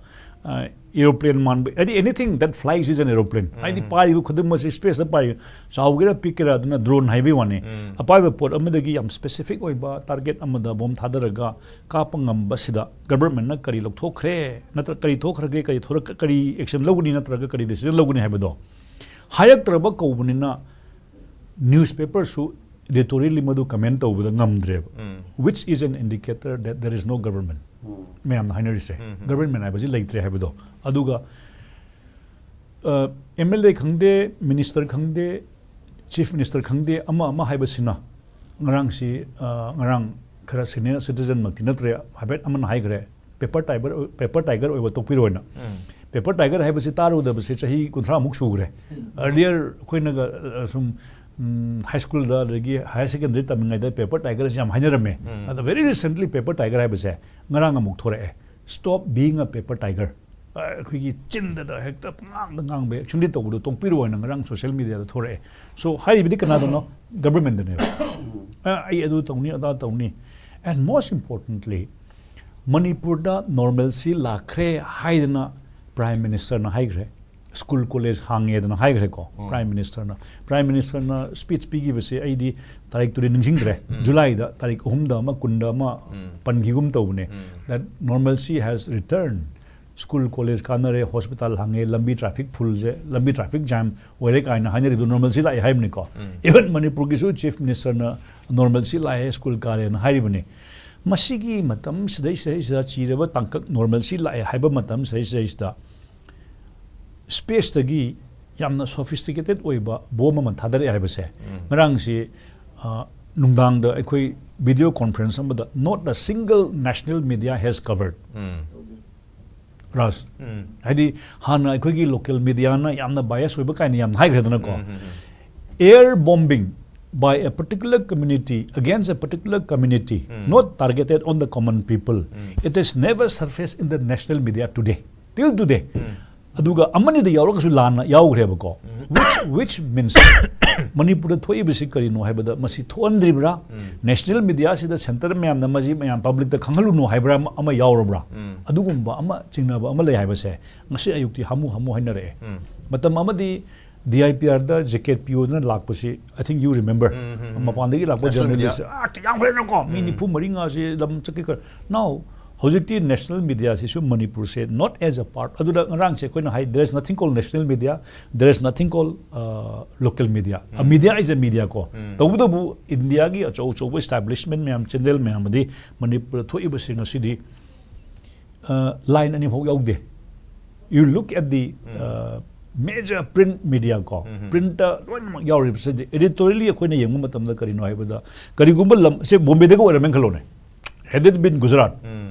ꯑꯦꯔꯣꯄ꯭ꯂꯦꯟ ꯃꯥꯟꯕ, ꯍꯥꯏꯗꯤ anything that flies is an aeroplane, ꯍꯥꯏꯗꯤ ꯄꯥꯏꯔꯤꯕ ꯈꯨꯗꯤꯡꯃꯛꯁꯦ ꯁ꯭ꯄꯦꯁꯇ ꯄꯥꯏꯔꯤ, ꯆꯥꯎꯒꯦꯔꯥ ꯄꯤꯛꯀꯦꯔꯥ, ꯑꯗꯨꯅ ꯗ꯭ꯔꯣꯟ ꯍꯥꯏꯕꯒꯤ ꯋꯥꯅꯤ꯫ ꯑꯄꯥꯏꯕ ꯄꯣꯠ ꯑꯃꯗꯒꯤ ꯌꯥꯝ ꯁ꯭ꯄꯦꯁꯤꯐꯤꯛ ꯑꯣꯏꯕ ꯇꯥꯔꯒꯦꯠ ꯑꯃꯗ ꯕꯣꯝ ꯊꯥꯗꯔꯒ ꯀꯥꯞꯄ ꯉꯝꯕꯁꯤꯗ ꯒꯚꯔꯟꯃꯦꯟꯠꯅ ꯀꯔꯤ ꯂꯧꯊꯣꯛꯈ꯭ꯔꯦ, ꯅꯠꯇ꯭ꯔꯒ ꯀꯔꯤ ꯊꯣꯛꯈ꯭ꯔꯒꯦ, ꯀꯔꯤ ꯊꯣꯔꯛ-, ꯀꯔꯤ ꯑꯦꯛꯁꯟ ꯂꯧꯒꯅꯤ ꯅꯠꯇ꯭ꯔꯒ ꯀꯔꯤ ꯗꯤꯁꯤꯖꯟ ꯂꯧꯒꯅꯤ ꯍꯥꯏꯕꯗꯣ ꯍꯥꯏꯔꯛꯇ꯭ꯔꯕ ꯀꯧꯕꯅꯤꯅ ꯅ꯭ꯌꯨꯁꯄꯦꯄꯔꯁꯨ ꯏꯗꯤꯇꯣꯔꯤꯌꯦꯜꯂꯤ ꯃꯗꯨ ꯀꯃꯦꯟ ꯇꯧꯕꯗ ꯉꯝꯗ꯭ꯔꯦꯕ, which is an indicator that there is no government꯫ ꯃꯌꯥꯝꯅ ꯍꯥꯏꯅꯔꯤꯁꯦ ꯒꯚꯔꯟꯃꯦꯟꯠ ꯍꯥꯏꯕꯁꯤ ꯂꯩꯇ꯭ꯔꯦ ꯍꯥꯏꯕꯗꯣ꯫ ꯑꯗꯨꯒ ꯑꯦꯝ ꯑꯦꯜ ꯑꯦ ꯈꯪꯗꯦ, ꯃꯤꯅꯤꯁꯇꯔ ꯈꯪꯗꯦ, ꯆꯤꯐ ꯃꯤꯅꯤꯁꯇꯔ ꯈꯪꯗꯦ, ꯑꯃ ꯑꯃ ꯍꯥꯏꯕꯁꯤꯅ ꯉꯔꯥꯡꯁꯤ, ꯑ, ꯉꯔꯥꯡ ꯈꯔ ꯁꯤꯅꯤꯌꯔ ꯁꯤꯇꯤꯖꯟꯃꯛꯇꯤ ꯅꯠꯇ꯭ꯔꯦ, ꯍꯥꯏꯐꯦꯠ ꯑꯃꯅ ꯍꯥꯏꯈ꯭ꯔꯦ, ꯄꯦꯄꯔ ꯇꯥꯏꯒꯔ, ꯄꯦꯄꯔ ꯇꯥꯏꯒꯔ ꯑꯣꯏꯕ ꯇꯣꯛꯄꯤꯔꯣꯅ꯫ ꯄꯦꯄꯔ ꯇꯥꯏꯒꯔ ꯍꯥꯏꯕꯁꯤ ꯇꯥꯔꯨꯗꯕꯁꯦ ꯆꯍꯤ ꯀꯨꯟꯊ꯭ꯔꯥꯃꯨꯛ ꯁꯨꯈ꯭ꯔꯦ꯫ ꯑꯔꯂꯤꯌꯔ ꯑꯩꯈꯣꯏꯅꯒ, ꯑ, ꯁꯨꯝ, ꯎꯝ, ꯍꯥꯏ ꯁ꯭ꯀꯨꯜꯗ ꯑꯗꯒꯤ ꯍꯥꯌꯔ ꯁꯦꯀꯦꯟꯗꯔꯤ ꯇꯝꯃꯤꯉꯩꯗ ꯄꯦꯄꯔ ꯇꯥꯏꯒꯔꯁꯦ ꯌꯥꯝ ꯍꯥꯏꯅꯔꯝꯃꯦ꯫ ꯑꯗ ꯚꯦꯔꯤ ꯔꯤꯁꯦꯟꯠꯂꯤ ꯄꯦꯄꯔ ꯇꯥꯏꯒꯔ ꯍꯥꯏꯕꯁꯦ ꯉꯔꯥꯡ ꯑꯃꯨꯛ ꯊꯣꯔꯛꯑꯦ, "Stop being a paper tiger"꯫ ꯑ, ꯑꯩꯈꯣꯏꯒꯤ ꯆꯤꯟꯗꯗ ꯍꯦꯛꯇ ꯄꯉꯥꯡꯗ ꯉꯥꯡꯕ, ꯑꯦꯛꯁꯟꯗꯤ ꯇꯧꯕꯗꯣ ꯇꯣꯛꯄꯤꯔꯣ ꯍꯥꯏꯅ ꯉꯔꯥꯡ ꯁꯣꯁꯤꯌꯦꯜ ꯃꯤꯗꯤꯌꯥꯗ ꯊꯣꯔꯛꯑꯦ꯫ ꯁꯣ ꯍꯥꯏꯔꯤꯕꯗꯤ ꯀꯅꯥꯗꯅꯣ? ꯒꯚꯔꯟꯃꯦꯟꯠꯇꯅꯦꯕ꯫ ꯑ, "ꯑꯩ ꯑꯗꯨ ꯇꯧꯅꯤ, ꯑꯗꯥ ꯇꯧꯅꯤ"꯫ And most importantly, ꯃꯅꯤꯄꯨꯔꯗ ꯅꯣꯔꯃꯦꯜꯁꯤ ꯂꯥꯛꯈ꯭ꯔꯦ ꯍꯥꯏꯗꯅ ꯄ꯭ꯔꯥꯏꯝ ꯃꯤꯅꯤꯁꯇꯔꯅ ꯍꯥꯏꯈ꯭ꯔꯦ, ꯁ꯭ꯀꯨꯜ ꯀꯣꯂꯦꯖ ꯍꯥꯡꯉꯦꯗꯅ ꯍꯥꯏꯈ꯭ꯔꯦꯀꯣ꯫ ꯄ꯭ꯔꯥꯏꯝ ꯃꯤꯅꯤꯁꯇꯔꯅ, ꯄ꯭ꯔꯥꯏꯝ ꯃꯤꯅꯤꯁꯇꯔꯅ ꯁ꯭ꯄꯤꯆ ꯄꯤꯈꯤꯕꯁꯦ ꯑꯩꯗꯤ ꯇꯥꯔꯤꯛꯇꯨꯗꯤ ꯅꯤꯡꯁꯤꯡꯗ꯭ꯔꯦ, ꯖꯨꯂꯥꯏꯗ ꯇꯥꯔꯤꯛ ꯑꯍꯨꯝꯗ ꯑꯃ, ꯀꯨꯟꯗ ꯑꯃ ꯄꯟꯈꯤꯒꯨꯝ ꯇꯧꯕꯅꯦ, that normalcy has returned꯫ School college ꯀꯥꯟꯅꯔꯦ, ꯍꯣꯁꯄꯤꯇꯥꯜ ꯍꯥꯡꯉꯦ, ꯂꯝꯕꯤ ꯇ꯭ꯔꯥꯐꯤꯛ ꯐꯨꯜꯁꯦ, ꯂꯝꯕꯤ ꯇ꯭ꯔꯥꯐꯤꯛ ꯖꯥꯝ ꯑꯣꯏꯔꯦ ꯀꯥꯏꯅ ꯍꯥꯏꯅꯔꯤꯕꯗꯣ ꯅꯣꯔꯃꯦꯜꯁꯤ ꯂꯥꯛꯑꯦ ꯍꯥꯏꯕꯅꯤꯀꯣ꯫ ꯏꯚꯟ ꯃꯅꯤꯄꯨꯔꯒꯤꯁꯨ ꯆꯤꯐ ꯃꯤꯅꯤꯁꯇꯔꯅ ꯅꯣꯔꯃꯦꯜꯁꯤ ꯂꯥꯛꯑꯦ, ꯁ꯭ꯀꯨꯜ ꯀꯥꯔꯦꯅ ꯍꯥꯏꯔꯤꯕꯅꯤ꯫ ꯃꯁꯤꯒꯤ ꯃꯇꯝ ꯁꯤꯗꯩꯁꯤꯗꯩꯁꯤꯗ ꯆꯤꯔꯕ ꯇꯥꯡꯀꯛ ꯅꯣꯔꯃꯦꯜꯁꯤ ꯂꯥꯛꯑꯦ ꯍꯥꯏꯕ ꯃꯇꯝ ꯁꯤꯗꯩꯁꯤꯗꯩꯁꯤꯗ ꯁ꯭ꯄꯦꯁꯇꯒꯤ ꯌꯥꯝꯅ ꯁꯣꯐꯤꯁꯇꯤꯀꯦꯇꯦꯠ ꯑꯣꯏꯕ ꯕꯣꯝ ꯑꯃ ꯊꯥꯗꯔꯛꯑꯦ ꯍꯥꯏꯕꯁꯦ ꯉꯔꯥꯡꯁꯤ, ꯑ, ꯅꯨꯡꯗꯥꯡꯗ ꯑꯩꯈꯣꯏ ꯚꯤꯗꯤꯑꯣ ꯀꯣꯟꯐ꯭ꯔꯦꯟꯁ ꯑꯃꯗ not a single national media has covered꯫ ꯔꯥꯖ, ꯍꯥꯏꯗꯤ ꯍꯥꯟꯅ ꯑꯩꯈꯣꯏꯒꯤ ꯂꯣꯀꯦꯜ ꯃꯤꯗꯤꯌꯥꯅ ꯌꯥꯝꯅ ꯕꯥꯏꯁ ꯑꯣꯏꯕ ꯀꯥꯏꯅ ꯌꯥꯝꯅ ꯍꯥꯏꯈ꯭ꯔꯦꯗꯅꯀꯣ꯫ Air bombing by a particular community against a particular community, not targeted on the common people, it has never surfaced in the national media today, till today. ꯑꯗꯨꯒ ꯑꯃꯅꯤꯗ ꯌꯥꯎꯔꯒꯁꯨ ꯂꯥꯟꯅ ꯌꯥꯎꯈ꯭ꯔꯦꯕꯀꯣ. Which, which means ꯃꯅꯤꯄꯨꯔꯗ ꯊꯣꯛꯏꯕꯁꯤ ꯀꯔꯤꯅꯣ ꯍꯥꯏꯕꯗ, ꯃꯁꯤ ꯊꯣꯛꯍꯟꯗ꯭ꯔꯤꯕ꯭ꯔꯥ? ꯅꯦꯁꯅꯦꯜ ꯃꯤꯗꯤꯌꯥꯁꯤꯗ ꯁꯦꯟꯇꯔ ꯃꯌꯥꯝꯅ ꯃꯁꯤ ꯃꯌꯥꯝ ꯄꯕ꯭ꯂꯤꯛꯇ ꯈꯪꯍꯜꯂꯨꯅꯨ ꯍꯥꯏꯕ꯭ꯔꯥ ꯑꯃ, ꯑꯃ ꯌꯥꯎꯔꯕ꯭ꯔꯥ? ꯑꯗꯨꯒꯨꯝꯕ ꯑꯃ ꯆꯤꯡꯅꯕ ꯑꯃ ꯂꯩ ꯍꯥꯏꯕꯁꯦ ꯉꯁꯤ ꯑꯌꯨꯛꯇꯤ ꯍꯥꯃꯨ ꯍꯥꯃꯨ ꯍꯥꯏꯅꯔꯛꯑꯦ. ꯃꯇꯝ ꯑꯃꯗꯤ ꯗꯤ ꯑꯥꯏ ꯄꯤ ꯑꯥꯔꯗ ꯖꯦꯀꯦꯠ ꯄꯤꯌꯣꯗꯅ ꯂꯥꯛꯄꯁꯤ, I think you remember, ꯃꯄꯥꯟꯗꯒꯤ ꯂꯥꯛꯄ ꯖꯔꯅꯦꯂꯤꯁ ꯌꯥꯝ ꯐꯩꯅꯀꯣ, ꯃꯤ ꯅꯤꯐꯨ ꯃꯔꯤ ꯉꯥꯁꯤ ꯂꯝ ꯆꯠꯈꯤ ꯈꯔ. Now ꯍꯧꯖꯤꯛꯇꯤ ꯅꯦꯁꯅꯦꯜ ꯃꯤꯗꯤꯌꯥꯁꯤꯁꯨ ꯃꯅꯤꯄꯨꯔꯁꯦ not as a part, ꯑꯗꯨꯗ ꯉꯔꯥꯡꯁꯦ ꯑꯩꯈꯣꯏꯅ ꯍꯥꯏ, there is nothing called national media, there is nothing called local media. A media is a media ꯀꯣ. ꯇꯧꯕꯇꯕꯨ ꯏꯟꯗꯤꯌꯥꯒꯤ ꯑꯆꯧ ꯑꯆꯧꯕ ꯏꯁꯇꯥꯕ꯭ꯂꯤꯁꯃꯦꯟ ꯃꯌꯥꯝ, ꯆꯦꯅꯦꯜ ꯃꯌꯥꯝ ꯑꯃꯗꯤ ꯃꯅꯤꯄꯨꯔꯗ ꯊꯣꯛꯏꯕꯁꯤꯡ ꯑꯁꯤꯗꯤ ꯂꯥꯏꯟ ꯑꯅꯤꯐꯥꯎ ꯌꯥꯎꯗꯦ. You look at the major print media ꯀꯣ, ꯄ꯭ꯔꯤꯟꯠꯇ ꯂꯣꯏꯅꯃꯛ ꯌꯥꯎꯔꯤꯕꯁꯤꯗꯤ editorially ꯑꯩꯈꯣꯏꯅ ꯌꯦꯡꯕ ꯃꯇꯝꯗ ꯀꯔꯤꯅꯣ ꯍꯥꯏꯕꯗ, ꯀꯔꯤꯒꯨꯝꯕ ꯂꯝ, ꯁꯦ ꯕꯣꯝꯕꯦꯗꯒ ꯑꯣꯏꯔꯝꯃꯦꯅ ꯈꯜꯂꯣꯅꯦ, had it been Gujarat,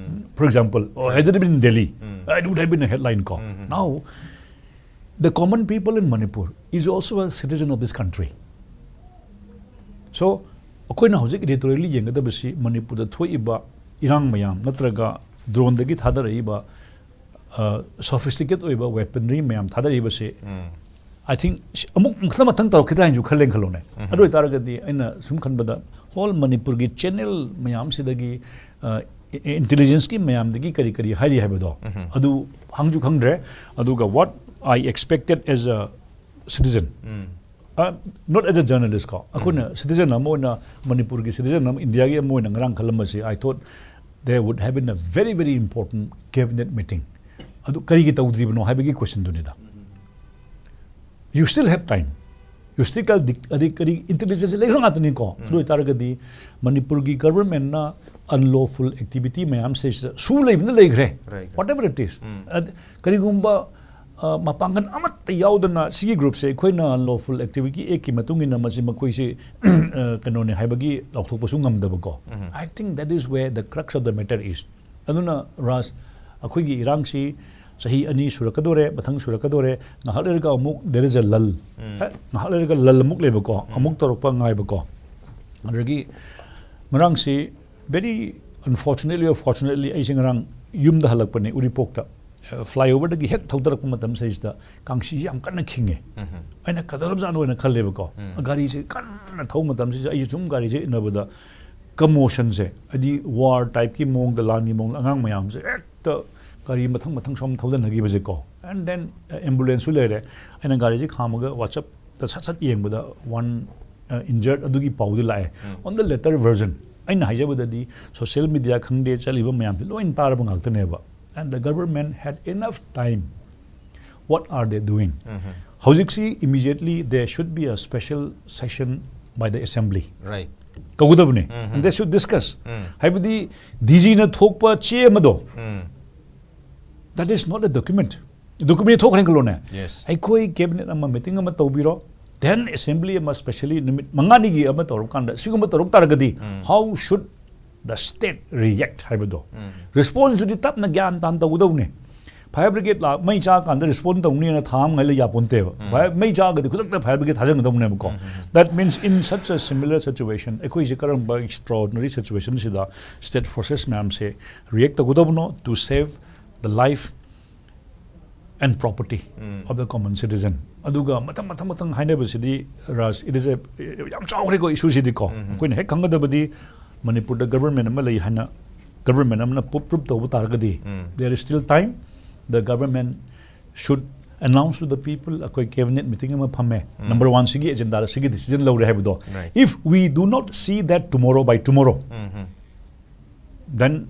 for example, or had it been Delhi, it would have been a headline ꯀꯣ. Now the common people in Manipur is also a citizen of this country. So ꯑꯩꯈꯣꯏꯅ ꯍꯧꯖꯤꯛ editorially ꯌꯦꯡꯒꯗꯕꯁꯤ ꯃꯅꯤꯄꯨꯔꯗ ꯊꯣꯛꯏꯕ ꯏꯔꯥꯡ ꯃꯌꯥꯝ, ꯅꯠꯇ꯭ꯔꯒ ꯗ꯭ꯔꯣꯟꯗꯒꯤ ꯊꯥꯗꯔꯛꯏꯕ sophisticated ꯑꯣꯏꯕ ꯋꯦꯄꯟꯔꯤ ꯃꯌꯥꯝ ꯊꯥꯗꯔꯛꯏꯕꯁꯤ, I think ꯑꯃꯨꯛ ꯃꯊꯪ ꯃꯊꯪ ꯇꯧꯔꯛꯈꯤꯗ꯭ꯔꯥ ꯍꯥꯏꯅꯁꯨ ꯈꯜꯂꯦꯅ ꯈꯜꯂꯣꯅꯦ. ꯑꯗꯨ ꯑꯣꯏꯇꯥꯔꯒꯗꯤ ꯑꯩꯅ ꯁꯨꯝ ꯈꯟꯕꯗ ꯍꯣꯜ ꯃꯅꯤꯄꯨꯔꯒꯤ ꯆꯦꯅꯦꯜ ꯃꯌꯥꯝꯁꯤꯗꯒꯤ, ꯏꯟꯇꯦꯂꯤꯖꯦꯟꯁꯀꯤ ꯃꯌꯥꯝꯗꯒꯤ ꯀꯔꯤ ꯀꯔꯤ ꯍꯥꯏꯔꯤ ꯍꯥꯏꯕꯗꯣ ꯑꯗꯨ ꯈꯪꯁꯨ ꯈꯪꯗ꯭ꯔꯦ. ꯑꯗꯨꯒ what I expected as a citizen, not as a journalist ꯀꯣ, ꯑꯩꯈꯣꯏꯅ ꯁꯤꯇꯤꯖꯟ ꯑꯃ ꯑꯣꯏꯅ, ꯃꯅꯤꯄꯨꯔꯒꯤ ꯁꯤꯇꯤꯖꯟ ꯑꯃ, ꯏꯟꯗꯤꯌꯥꯒꯤ ꯑꯃ ꯑꯣꯏꯅ ꯉꯔꯥꯡ ꯈꯜꯂꯝꯕꯁꯤ, I thought there would have been a very, very important cabinet meeting. ꯑꯗꯨ ꯀꯔꯤꯒꯤ ꯇꯧꯗ꯭ꯔꯤꯕꯅꯣ ꯍꯥꯏꯕꯒꯤ ꯀꯣꯏꯁꯟꯗꯨꯅꯤꯗ. You still have time. You still ꯀ-, ꯑꯗꯩ ꯀꯔꯤ ꯏꯟꯇꯦꯂꯤꯖꯦꯟꯁ ꯂꯩꯈ꯭ꯔ ꯉꯥꯛꯇꯅꯤꯀꯣ. ꯑꯗꯨ ꯑꯣꯏꯇꯥꯔꯒꯗꯤ ꯃꯅꯤꯄꯨꯔꯒꯤ ꯒꯚꯔꯟꯃꯦꯟꯠꯅ unlawful activity ꯃꯌꯥꯝꯁꯦ ꯁꯨ ꯂꯩꯕꯅ ꯂꯩꯈ꯭ꯔꯦ. Whatever it is. ꯀꯔꯤꯒꯨꯝꯕ ꯃꯄꯥꯡꯒꯜ ꯑꯃꯠꯇ ꯌꯥꯎꯗꯅ ꯁꯤꯒꯤ ꯒ꯭ꯔꯨꯞꯁꯦ ꯑꯩꯈꯣꯏꯅ unlawful activity actꯀꯤ ꯃꯇꯨꯡ ꯏꯟꯅ ꯃꯁꯤ ꯃꯈꯣꯏꯁꯤ ꯀꯩꯅꯣꯅꯦ ꯍꯥꯏꯕꯒꯤ ꯂꯥꯎꯊꯣꯛꯄꯁꯨ ꯉꯝꯗꯕꯀꯣ. I think that is where the crux of the matter is. ꯑꯗꯨꯅ ꯔꯥꯖ, ꯑꯩꯈꯣꯏꯒꯤ ꯏꯔꯥꯡꯁꯤ ꯆꯍꯤ ꯑꯅꯤ ꯁꯨꯔꯛꯀꯗꯣꯔꯦ, ꯃꯊꯪ ꯁꯨꯔꯛꯀꯗꯣꯔꯦ. ꯉꯥꯏꯍꯥꯛ ꯂꯩꯔꯒ ꯑꯃꯨꯛ there is a lull. ꯉꯥꯏꯍꯥꯛ ꯂꯩꯔꯒ lull ꯑꯃꯨꯛ ꯂꯩꯕꯀꯣ, ꯑꯃꯨꯛ ꯇꯧꯔꯛꯄ ꯉꯥꯏꯕꯀꯣ. ꯑꯗꯨꯗꯒꯤ ꯉꯔꯥꯡꯁꯤ very unfortunately or fortunately ꯑꯩꯁꯦ ꯉꯔꯥꯡ ꯌꯨꯝꯗ ꯍꯜꯂꯛꯄꯅꯦ, ꯎꯔꯤꯄꯣꯛꯇ. ꯐ꯭ꯂꯥꯏꯑꯣꯚꯔꯗꯒꯤ ꯍꯦꯛ ꯊꯧꯗꯔꯛꯄ ꯃꯇꯝꯁꯤꯗꯩꯁꯤꯗ ꯀꯥꯡꯁꯤꯁꯤ ꯌꯥꯝ ꯀꯟꯅ ꯈꯤꯡꯉꯦ꯫ ꯑꯩꯅ ꯀꯗꯧꯔꯕꯖꯥꯠꯅꯣ ꯍꯥꯏꯅ ꯈꯜꯂꯦꯕꯀꯣ꯫ ꯒꯥꯔꯤꯁꯦ ꯀꯟꯅ ꯊꯧꯕ ꯃꯇꯝꯁꯤꯗ ꯑꯩ ꯁꯨꯝ ꯒꯥꯔꯤꯁꯦ ꯏꯟꯅꯕꯗ ꯀꯃꯣꯁꯟꯁꯦ, ꯍꯥꯏꯗꯤ ꯋꯥꯔ ꯇꯥꯏꯞꯀꯤ ꯃꯑꯣꯡꯗ, ꯂꯥꯟꯒꯤ ꯃꯑꯣꯡꯗ ꯑꯉꯥꯡ ꯃꯌꯥꯝꯁꯦ ꯍꯦꯛꯇ ꯒꯥꯔꯤ ꯃꯊꯪ ꯃꯊꯪ ꯁꯨꯝ ꯊꯧꯗꯅꯈꯤꯕꯁꯦꯀꯣ꯫ ꯑꯦꯟ ꯗꯦꯟ ꯑꯦꯝꯕꯨꯂꯦꯟꯁꯁꯨ ꯂꯩꯔꯦ꯫ ꯑꯩꯅ ꯒꯥꯔꯤꯁꯦ ꯈꯥꯝꯃꯒ ꯋꯥꯆꯞꯇ ꯁꯠ ꯁꯠ ꯌꯦꯡꯕꯗ ꯋꯥꯟ ꯏꯟꯖꯔ ꯑꯗꯨꯒꯤ ꯄꯥꯎꯗꯤ ꯂꯥꯛꯑꯦ꯫ On the later version, ꯑꯩꯅ ꯍꯥꯏꯖꯕꯗꯗꯤ ꯁꯣꯁꯤꯌꯦꯜ ꯃꯤꯗꯤꯌꯥ ꯈꯪꯗꯦ, ꯆꯠꯂꯤꯕ ꯃꯌꯥꯝꯁꯦ ꯂꯣꯏꯅ ꯇꯥꯔꯕ ꯉꯥꯛꯇꯅꯦꯕ꯫ And the government had enough time. What are they doing? ꯍꯧꯖꯤꯛꯁꯤ immediately there should be a special session by the assembly. Right. ꯀꯧꯒꯗꯕꯅꯦ꯫ And they should discuss. ꯍꯥꯏꯕꯗꯤ ꯗꯤꯖꯤꯅ ꯊꯣꯛꯄ ꯆꯦ ꯑꯃꯗꯣ, that is not a document. Document ꯊꯣꯛꯈ꯭ꯔꯦ ꯈꯜꯂꯣꯅꯦ꯫ Yes. ꯑꯩꯈꯣꯏ cabinet ꯑꯃ meeting ꯑꯃ ꯇꯧꯕꯤꯔꯣ, then assembly ꯑꯃ specially ꯅꯨꯃꯤꯠ ꯃꯉꯥꯅꯤꯒꯤ ꯑꯃ ꯇꯧꯔꯀꯥꯟꯗ ꯁꯤꯒꯨꯝꯕ ꯇꯧꯔꯛ ꯇꯥꯔꯒꯗꯤ, how should the state react ꯍꯥꯏꯕꯗꯣ, ꯔꯤꯁꯄꯣꯟꯁꯇꯨꯗꯤ ꯇꯞꯅ ꯒ꯭ꯌꯥꯟ ꯇꯥꯅ ꯇꯧꯒꯗꯧꯅꯦ꯫ ꯐꯥꯌꯔ ꯕ꯭ꯔꯤꯒꯦꯗ ꯂꯥꯛ ꯃꯩ ꯆꯥꯀꯥꯟꯗ ꯔꯤꯁꯄꯣꯟ ꯇꯧꯅꯤꯅ ꯊꯥ ꯑꯃ ꯉꯥꯏ ꯂꯩ ꯌꯥꯄꯣꯟꯇꯦꯕ꯫ ꯐꯥꯌꯔ ꯃꯩ ꯆꯥꯒꯗꯤ ꯈꯨꯗꯛꯇ ꯐꯥꯌꯔ ꯕ꯭ꯔꯤꯒꯦꯗ ꯊꯥꯖꯤꯟꯒꯗꯧꯅꯦꯕꯀꯣ꯫ That means in such a similar situation, ꯑꯩꯈꯣꯏꯁꯦ ꯀꯔꯝꯕ extraordinary situationꯁꯤꯗ state forces ꯃꯌꯥꯝꯁꯦ react ꯇꯧꯒꯗꯧꯕꯅꯣ to save the life and property of the common citizen? ꯑꯗꯨꯒ ꯃꯊꯪ ꯃꯊꯪ ꯃꯊꯪ ꯍꯥꯏꯅꯕꯁꯤꯗꯤ, ꯔꯥꯖ, it is a, ꯌꯥꯝ ꯆꯥꯎꯈ꯭ꯔꯦꯀꯣ ꯏꯁꯨꯁꯤꯗꯤꯀꯣ꯫ ꯑꯩꯈꯣꯏꯅ ꯍꯦꯛ ꯈꯪꯒꯗꯕꯗꯤ ꯃꯅꯤꯄꯨꯔꯗ ꯒꯕꯔꯃꯦꯟ ꯑꯃ ꯂꯩ ꯍꯥꯏꯅ ꯒꯕꯔꯃꯦꯟ ꯑꯃꯅ ꯄ꯭ꯔꯨꯞ ꯇꯧꯕ ꯇꯥꯔꯒꯗꯤ, there is still time. The government should announce to the people. ꯑꯩꯈꯣꯏ ꯀꯦꯕꯤꯅꯦꯠ ꯃꯤꯇꯤꯡ ꯑꯃ ꯐꯝꯃꯦ, ꯅꯝꯕꯔ ꯋꯥꯟ ꯁꯤꯒꯤ ꯑꯦꯖꯦꯟꯗꯥꯗ ꯁꯤꯒꯤ ꯗꯤꯁꯤꯖꯟ ꯂꯧꯔꯦ ꯍꯥꯏꯕꯗꯣ, Right. if we do not see that tomorrow by tomorrow, then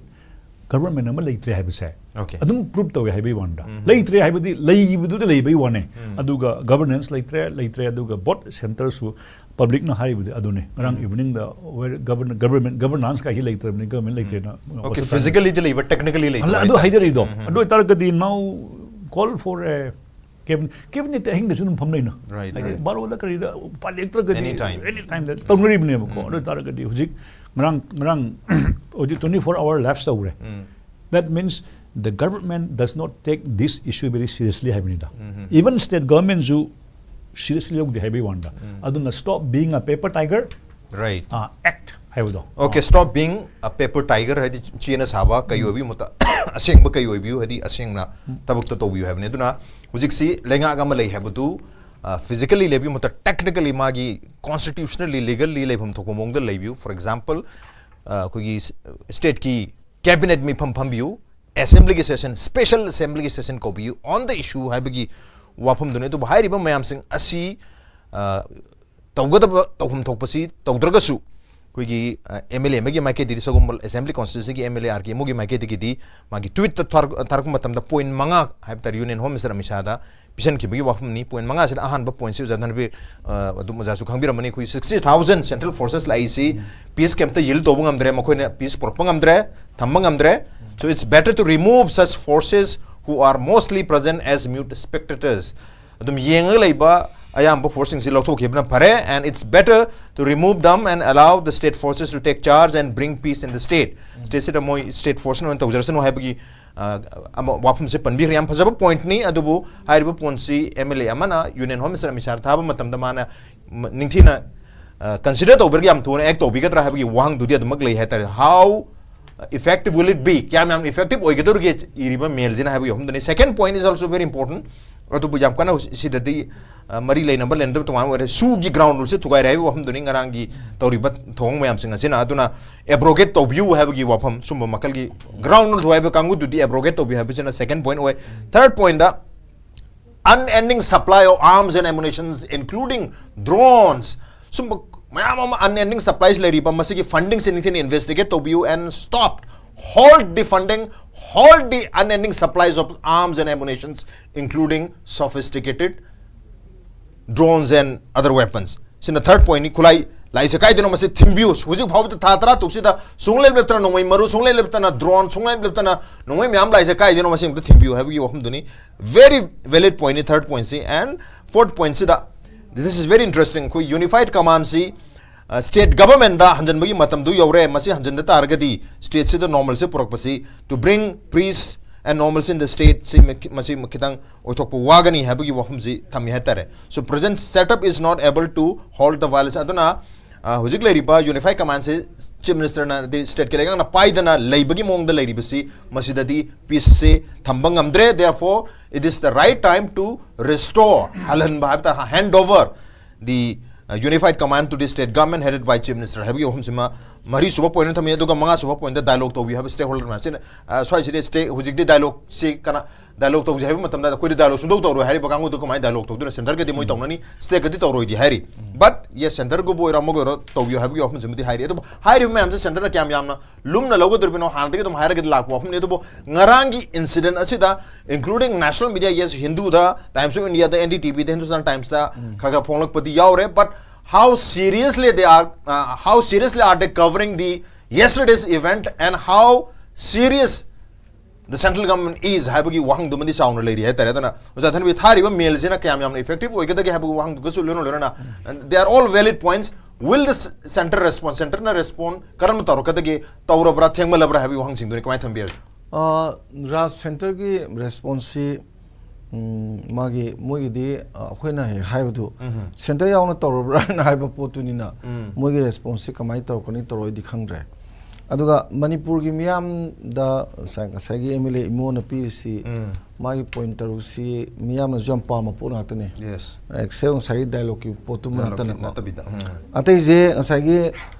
government ꯑꯃ ꯂꯩꯇ꯭ꯔꯦ ꯍꯥꯏꯕꯁꯦ Okay. ꯑꯗꯨꯝ ꯄ꯭ꯔꯨꯞ ꯇꯧꯋꯦ ꯍꯥꯏꯕꯒꯤ ꯋꯥꯅꯤꯗ꯫ ꯂꯩꯇ꯭ꯔꯦ ꯍꯥꯏꯕꯗꯤ ꯂꯩꯕꯗꯨꯗ ꯂꯩꯕꯒꯤ ꯋꯥꯅꯦ꯫ ꯑꯗꯨꯒ ꯒꯕꯔꯅꯦꯟꯁ ꯂꯩꯇ꯭ꯔꯦ, ꯂꯩꯇ꯭ꯔꯦ, ꯑꯗꯨꯒ ꯕꯣꯠ ꯁꯦꯟꯇꯔꯁꯨ ꯄꯕ꯭ꯂꯤꯛꯅ ꯍꯥꯏꯔꯤꯕꯗꯤ ꯑꯗꯨꯅꯦ꯫ ꯉꯔꯥꯡ ꯏꯚꯤꯅꯤꯡꯗ ꯒꯕꯔꯅꯦꯟꯁ ꯒꯕꯔꯅꯦꯟꯁ ꯀꯥꯏꯁꯤ ꯂꯩꯇ꯭ꯔꯕꯅꯤ, ꯒꯕꯔꯃꯦꯟ ꯂꯩꯇ꯭ꯔꯦꯅ Okay, physically ꯗꯤ ꯂꯩꯕ, technically ꯂꯩꯇꯕ ꯑꯗꯨ ꯍꯥꯏꯇꯥꯔꯦ꯫ ꯍꯥꯏꯖꯔꯤꯗꯣ꯫ ꯑꯗꯨ ꯑꯣꯏꯇꯥꯔꯒꯗꯤ now call for a cabinet. ꯀꯦꯕꯤꯅꯦꯠꯇꯤ ꯑꯍꯤꯡꯗꯁꯨ ꯑꯗꯨꯝ ꯐꯝ ꯂꯩꯅ꯫ Right, ꯍꯥꯏꯗꯤ right. ꯕꯥꯔꯣꯗ ꯀꯔꯤꯗ ꯎꯄꯥꯏ ꯂꯩꯇ꯭ꯔꯒꯗꯤ Any time. ꯑꯦꯅꯤ ꯇꯥꯏꯝꯗ ꯇꯧꯅꯔꯤꯕꯅꯦꯕꯀꯣ꯫ ꯑꯗꯨ ꯑꯣꯏꯇꯥꯔꯒꯗꯤ ꯍꯧꯖꯤꯛ ꯉꯔꯥꯡ ꯉꯔꯥꯡ ꯍꯧꯖꯤꯛ twenty four hour lapse ꯇꯧꯈ꯭ꯔꯦ꯫ That means the government does not take this issue very seriously ꯍꯥꯏꯕꯅꯤꯗ꯫ Even state government ꯁꯨ seriously ꯂꯧꯗꯦ ꯍꯥꯏꯕꯒꯤ ꯋꯥꯅꯤꯗ꯫ ꯑꯗꯨꯅ stop being a paper tiger, Right. uh, act. ꯍꯥꯏꯕꯗꯣ꯫ Okay, stop being a paper tiger. ꯍꯥꯏꯗꯤ ꯆꯦꯅ ꯁꯥꯕ ꯀꯩ ꯑꯣꯏꯕꯤꯌꯨ ꯃꯍꯨꯠꯇ ꯑꯁꯦꯡꯕ ꯀꯩ ꯑꯣꯏꯕꯤꯌꯨ, ꯍꯥꯏꯗꯤ ꯑꯁꯦꯡꯅ ꯊꯕꯛꯇꯣ ꯇꯧꯕꯤꯌꯨ ꯍꯥꯏꯕꯅꯤ꯫ ꯑꯗꯨꯅ ꯍꯧꯖꯤꯛꯁꯤ ꯂꯩꯉꯥꯛ ꯑꯃ ꯂꯩ ꯍꯥꯏꯕꯗꯨ ꯐꯤꯖꯤꯀꯦꯜꯂꯤ ꯂꯩꯕꯤꯌꯨ ꯃꯍꯨꯠꯇ ꯇꯦꯛꯅꯤꯀꯦꯜꯂꯤ ꯃꯥꯒꯤ ꯀꯣꯟꯁꯇꯤꯇ꯭ꯌꯨꯁꯅꯦꯜꯂꯤ ꯂꯤꯒꯦꯜꯂꯤ ꯂꯩꯐꯝ ꯊꯣꯛꯄ ꯃꯑꯣꯡꯗ ꯂꯩꯕꯤꯌꯨ꯫ ꯐꯣꯔ ꯑꯦꯛꯖꯥꯝꯄꯜ, ꯑꯩꯈꯣꯏꯒꯤ ꯁ꯭ꯇꯦꯠꯀꯤ ꯀꯦꯕꯤꯅꯦꯠ ꯃꯤꯐꯝ ꯐꯝꯕꯤꯌꯨ, ꯑꯦꯁꯦꯝꯕ꯭ꯂꯤꯒꯤ ꯁꯦꯁꯟ, ꯁ꯭ꯄꯦꯁꯦꯜ ꯑꯦꯁꯦꯝꯕ꯭ꯂꯤꯒꯤ ꯁꯦꯁꯟ ꯀꯧꯕꯤꯌꯨ on the issue ꯍꯥꯏꯕꯒꯤ ꯋꯥꯐꯝꯗꯨꯅꯤ꯫ ꯑꯗꯨꯕꯨ ꯍꯥꯏꯔꯤꯕ ꯃꯌꯥꯝꯁꯤꯡ ꯑꯁꯤ ꯑ, ꯇꯧꯒꯗꯕ ꯇꯧꯐꯝ ꯊꯣꯛꯄꯁꯤ ꯇꯧꯗ꯭ꯔꯒꯁꯨ ꯑꯩꯈꯣꯏꯒꯤ ꯑꯦꯝ ꯑꯦꯜ ꯑꯦ ꯑꯃꯒꯤ ꯃꯥꯏꯀꯩꯗꯒꯤ ꯁꯒꯣꯜꯕꯟ ꯑꯦꯁꯦꯝꯕ꯭ꯂꯤ ꯀꯣꯟꯁꯇꯤꯇ꯭ꯌꯨꯟꯁꯤꯒꯤ M L A R K ꯑꯃꯒꯤ ꯃꯥꯏꯀꯩꯗꯒꯤꯗꯤ ꯃꯥꯒꯤ ꯇ꯭ꯋꯤꯠꯇ ꯊꯥꯔꯛꯄ ꯃꯇꯝꯗ ꯄꯣꯏꯟ ꯃꯉꯥ ꯍꯥꯏꯕ ꯇꯥꯔꯦ ꯌꯨꯅꯤꯌꯟ ꯍꯣꯝ ꯃꯤꯅꯤꯁꯇꯔ ꯑꯃꯤꯠ ꯁꯥꯍꯗ ꯄꯤꯁꯟꯈꯤꯕꯒꯤ ꯋꯥꯐꯝꯅꯤ꯫ ꯄꯣꯏꯟ ꯃꯉꯥꯁꯤꯗ ꯑꯍꯥꯟꯕ ꯄꯣꯏꯟꯁꯤ ꯑꯣꯖꯥ ꯙꯅꯕꯤꯔ, ꯑ, ꯑꯗꯨꯝ ꯑꯣꯖꯥꯁꯨ ꯈꯪꯕꯤꯔꯝꯃꯅꯤ, ꯑꯩꯈꯣꯏ sixty thousand central forces ꯂꯥꯛꯏꯁꯤ piece ꯀꯩꯝꯇ ꯌꯤꯜ ꯇꯧꯕ ꯉꯝꯗ꯭ꯔꯦ, ꯃꯈꯣꯏꯅ ꯄꯤꯁ ꯄꯨꯔꯛꯄ ꯉꯝꯗ꯭ꯔꯦ, ꯊꯝꯕ ꯉꯝꯗ꯭ꯔꯦ꯫ So it's better to remove such forces who are mostly present as mute spectators. ꯑꯗꯨꯝ ꯌꯦꯡꯉꯒ ꯂꯩꯕ ꯑꯌꯥꯝꯕ ꯐꯣꯔꯁꯁꯤꯡꯁꯤ ꯂꯧꯊꯣꯛꯈꯤꯕꯅ ꯐꯔꯦ, and it's better to remove them and allow the state forces to take charge and bring peace in the state. ꯁ꯭ꯇꯦꯠꯁꯤꯗ ꯃꯣꯏ state ꯐꯣꯔꯁꯅ ꯑꯣꯏꯅ ꯇꯧꯖꯔꯁꯅꯨ ꯍꯥꯏꯕꯒꯤ, ꯑ, ꯑꯃ, ꯋꯥꯐꯝꯁꯦ ꯄꯟꯕꯤꯈ꯭ꯔꯦ꯫ ꯌꯥꯝ ꯐꯖꯕ ꯄꯣꯏꯟꯠꯅꯤ꯫ ꯑꯗꯨꯕꯨ ꯍꯥꯏꯔꯤꯕ ꯄꯣꯏꯟꯠꯁꯤ ꯑꯦꯝ ꯑꯦꯜ ꯑꯦ ꯑꯃꯅ ꯌꯨꯅꯤꯌꯟ ꯍꯣꯝ ꯃꯤꯅꯤꯁꯇꯔ ꯑꯃꯤꯠ ꯁꯥꯍꯗ ꯊꯥꯕ ꯃꯇꯝꯗ ꯃꯥꯅ ꯅꯤꯡꯊꯤꯅ ꯀꯟꯁꯤꯗꯔ ꯇꯧꯕꯤꯔꯒ ꯌꯥꯝ ꯊꯨꯅ ꯑꯦꯛ ꯇꯧꯕꯤꯒꯗ꯭ꯔꯥ ꯍꯥꯏꯕꯒꯤ ꯋꯥꯍꯪꯗꯨꯗꯤ ꯑꯗꯨꯃꯛ ꯂꯩ ꯍꯥꯏꯇꯥꯔꯦ꯫ How effective will it be? ꯀꯌꯥꯝ ꯌꯥꯝ ꯏꯐꯦꯛꯇꯤꯚ ꯑꯣꯏꯒꯗꯧꯔꯤꯒꯦ ꯏꯔꯤꯕ ꯃꯦꯜꯁꯤꯅ ꯍꯥꯏꯕꯒꯤ ꯋꯥꯐꯝꯗꯨꯅꯤ꯫ Second point is also very important. ꯑꯗꯨꯕꯨ ꯌꯥꯝ ꯀꯟꯅ ꯁꯤꯗꯗꯤ, ꯑ, ꯃꯔꯤ ꯂꯩꯅꯕ ꯂꯩꯅꯗꯕ ꯇꯣꯉꯥꯟꯕ ꯑꯣꯏꯔꯦ꯫ ꯁꯨꯒꯤ ꯒ꯭ꯔꯥꯎꯟ ꯔꯨꯜꯁꯦ ꯊꯨꯒꯥꯏꯔꯦ ꯍꯥꯏꯕꯒꯤ ꯋꯥꯐꯝꯗꯨꯅꯤ ꯉꯔꯥꯡꯒꯤ ꯇꯧꯔꯤꯕ ꯊꯧꯑꯣꯡ ꯃꯌꯥꯝꯁꯤꯡ ꯑꯁꯤꯅ꯫ ꯑꯗꯨꯅ ꯑꯦꯕ꯭ꯔꯣꯒꯦꯠ ꯇꯧꯕꯤꯌꯨ ꯍꯥꯏꯕꯒꯤ ꯋꯥꯐꯝ, ꯁꯨꯝꯕ ꯃꯈꯜꯒꯤ ꯒ꯭ꯔꯥꯎꯟ ꯔꯨꯜ ꯊꯨꯒꯥꯏꯕ ꯀꯥꯡꯕꯨꯗꯨꯗꯤ ꯑꯦꯕ꯭ꯔꯣꯒꯦꯠ ꯇꯧꯕꯤꯌꯨ ꯍꯥꯏꯕꯁꯤꯅ ꯁꯦꯀꯦꯟ ꯄꯣꯏꯟꯠ ꯑꯣꯏ꯫ ꯊꯥꯔꯗ ꯄꯣꯏꯟꯠꯇ unending supply of arms and ammunitions, including drones, ꯁꯨꯝꯕ ꯃꯌꯥꯝ ꯑꯃ unending supplies ꯂꯩꯔꯤꯕ ꯃꯁꯤꯒꯤ ꯐꯟꯗꯤꯡꯁꯦ ꯅꯤꯡꯊꯤꯅ ꯏꯟꯚꯦꯁꯇꯤꯒꯦꯠ ꯇꯧꯕꯤꯌꯨ and stop, hold the funding, hold the unending supplies of arms and ammunitions, including sophisticated drones and other weapons. ꯁꯤꯅ third ꯄꯣꯏꯟꯠꯅꯤ꯫ ꯈꯨꯠꯂꯥꯏ ꯂꯥꯛꯏꯁꯦ ꯀꯥꯏꯗꯅꯣ ꯃꯁꯤ ꯊꯤꯡꯕꯤꯌꯨ꯫ ꯍꯧꯖꯤꯛ ꯐꯥꯎꯕꯗ ꯊꯥ ꯇꯔꯥ ꯇꯔꯨꯛꯁꯤꯗ ꯁꯨꯡꯂꯦꯞ ꯂꯦꯞꯇꯅ ꯅꯣꯡꯃꯩ ꯃꯔꯨ, ꯁꯨꯡꯂꯦꯞ ꯂꯦꯞꯇꯅ ꯗ꯭ꯔꯣꯟ, ꯁꯨꯡꯂꯦꯞ ꯂꯦꯞꯇꯅ ꯅꯣꯡꯃꯩ ꯃꯌꯥꯝ ꯂꯥꯛꯏꯁꯦ ꯀꯥꯏꯗꯅꯣ ꯃꯁꯤ ꯑꯝꯇ ꯊꯤꯡꯕꯤꯌꯨ ꯍꯥꯏꯕꯒꯤ ꯋꯥꯐꯝꯗꯨꯅꯤ꯫ Very valid point ꯅꯤ ꯊꯥꯔꯗ ꯄꯣꯏꯟꯠꯁꯤ꯫ And ꯐꯣꯔꯠ ꯄꯣꯏꯟꯠꯁꯤꯗ, this is very interesting, ꯑꯩꯈꯣꯏ ꯌꯨꯅꯤꯐꯥꯏꯠ ꯀꯃꯥꯟꯁꯤ ꯁ꯭ꯇꯦꯠ ꯒꯚꯔꯟꯃꯦꯟꯠꯇ ꯍꯟꯖꯤꯟꯕꯒꯤ ꯃꯇꯝꯗꯨ ꯌꯧꯔꯦ꯫ ꯃꯁꯤ ꯍꯟꯖꯤꯟꯗ ꯇꯥꯔꯒꯗꯤ ꯁ꯭ꯇꯦꯠꯁꯤꯗ ꯅꯣꯔꯃꯦꯜꯁꯤ ꯄꯨꯔꯛꯄꯁꯤ, to bring peace and normalcy in the state, ꯁꯤ ꯃꯁꯤ ꯈꯤꯇꯪ ꯑꯣꯏꯊꯣꯛꯄ ꯋꯥꯒꯅꯤ ꯍꯥꯏꯕꯒꯤ ꯋꯥꯐꯝꯁꯤ ꯊꯝꯃꯤ ꯍꯥꯏꯇꯥꯔꯦ꯫ So present setup is not able to halt the violence. ꯑꯗꯨꯅ ꯑ, ꯍꯧꯖꯤꯛ ꯂꯩꯔꯤꯕ ꯌꯨꯅꯤꯐꯥꯏꯠ ꯀꯃꯥꯟꯁꯦ ꯆꯤꯐ ꯃꯤꯅꯤꯁꯇꯔꯅ, ꯗꯤ ꯁ꯭ꯇꯦꯠꯀꯤ ꯂꯩꯉꯥꯛꯅ ꯄꯥꯏꯗꯅ ꯂꯩꯕꯒꯤ ꯃꯑꯣꯡꯗ ꯂꯩꯔꯤꯕꯁꯤ, ꯃꯁꯤꯗꯗꯤ ꯄꯤꯁꯁꯦ ꯊꯝꯕ ꯉꯝꯗ꯭ꯔꯦ꯫ Therefore, it is the right time to restore, ꯍꯜꯍꯟꯕ ꯍꯥꯏꯕ ꯇꯥꯔꯦ, hand over the, uh, unified command to the state government headed by chief minister ꯍꯥꯏꯕꯒꯤ ꯋꯥꯐꯝꯁꯤꯃ ꯃꯔꯤꯁꯨꯕ ꯄꯣꯏꯟ ꯊꯝꯃꯤ꯫ ꯑꯗꯨꯒ ꯃꯉꯥꯁꯨꯕ ꯄꯣꯏꯟꯗ ꯗꯥꯏꯂꯣꯒ ꯇꯧꯕꯤꯌꯨ ꯍꯥꯏꯕ ꯁ꯭ꯇꯦꯛ ꯍꯣꯜꯗꯔ ꯃꯌꯥꯝꯁꯤꯅ, ꯑ, ꯁ꯭ꯋꯥꯏꯁꯤꯗꯤ ꯁ꯭ꯇꯦꯛ ꯍꯧꯖꯤꯛꯇꯤ ꯗꯥꯏꯂꯣꯒꯁꯤ ꯀꯅꯥ ꯗꯥꯏꯂꯣꯒ ꯇꯧꯁꯤ ꯍꯥꯏꯕ ꯃꯇꯝꯗ ꯑꯩꯈꯣꯏꯗꯤ ꯗꯥꯏꯂꯣꯒ ꯁꯨꯡꯇꯧ ꯇꯧꯔꯣꯏ ꯍꯥꯏꯔꯤꯕ ꯀꯥꯡꯕꯨꯗꯨ ꯀꯃꯥꯏꯅ ꯗꯥꯏꯂꯣꯒ ꯇꯧꯗꯣꯏꯅꯣ? ꯁꯦꯟꯇꯔꯒꯗꯤ ꯃꯣꯏ ꯇꯧꯅꯅꯤ, ꯁ꯭ꯇꯦꯠꯀꯗꯤ ꯇꯧꯔꯣꯏꯗꯤ ꯍꯥꯏꯔꯤ꯫ ꯕꯠ ꯌꯦꯁ, ꯁꯦꯟꯇꯔꯒꯨꯝꯕ ꯑꯣꯏꯔꯣ ꯑꯃꯒ ꯑꯣꯏꯔꯣ ꯇꯧꯕꯤꯌꯨ ꯍꯥꯏꯕꯒꯤ ꯋꯥꯐꯝꯁꯤꯃꯗꯤ ꯍꯥꯏꯔꯤ꯫ ꯑꯗꯨꯕꯨ ꯍꯥꯏꯔꯤꯕ ꯃꯌꯥꯝꯁꯦ ꯁꯦꯟꯇꯔꯅ ꯀꯌꯥꯝ ꯌꯥꯝꯅ ꯂꯨꯝꯅ ꯂꯧꯒꯗꯧꯔꯤꯕꯅꯣ ꯍꯥꯟꯅꯗꯒꯤ ꯑꯗꯨꯝ ꯍꯥꯏꯔꯒꯗꯤ ꯂꯥꯛꯄ ꯋꯥꯐꯝꯅꯤ꯫ ꯑꯗꯨꯕꯨ ꯉꯔꯥꯡꯒꯤ ꯏꯟꯁꯤꯗꯦꯟ ꯑꯁꯤꯗ, including national media, yes, ꯍꯤꯟꯗꯨꯗ, ꯇꯥꯏꯝꯁ ꯑꯣꯐ ꯏꯟꯗꯤꯌꯥꯗ, ꯑꯦꯟ ꯗꯤ ꯇꯤ ꯚꯤꯗ, ꯍꯤꯟꯗꯨꯁꯇꯥꯟ ꯇꯥꯏꯝꯁꯇ ꯈꯔ ꯈꯔ ꯐꯣꯡꯂꯛꯄꯗꯤ ꯌꯥꯎꯔꯦ꯫ But how seriously they are, uh, how seriously are they covering the yesterday's event and how serious the central government is ꯍꯥꯏꯕꯒꯤ ꯋꯥꯍꯪꯗꯨꯃꯗꯤ ꯆꯥꯎꯅ ꯂꯩꯔꯤ ꯍꯥꯏꯇꯥꯔꯦ꯫ ꯑꯗꯨꯅ ꯑꯣꯖꯥ ꯊꯟꯕꯤ, ꯊꯥꯔꯤꯕ ꯃꯦꯜꯁꯤꯅ ꯀꯌꯥꯝ ꯌꯥꯝꯅ ꯏꯐꯦꯛꯇꯤꯚ ꯑꯣꯏꯒꯗꯒꯦ ꯍꯥꯏꯕꯒꯤ ꯋꯥꯍꯪꯗꯨꯒꯁꯨ ꯂꯣꯏꯅ ꯂꯣꯏꯅꯅ, and they are all valid points. Will the s-, center respond, ꯁꯦꯟꯇꯔꯅ ꯔꯦꯁꯄꯣꯟ ꯀꯔꯝꯅ ꯇꯧꯔꯛꯀꯗꯒꯦ, ꯇꯧꯔꯕ꯭ꯔꯥ ꯊꯦꯡꯃꯜꯂꯕ꯭ꯔꯥ ꯍꯥꯏꯕꯒꯤ ꯋꯥꯍꯪꯁꯤꯡꯗꯨꯅꯤ꯫ ꯀꯃꯥꯏꯅ ꯊꯝꯕꯤꯔꯤ? ꯑ, ꯔꯥꯖ, ꯁꯦꯟꯇꯔꯒꯤ ꯔꯦꯁꯄꯣꯟꯁꯁꯤ, ꯎꯝ, ꯃꯥꯒꯤ, ꯃꯣꯏꯒꯤꯗꯤ, ꯑ, ꯑꯩꯈꯣꯏꯅ ꯍꯦꯛ ꯍꯥꯏꯕꯗꯨ ꯁꯦꯟꯇꯔ ꯌꯥꯎꯅ ꯇꯧꯔꯕ꯭ꯔꯥꯅ ꯍꯥꯏꯕ ꯄꯣꯠꯇꯨꯅꯤꯅ, ꯃꯣꯏꯒꯤ ꯔꯦꯁꯄꯣꯟꯁꯁꯤ ꯀꯃꯥꯏꯅ ꯇꯧꯔꯛꯀꯅꯤ ꯇꯧꯔꯣꯏꯗꯤ ꯈꯪꯗ꯭ꯔꯦ꯫ ꯑꯗꯨꯒ ꯃꯅꯤꯄꯨꯔꯒꯤ ꯃꯤꯌꯥꯝꯗ ꯉꯁꯥꯏ-, ꯉꯁꯥꯏꯒꯤ ꯑꯦꯝ ꯑꯦꯜ ꯑꯦ ꯏꯃꯣꯅ ꯄꯤꯔꯤꯁꯤ, ꯃꯥꯒꯤ ꯄꯣꯏꯟ ꯇꯔꯨꯛꯁꯤ ꯃꯤꯌꯥꯝꯅꯁꯨ ꯌꯥꯝ ꯄꯥꯝꯕ ꯄꯣꯠ ꯉꯥꯛꯇꯅꯤ꯫ ꯌꯦꯁ꯫ ꯑꯦꯛꯁꯦꯜ ꯉꯁꯥꯏꯒꯤ ꯗꯥꯏꯂꯣꯒꯀꯤ ꯄꯣꯠꯇꯨꯃ ꯗꯥꯏꯂꯣꯒꯀꯤ ꯅꯠꯇꯅꯀꯣ꯫ ꯅꯠꯇꯕꯤꯗ, ꯎꯝ꯫ ꯑꯇꯩꯁꯦ ꯉꯁꯥꯏꯒꯤ,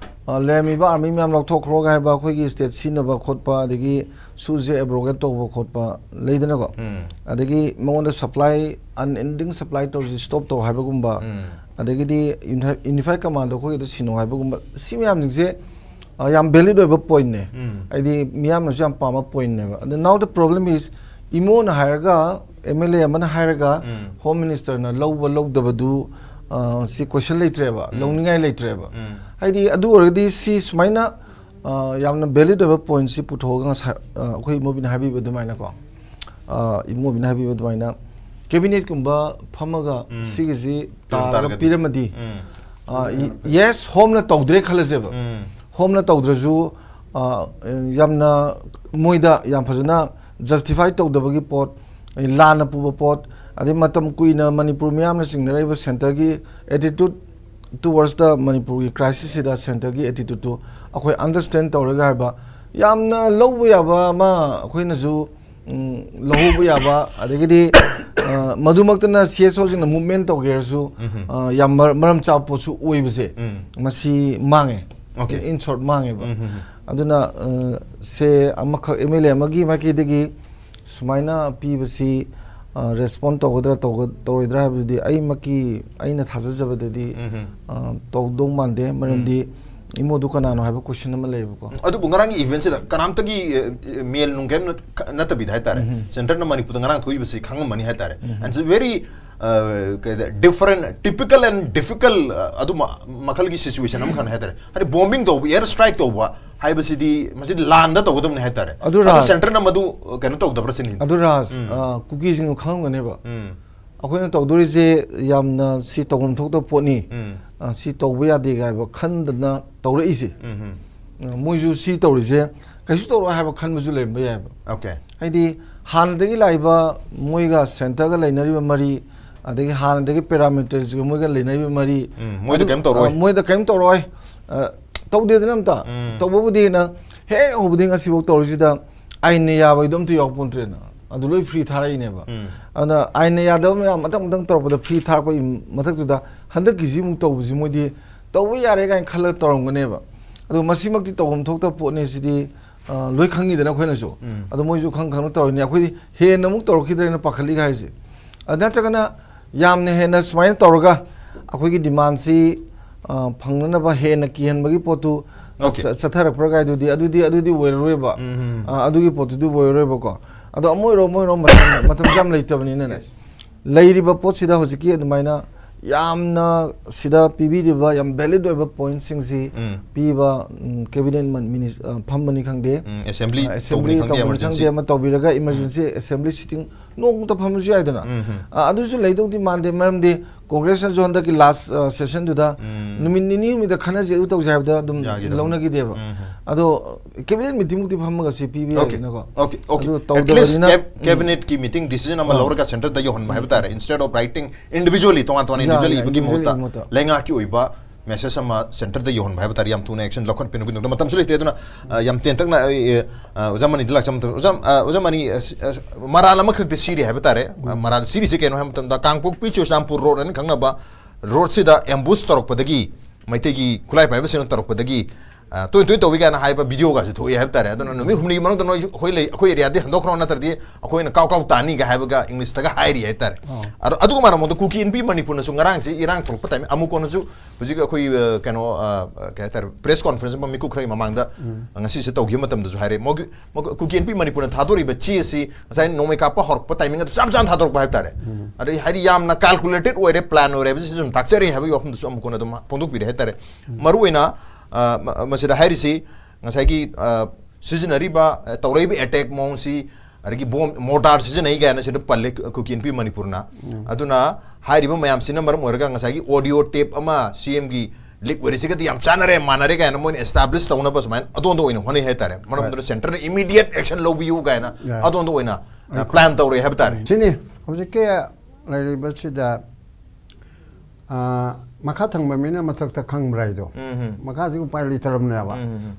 ꯑ, ꯂꯩꯔꯝꯃꯤꯕ ꯑꯥꯔꯃꯤ ꯃꯌꯥꯝ ꯂꯧꯊꯣꯛꯈ꯭ꯔꯣꯒ ꯍꯥꯏꯕ, ꯑꯩꯈꯣꯏꯒꯤ ꯁ꯭ꯇꯦꯠ ꯁꯤꯖꯤꯟꯅꯕ ꯈꯣꯠꯄ, ꯑꯗꯒꯤ ꯁꯨꯁꯦ ꯑꯦꯕ꯭ꯔꯣꯒꯦꯠ ꯇꯧꯕ ꯈꯣꯠꯄ ꯂꯩꯗꯅꯀꯣ꯫ ꯎꯝ꯫ ꯑꯗꯒꯤ ꯃꯉꯣꯟꯗ ꯁꯄ꯭ꯂꯥꯏ, ꯑꯟꯑꯦꯟꯗꯤꯡ ꯁꯄ꯭ꯂꯥꯏ ꯇꯧꯔꯤꯁꯤ ꯁ꯭ꯇꯣꯞ ꯇꯧ ꯍꯥꯏꯕꯒꯨꯝꯕ, ꯎꯝ꯫ ꯑꯗꯒꯤꯗꯤ ꯌꯨꯅꯤꯐꯥꯏ-, ꯌꯨꯅꯤꯐꯥꯏꯠ ꯀꯃꯥꯟꯗꯣ ꯑꯩꯈꯣꯏꯒꯤꯗ ꯁꯤꯟꯅꯧ ꯍꯥꯏꯕꯒꯨꯝꯕ, ꯁꯤ ꯃꯌꯥꯝꯁꯤꯡꯁꯦ, ꯑ, ꯌꯥꯝ ꯚꯦꯂꯤꯗ ꯑꯣꯏꯕ ꯄꯣꯏꯟꯠꯅꯦ꯫ ꯎꯝ꯫ ꯍꯥꯏꯗꯤ ꯃꯤꯌꯥꯝꯅꯁꯨ ꯌꯥꯝ ꯄꯥꯝꯕ ꯄꯣꯏꯟꯠꯅꯦꯕ꯫ ꯑꯗ now the problem is, ꯏꯃꯣꯅ ꯍꯥꯏꯔꯒ, ꯑꯦꯝ ꯑꯦꯜ ꯑꯦ ꯑꯃꯅ ꯍꯥꯏꯔꯒ, ꯎꯝ꯫ ꯍꯣꯝ ꯃꯤꯅꯤꯁꯇꯔꯅ ꯂꯧꯕ ꯂꯧꯗꯕꯗꯨ, ꯑ, ꯁꯤ ꯀꯣꯏꯁꯟ ꯂꯩꯇ꯭ꯔꯦꯕ, ꯎꯝ꯫ ꯂꯧꯅꯤꯡꯉꯥꯏ ꯂꯩꯇ꯭ꯔꯦꯕ꯫ ꯎꯝ꯫ ꯍꯥꯏꯗꯤ ꯑꯗꯨ ꯑꯣꯏꯔꯒꯗꯤ ꯁꯤ ꯁꯨꯃꯥꯏꯅ, ꯑ, ꯌꯥꯝꯅ ꯚꯦꯂꯤꯗ ꯑꯣꯏꯕ ꯄꯣꯏꯟꯠꯁꯤ ꯄꯨꯊꯣꯛꯑꯒ ꯉꯁꯥꯏ, ꯑ, ꯑꯩꯈꯣꯏ ꯏꯃꯣꯕꯤꯅ ꯍꯥꯏꯕꯤꯕ ꯑꯗꯨꯃꯥꯏꯅꯀꯣ, ꯑ, ꯏꯃꯣꯕꯤꯅ ꯍꯥꯏꯕꯤꯕ ꯑꯗꯨꯃꯥꯏꯅ ꯀꯦꯕꯤꯅꯦꯠꯀꯨꯝꯕ ꯐꯝꯃꯒ ꯎꯝ꯫ ꯁꯤꯒꯤꯁꯤ ꯄꯤꯔꯝ ꯇꯥꯔꯒ ꯇꯥꯔꯒꯗꯤ꯫ ꯄꯤꯔꯝꯃꯗꯤ, ꯎꯝ꯫ ꯑ, ꯏ-, ꯌꯦꯁ, ꯍꯣꯝꯅ ꯇꯧꯗ꯭ꯔꯦ ꯈꯜꯂꯁꯦꯕ꯫ ꯎꯝ꯫ ꯍꯣꯝꯅ ꯇꯧꯗ꯭ꯔꯁꯨ, ꯑ, ꯌꯥꯝꯅ ꯃꯣꯏꯗ ꯌꯥꯝ ꯐꯖꯅ ꯖꯁꯇꯤꯐꯥꯏ ꯇꯧꯗꯕꯒꯤ ꯄꯣꯠ, ꯂꯥꯟꯅ ꯄꯨꯕ ꯄꯣꯠ, ꯑꯗꯩ ꯃꯇꯝ ꯀꯨꯏꯅ ꯃꯅꯤꯄꯨꯔ ꯃꯤꯌꯥꯝꯅ ꯆꯤꯡꯅꯔꯛꯏꯕ ꯁꯦꯟꯇꯔꯒꯤ ꯑꯦꯇꯤꯇ꯭ꯌꯨꯠ towards the ꯃꯅꯤꯄꯨꯔꯒꯤ crisis ꯁꯤꯗ centre ꯒꯤ attitude ꯇꯨ ꯑꯩꯈꯣꯏ understand ꯇꯧꯔꯒ ꯍꯥꯏꯕ, ꯌꯥꯝꯅ ꯂꯧꯕ ꯌꯥꯕ ꯑꯃ ꯑꯩꯈꯣꯏꯅꯁꯨ, ꯎꯝ, ꯂꯧꯍꯧꯕ ꯌꯥꯕ, ꯑꯗꯒꯤꯗꯤ, ꯑ, ꯃꯗꯨꯃꯛꯇꯅ C S O ꯁꯤꯡꯅ movement ꯇꯧꯒꯦ ꯍꯥꯏꯔꯁꯨ, ꯑ, ꯌꯥꯝ ꯃꯔ-, ꯃꯔꯝ ꯆꯥꯕ ꯄꯣꯠꯁꯨ ꯑꯣꯏꯕꯁꯦ, ꯎꯝ꯫ ꯃꯁꯤ ꯃꯥꯡꯉꯦ꯫ Okay. In short, ꯃꯥꯡꯉꯦꯕ꯫ ꯎꯝ, ꯎꯝ, ꯎꯝ꯫ ꯑꯗꯨꯅ, ꯑ, ꯁꯦ ꯑꯃꯈꯛ M L A ꯑꯃꯒꯤ ꯃꯥꯏꯀꯩꯗꯒꯤ ꯁꯨꯃꯥꯏꯅ ꯄꯤꯕꯁꯤ, ꯑ, respond ꯇꯧꯒꯗ꯭ꯔꯥ, ꯇꯧꯒ-, ꯇꯧꯔꯣꯏꯗ꯭ꯔꯥ ꯍꯥꯏꯕꯗꯨꯗꯤ ꯑꯩꯃꯛꯀꯤ, ꯑꯩꯅ ꯊꯥꯖꯖꯕꯗꯗꯤ, ꯎꯝ꯫ ꯑ, ꯇꯧꯗꯧ ꯃꯥꯟꯗꯦ꯫ ꯃꯔꯝꯗꯤ ꯎꯝ꯫ ꯏꯃꯣꯗꯨ ꯀꯅꯥꯅꯣ ꯍꯥꯏꯕ question ꯑꯃ ꯂꯩꯌꯦꯕꯀꯣ꯫ ꯑꯗꯨꯕꯨ ꯉꯔꯥꯡꯒꯤ event ꯁꯤꯗ ꯀꯅꯥꯝꯇꯒꯤ, ꯑ, mail ꯅꯨꯡ ꯀꯔꯤꯝ ꯅꯠ-, ꯅꯠꯇꯕꯤꯗ ꯍꯥꯏꯇꯥꯔꯦ꯫ ꯎꯝ꯫ Centre ꯅ ꯃꯅꯤꯄꯨꯔꯗ ꯉꯔꯥꯡ ꯊꯣꯛꯏꯕꯁꯤ ꯈꯪꯉꯝꯃꯅꯤ ꯍꯥꯏꯇꯥꯔꯦ꯫ ꯎꯝ꯫ And it's very, ꯑ, ꯀꯩ ꯍꯥꯏꯇꯥꯔꯦ, different, typical and difficult, ꯑ, ꯑꯗꯨꯝꯕ ꯃꯈꯜꯒꯤ situation ꯑꯃꯈꯛꯅꯤ ꯍꯥꯏꯇꯥꯔꯦ꯫ ꯍꯥꯏꯗꯤ bombing ꯇꯧꯕ, air strike ꯇꯧꯕ ꯍꯥꯏꯕꯁꯤꯗꯤ ꯃꯁꯤ ꯂꯥꯟꯗ ꯇꯧꯒꯗꯕꯅꯤ ꯍꯥꯏꯇꯥꯔꯦ꯫ ꯑꯗꯨ ꯑꯗꯨ ꯔꯥꯖ, centre ꯅ ꯃꯗꯨ, ꯑ, ꯀꯩꯅꯣ ꯇꯧꯗꯕ꯭ꯔꯥ ꯁꯤꯅꯤ꯫ ꯑꯗꯨ ꯔꯥꯖ, ꯎꯝ꯫ ꯑ, ꯀꯨꯀꯤꯁꯤꯡꯅ ꯈꯪꯉꯝꯒꯅꯦꯕ꯫ ꯎꯝ꯫ ꯑꯩꯈꯣꯏꯅ ꯇꯧꯗꯣꯔꯤꯁꯦ ꯌꯥꯝꯅ ꯁꯤ ꯇꯧꯐꯝ ꯊꯣꯛꯇꯕ ꯄꯣꯠꯅꯤ꯫ ꯎꯝ꯫ ꯑ, ꯁꯤ ꯇꯧꯕ ꯌꯥꯗꯦ ꯍꯥꯏꯕ ꯈꯟꯗꯅ ꯇꯧꯔꯛꯏꯁꯦ꯫ ꯎꯝ, ꯎꯝ꯫ ꯑ, ꯃꯣꯏꯁꯨ ꯁꯤ ꯇꯧꯔꯤꯁꯦ ꯀꯩꯁꯨ ꯇꯧꯔꯣꯏ ꯍꯥꯏꯕ ꯈꯟꯕꯁꯨ ꯂꯩꯔꯝꯕ ꯌꯥꯏꯕ꯫ Okay꯫ ꯍꯥꯏꯗꯤ ꯍꯥꯟꯅꯗꯒꯤ ꯂꯥꯛꯏꯕ ꯃꯣꯏꯒ centre ꯒ ꯂꯩꯅꯔꯤꯕ ꯃꯔꯤ, ꯑꯗꯒꯤ ꯍꯥꯟꯅꯗꯒꯤ paramilitaries ꯒ ꯃꯣꯏꯒ ꯂꯩꯅꯔꯤꯕ ꯃꯔꯤ, ꯎꯝ, ꯃꯣꯏꯗ ꯑꯗꯨ, ꯀꯩꯝ ꯇꯧꯔꯣꯏ꯫ ꯑ, ꯃꯣꯏꯗ ꯀꯩꯝ ꯇꯧꯔꯣꯏ꯫ ꯑ, ꯇꯧꯗꯦꯗꯅ ꯑꯝꯇ꯫ ꯎꯝ꯫ ꯇꯧꯕꯕꯨꯗꯤꯅ ꯍꯦꯛ ꯍꯧꯕꯗꯒꯤ ꯉꯁꯤꯐꯥꯎ ꯇꯧꯔꯤꯁꯤꯗ ꯑꯥꯏꯟꯅ ꯌꯥꯕ ꯍꯥꯏꯗꯣ ꯑꯝꯇ ꯌꯥꯎꯄꯣꯟꯇ꯭ꯔꯦꯅ꯫ ꯑꯗꯨ ꯂꯣꯏ free ꯊꯥꯔꯛꯏꯅꯦꯕ꯫ ꯎꯝ꯫ ꯑꯗꯨꯅ ꯑꯥꯏꯟꯅ ꯌꯥꯗꯕ ꯃꯌꯥꯝ ꯃꯊꯪ ꯃꯊꯪ ꯇꯧꯔꯛꯄꯗ free ꯊꯥꯔꯛꯄꯒꯤ ꯃꯊꯛꯇꯨꯗ ꯍꯟꯗꯛꯀꯤꯁꯤ ꯑꯃꯨꯛ ꯇꯧꯕꯁꯤ ꯃꯣꯏꯗꯤ ꯇꯧꯕ ꯌꯥꯔꯦ ꯀꯥꯏꯅ ꯈꯜꯂꯒ ꯇꯧꯔꯝꯒꯅꯦꯕ꯫ ꯑꯗꯨ ꯃꯁꯤꯃꯛꯇꯤ ꯇꯧꯐꯝ ꯊꯣꯛꯇꯕ ꯄꯣꯠꯅꯤ ꯁꯤꯗꯤ, ꯑ, ꯂꯣꯏ ꯈꯪꯉꯤꯗꯅ ꯑꯩꯈꯣꯏꯅꯁꯨ꯫ ꯎꯝ꯫ ꯑꯗꯣ ꯃꯣꯏꯁꯨ ꯈꯪ ꯈꯪꯅ ꯇꯧꯔꯤꯅꯤ꯫ ꯑꯩꯈꯣꯏꯗꯤ ꯍꯦꯟꯅ ꯑꯃꯨꯛ ꯇꯧꯔꯛꯈꯤꯗ꯭ꯔꯦꯅ ꯄꯥꯈꯠꯂꯤꯒ ꯍꯥꯏꯁꯦ꯫ ꯑꯗꯨ ꯅꯠꯇ꯭ꯔꯒꯅ ꯌꯥꯝꯅ ꯍꯦꯟꯅ ꯁꯨꯃꯥꯏꯅ ꯇꯧꯔꯒ ꯑꯩꯈꯣꯏꯒꯤ demand ꯁꯤ, ꯑ, ꯐꯪꯅꯅꯕ ꯍꯦꯟꯅ ꯀꯤꯍꯟꯕꯒꯤ ꯄꯣꯠꯇꯨ, ꯑ, Okay꯫ ꯆ-, ꯆꯠꯊꯔꯛꯄ꯭ꯔꯥ ꯀꯥꯏꯗꯨꯗꯤ ꯑꯗꯨꯗꯤ, ꯑꯗꯨꯗꯤ ꯑꯣꯏꯔꯔꯣꯏꯕ꯫ ꯎꯝ, ꯎꯝ꯫ ꯑ, ꯑꯗꯨꯒꯤ ꯄꯣꯠꯇꯨꯗꯤ ꯑꯣꯏꯔꯔꯣꯏꯕꯀꯣ꯫ ꯑꯗꯣ ꯑꯃ ꯑꯣꯏꯔꯣ, ꯑꯃ ꯑꯣꯏꯔꯣ, ꯃꯇꯝ, ꯃꯇꯝꯁꯨ ꯌꯥꯝ ꯂꯩꯇꯕꯅꯤꯅꯅꯦ꯫ Yes꯫ ꯂꯩꯔꯤꯕ ꯄꯣꯠꯁꯤꯗ ꯍꯧꯖꯤꯛꯀꯤ ꯑꯗꯨꯃꯥꯏꯅ ꯌꯥꯝꯅ ꯁꯤꯗ ꯄꯤꯕꯤꯔꯤꯕ ꯌꯥꯝ valid ꯑꯣꯏꯕ point ꯁꯤꯡꯁꯤ ꯎꯝ꯫ ꯄꯤꯕ, ꯎꯝ, cabinet ꯃ-, minis-, ꯑ, ꯐꯝꯕꯅꯤ ꯈꯪꯗꯦ, ꯎꯝ, assembly ꯑ, assembly ꯇꯧꯕꯅꯤ ꯈꯪꯗꯦ, ꯇꯧꯕꯅꯤ emergency꯫ ꯈꯪꯗꯦ, ꯑꯃ ꯇꯧꯕꯤꯔꯒ emergency ꯎꯝ꯫ Assembly sitting ꯅꯣꯡꯃꯇ ꯐꯝꯕꯁꯨ ꯌꯥꯏꯗꯅ꯫ ꯎꯝ, ꯎꯝ꯫ ꯑ, ꯑꯗꯨꯁꯨ ꯂꯩꯗꯧꯗꯤ ꯃꯥꯟꯗꯦ, ꯃꯔꯝꯗꯤ Congress ꯅꯁꯨ ꯍꯟꯗꯛꯀꯤ last, ꯑ, session ꯗꯨꯗ ꯎꯝ꯫ ꯅꯨꯃꯤꯠ ꯅꯤꯅꯤ ꯍꯨꯝꯅꯤꯗ ꯈꯟꯅꯁꯤ, ꯑꯗꯨ ꯇꯧꯁꯤ ꯍꯥꯏꯕꯗ ꯑꯗꯨꯝ ꯌꯥꯈꯤꯗꯕꯅꯤ꯫ ꯂꯧꯅꯈꯤꯗꯦꯕ꯫ ꯎꯝ, ꯎꯝ꯫ ꯑꯗꯣ ꯀꯦꯕꯤꯅꯦꯠ ꯃꯤꯇꯤꯡꯃꯨꯛꯇꯤ ꯐꯝꯃꯒ ꯁꯤ ꯄꯤꯕ Okay, ꯌꯥꯏꯗꯅꯀꯣ꯫ okay, okay. ꯑꯗꯨ At least ꯇꯧꯗꯕꯅꯤꯅ cab- cabinet ꯀꯤ meeting decision ꯑꯃ ꯑꯥ. ꯂꯧꯔꯒ centre ꯗ ꯌꯧꯍꯟꯕ ꯍꯥꯏꯕ ꯇꯥꯔꯦ, instead of writing individually ꯇꯣꯉꯥꯟ ꯇꯣꯉꯥꯟꯅ ꯌꯥꯏ, individually ꯌꯥꯏ, ꯏꯕꯒꯤ ꯃꯍꯨꯠꯇ individually ꯃꯍꯨꯠꯇ꯫ ꯂꯩꯉꯥꯛꯀꯤ ꯑꯣꯏꯕ message ꯑꯃ centre ꯗ ꯌꯧꯍꯟꯕ ꯍꯥꯏꯕ ꯇꯥꯔꯦ꯫ ꯌꯥꯝ ꯊꯨꯅ action ꯂꯧꯈꯠꯄꯤꯅꯕꯒꯤꯗꯃꯛꯇ ꯃꯇꯝꯁꯨ ꯂꯩꯇꯦ꯫ ꯑꯗꯨꯅ ꯑ, ꯌꯥꯝ ꯇꯦꯟꯇꯛꯅ ꯑꯩ, ꯑ, ꯑꯣꯖꯥ ꯃꯅꯤꯗ ꯂꯥꯛꯆꯕ ꯃꯇꯝꯗ, ꯑꯣꯖꯥ, ꯑ, ꯑꯣꯖꯥ ꯃꯅꯤ, ꯑ, ꯁꯤ- ꯑ, ꯃꯔꯥꯜ ꯑꯃꯈꯛꯇꯤ ꯁꯤꯔꯤ ꯍꯥꯏꯕ ꯇꯥꯔꯦ꯫ ꯑ, ꯃꯔꯥꯜ ꯁꯤꯔꯤꯁꯦ ꯀꯩꯅꯣ ꯍꯥꯏꯕ ꯃꯇꯝꯗ ꯀꯥꯡꯄꯣꯛꯄꯤ ꯆꯨꯔꯆꯥꯟꯄꯨꯔ road ꯍꯥꯏꯅ ꯈꯪꯅꯕ road ꯁꯤꯗ ambush ꯇꯧꯔꯛꯄꯗꯒꯤ, ꯃꯩꯇꯩꯒꯤ ꯈꯨꯠꯂꯥꯏ ꯄꯥꯏꯕꯁꯤꯡꯅ ꯇꯧꯔꯛꯄꯗꯒꯤ, ꯑ, ꯇꯣꯏ ꯇꯣꯏ ꯇꯧꯏ ꯀꯥꯏꯅ ꯍꯥꯏꯕ video ꯒꯁꯨ ꯊꯣꯛꯏ ꯍꯥꯏꯕ ꯇꯥꯔꯦ꯫ ꯑꯗꯨꯅ ꯅꯨꯃꯤꯠ ꯍꯨꯝꯅꯤꯒꯤ ꯃꯅꯨꯡꯗ ꯅꯣꯏ ꯑꯩꯈꯣꯏ ꯂꯩ, ꯑꯩꯈꯣꯏ area ꯗꯤ ꯍꯟꯗꯣꯛꯈ꯭ꯔꯣ, ꯅꯠꯇ꯭ꯔꯗꯤ ꯑꯩꯈꯣꯏꯅ ꯀꯥꯎ ꯀꯥꯎ ꯇꯥꯅꯤꯒ ꯍꯥꯏꯕꯒ English ꯇꯒ ꯍꯥꯏꯔꯤ ꯍꯥꯏ ꯇꯥꯔꯦ꯫ ꯑꯗꯣ ꯑꯗꯨꯒ ꯃꯥꯟꯅꯕ ꯃꯑꯣꯡꯗ ꯀꯨꯀꯤ ꯏꯟꯄꯤ ꯃꯅꯤꯄꯨꯔꯅꯁꯨ ꯉꯔꯥꯡꯁꯤ ꯏꯔꯥꯡ ꯊꯣꯛꯂꯛꯄ timing, ꯑꯃꯨꯛ ꯀꯣꯟꯅꯁꯨ ꯍꯧꯖꯤꯛ ꯑꯩꯈꯣꯏ, ꯑ, ꯀꯩꯅꯣ, ꯑ, ꯑ, ꯀꯩ ꯍꯥꯏꯇꯥꯔꯦ, press conference ꯑꯃ ꯃꯤꯀꯨꯞ ꯈꯔꯒꯤ ꯃꯃꯥꯡꯗ ꯉꯁꯤꯁꯦ ꯇꯧꯈꯤꯕ ꯃꯇꯝꯗꯁꯨ ꯍꯥꯏꯔꯦ, ꯃꯣꯏꯒꯤ, ꯃꯣꯏ ꯀꯨꯀꯤ ꯏꯟꯄꯤ ꯃꯅꯤꯄꯨꯔꯅ ꯊꯥꯗꯣꯔꯛꯏꯕ ꯆꯦ ꯑꯁꯤ ꯉꯁꯥꯏ ꯅꯣꯡꯃꯩ ꯀꯥꯞꯄ ꯍꯧꯔꯛꯄ timing ꯑꯗꯨ ꯆꯞ ꯆꯥꯅ ꯊꯥꯗꯣꯔꯛꯄ ꯍꯥꯏꯕ ꯇꯥꯔꯦ꯫ ꯑꯗꯩ ꯍꯥꯏꯗꯤ ꯌꯥꯝꯅ calculated ꯑꯣꯏꯔꯦ, plan ꯑꯣꯏꯔꯦ ꯍꯥꯏꯕꯁꯤ ꯑꯗꯨꯝ ꯇꯥꯛꯆꯔꯤ ꯍꯥꯏꯕꯒꯤ ꯋꯥꯐꯝꯗꯨꯁꯨ ꯑꯃꯨꯛ ꯀꯣꯟꯅ ꯑꯗꯨꯝ ꯐꯣꯡꯗꯣꯛꯄꯤꯔꯦ ꯍꯥꯏ ꯇꯥꯔꯦ꯫ ꯃꯔꯨꯑꯣꯏꯅ, ꯑ, ꯃ-, ꯃꯁꯤꯗ ꯍꯥꯏꯔꯤꯁꯤ ꯉꯁꯥꯏꯒꯤ, ꯑ, ꯁꯤꯖꯤꯟꯅꯔꯤꯕ, ꯑ, ꯇꯧꯔꯛꯏꯕ attack ꯃꯑꯣꯡꯁꯤ, ꯑꯗꯒꯤ bomb, mortar ꯁꯤꯖꯤꯟꯅꯩ ꯀꯥꯏꯅ ꯁꯤꯗ ꯄꯜꯂꯦ ꯀꯨ-, ꯀꯨꯀꯤ ꯏꯟꯄꯤ ꯃꯅꯤꯄꯨꯔꯅ꯫ ꯑꯗꯨꯅ ꯍꯥꯏꯔꯤꯕ ꯃꯌꯥꯝꯁꯤꯅ ꯃꯔꯝ ꯑꯣꯏꯔꯒ ꯉꯁꯥꯏꯒꯤ audio tape ꯑꯃ C M ꯒꯤ leak ꯑꯣꯏꯔꯤꯁꯤꯒꯗꯤ ꯌꯥꯝ ꯆꯥꯟꯅꯔꯦ, ꯃꯥꯟꯅꯔꯦ ꯀꯥꯏꯅ ꯃꯣꯏꯅ establish ꯇꯧꯅꯕ ꯁꯨꯃꯥꯏꯅ ꯑꯗꯣꯝꯗ ꯑꯣꯏꯅ ꯍꯣꯠꯅꯩ ꯍꯥꯏꯇꯥꯔꯦ꯫ ꯃꯔꯝ ꯑꯗꯨꯅ centre ꯅ immediate action ꯂꯧꯕꯤꯌꯨ ꯀꯥꯏꯅ ꯑꯗꯣꯝꯗ ꯑꯣꯏꯅ, ꯑ, plan ꯇꯧꯔꯦ ꯍꯥꯏꯕ ꯇꯥꯔꯦ꯫ ꯁꯤꯅꯤ ꯍꯧꯖꯤꯛꯀꯤ ꯂꯩꯔꯤꯕꯁꯤꯗ, ꯑ, ꯃꯈꯥ ꯊꯪꯕ ꯃꯤꯅ ꯃꯊꯛꯇ ꯈꯪꯕ꯭ꯔꯥ ꯍꯥꯏꯗꯣ꯫ ꯃꯈꯥꯁꯤ ꯎꯄꯥꯏ ꯂꯩꯇ꯭ꯔꯕꯅꯦꯕ꯫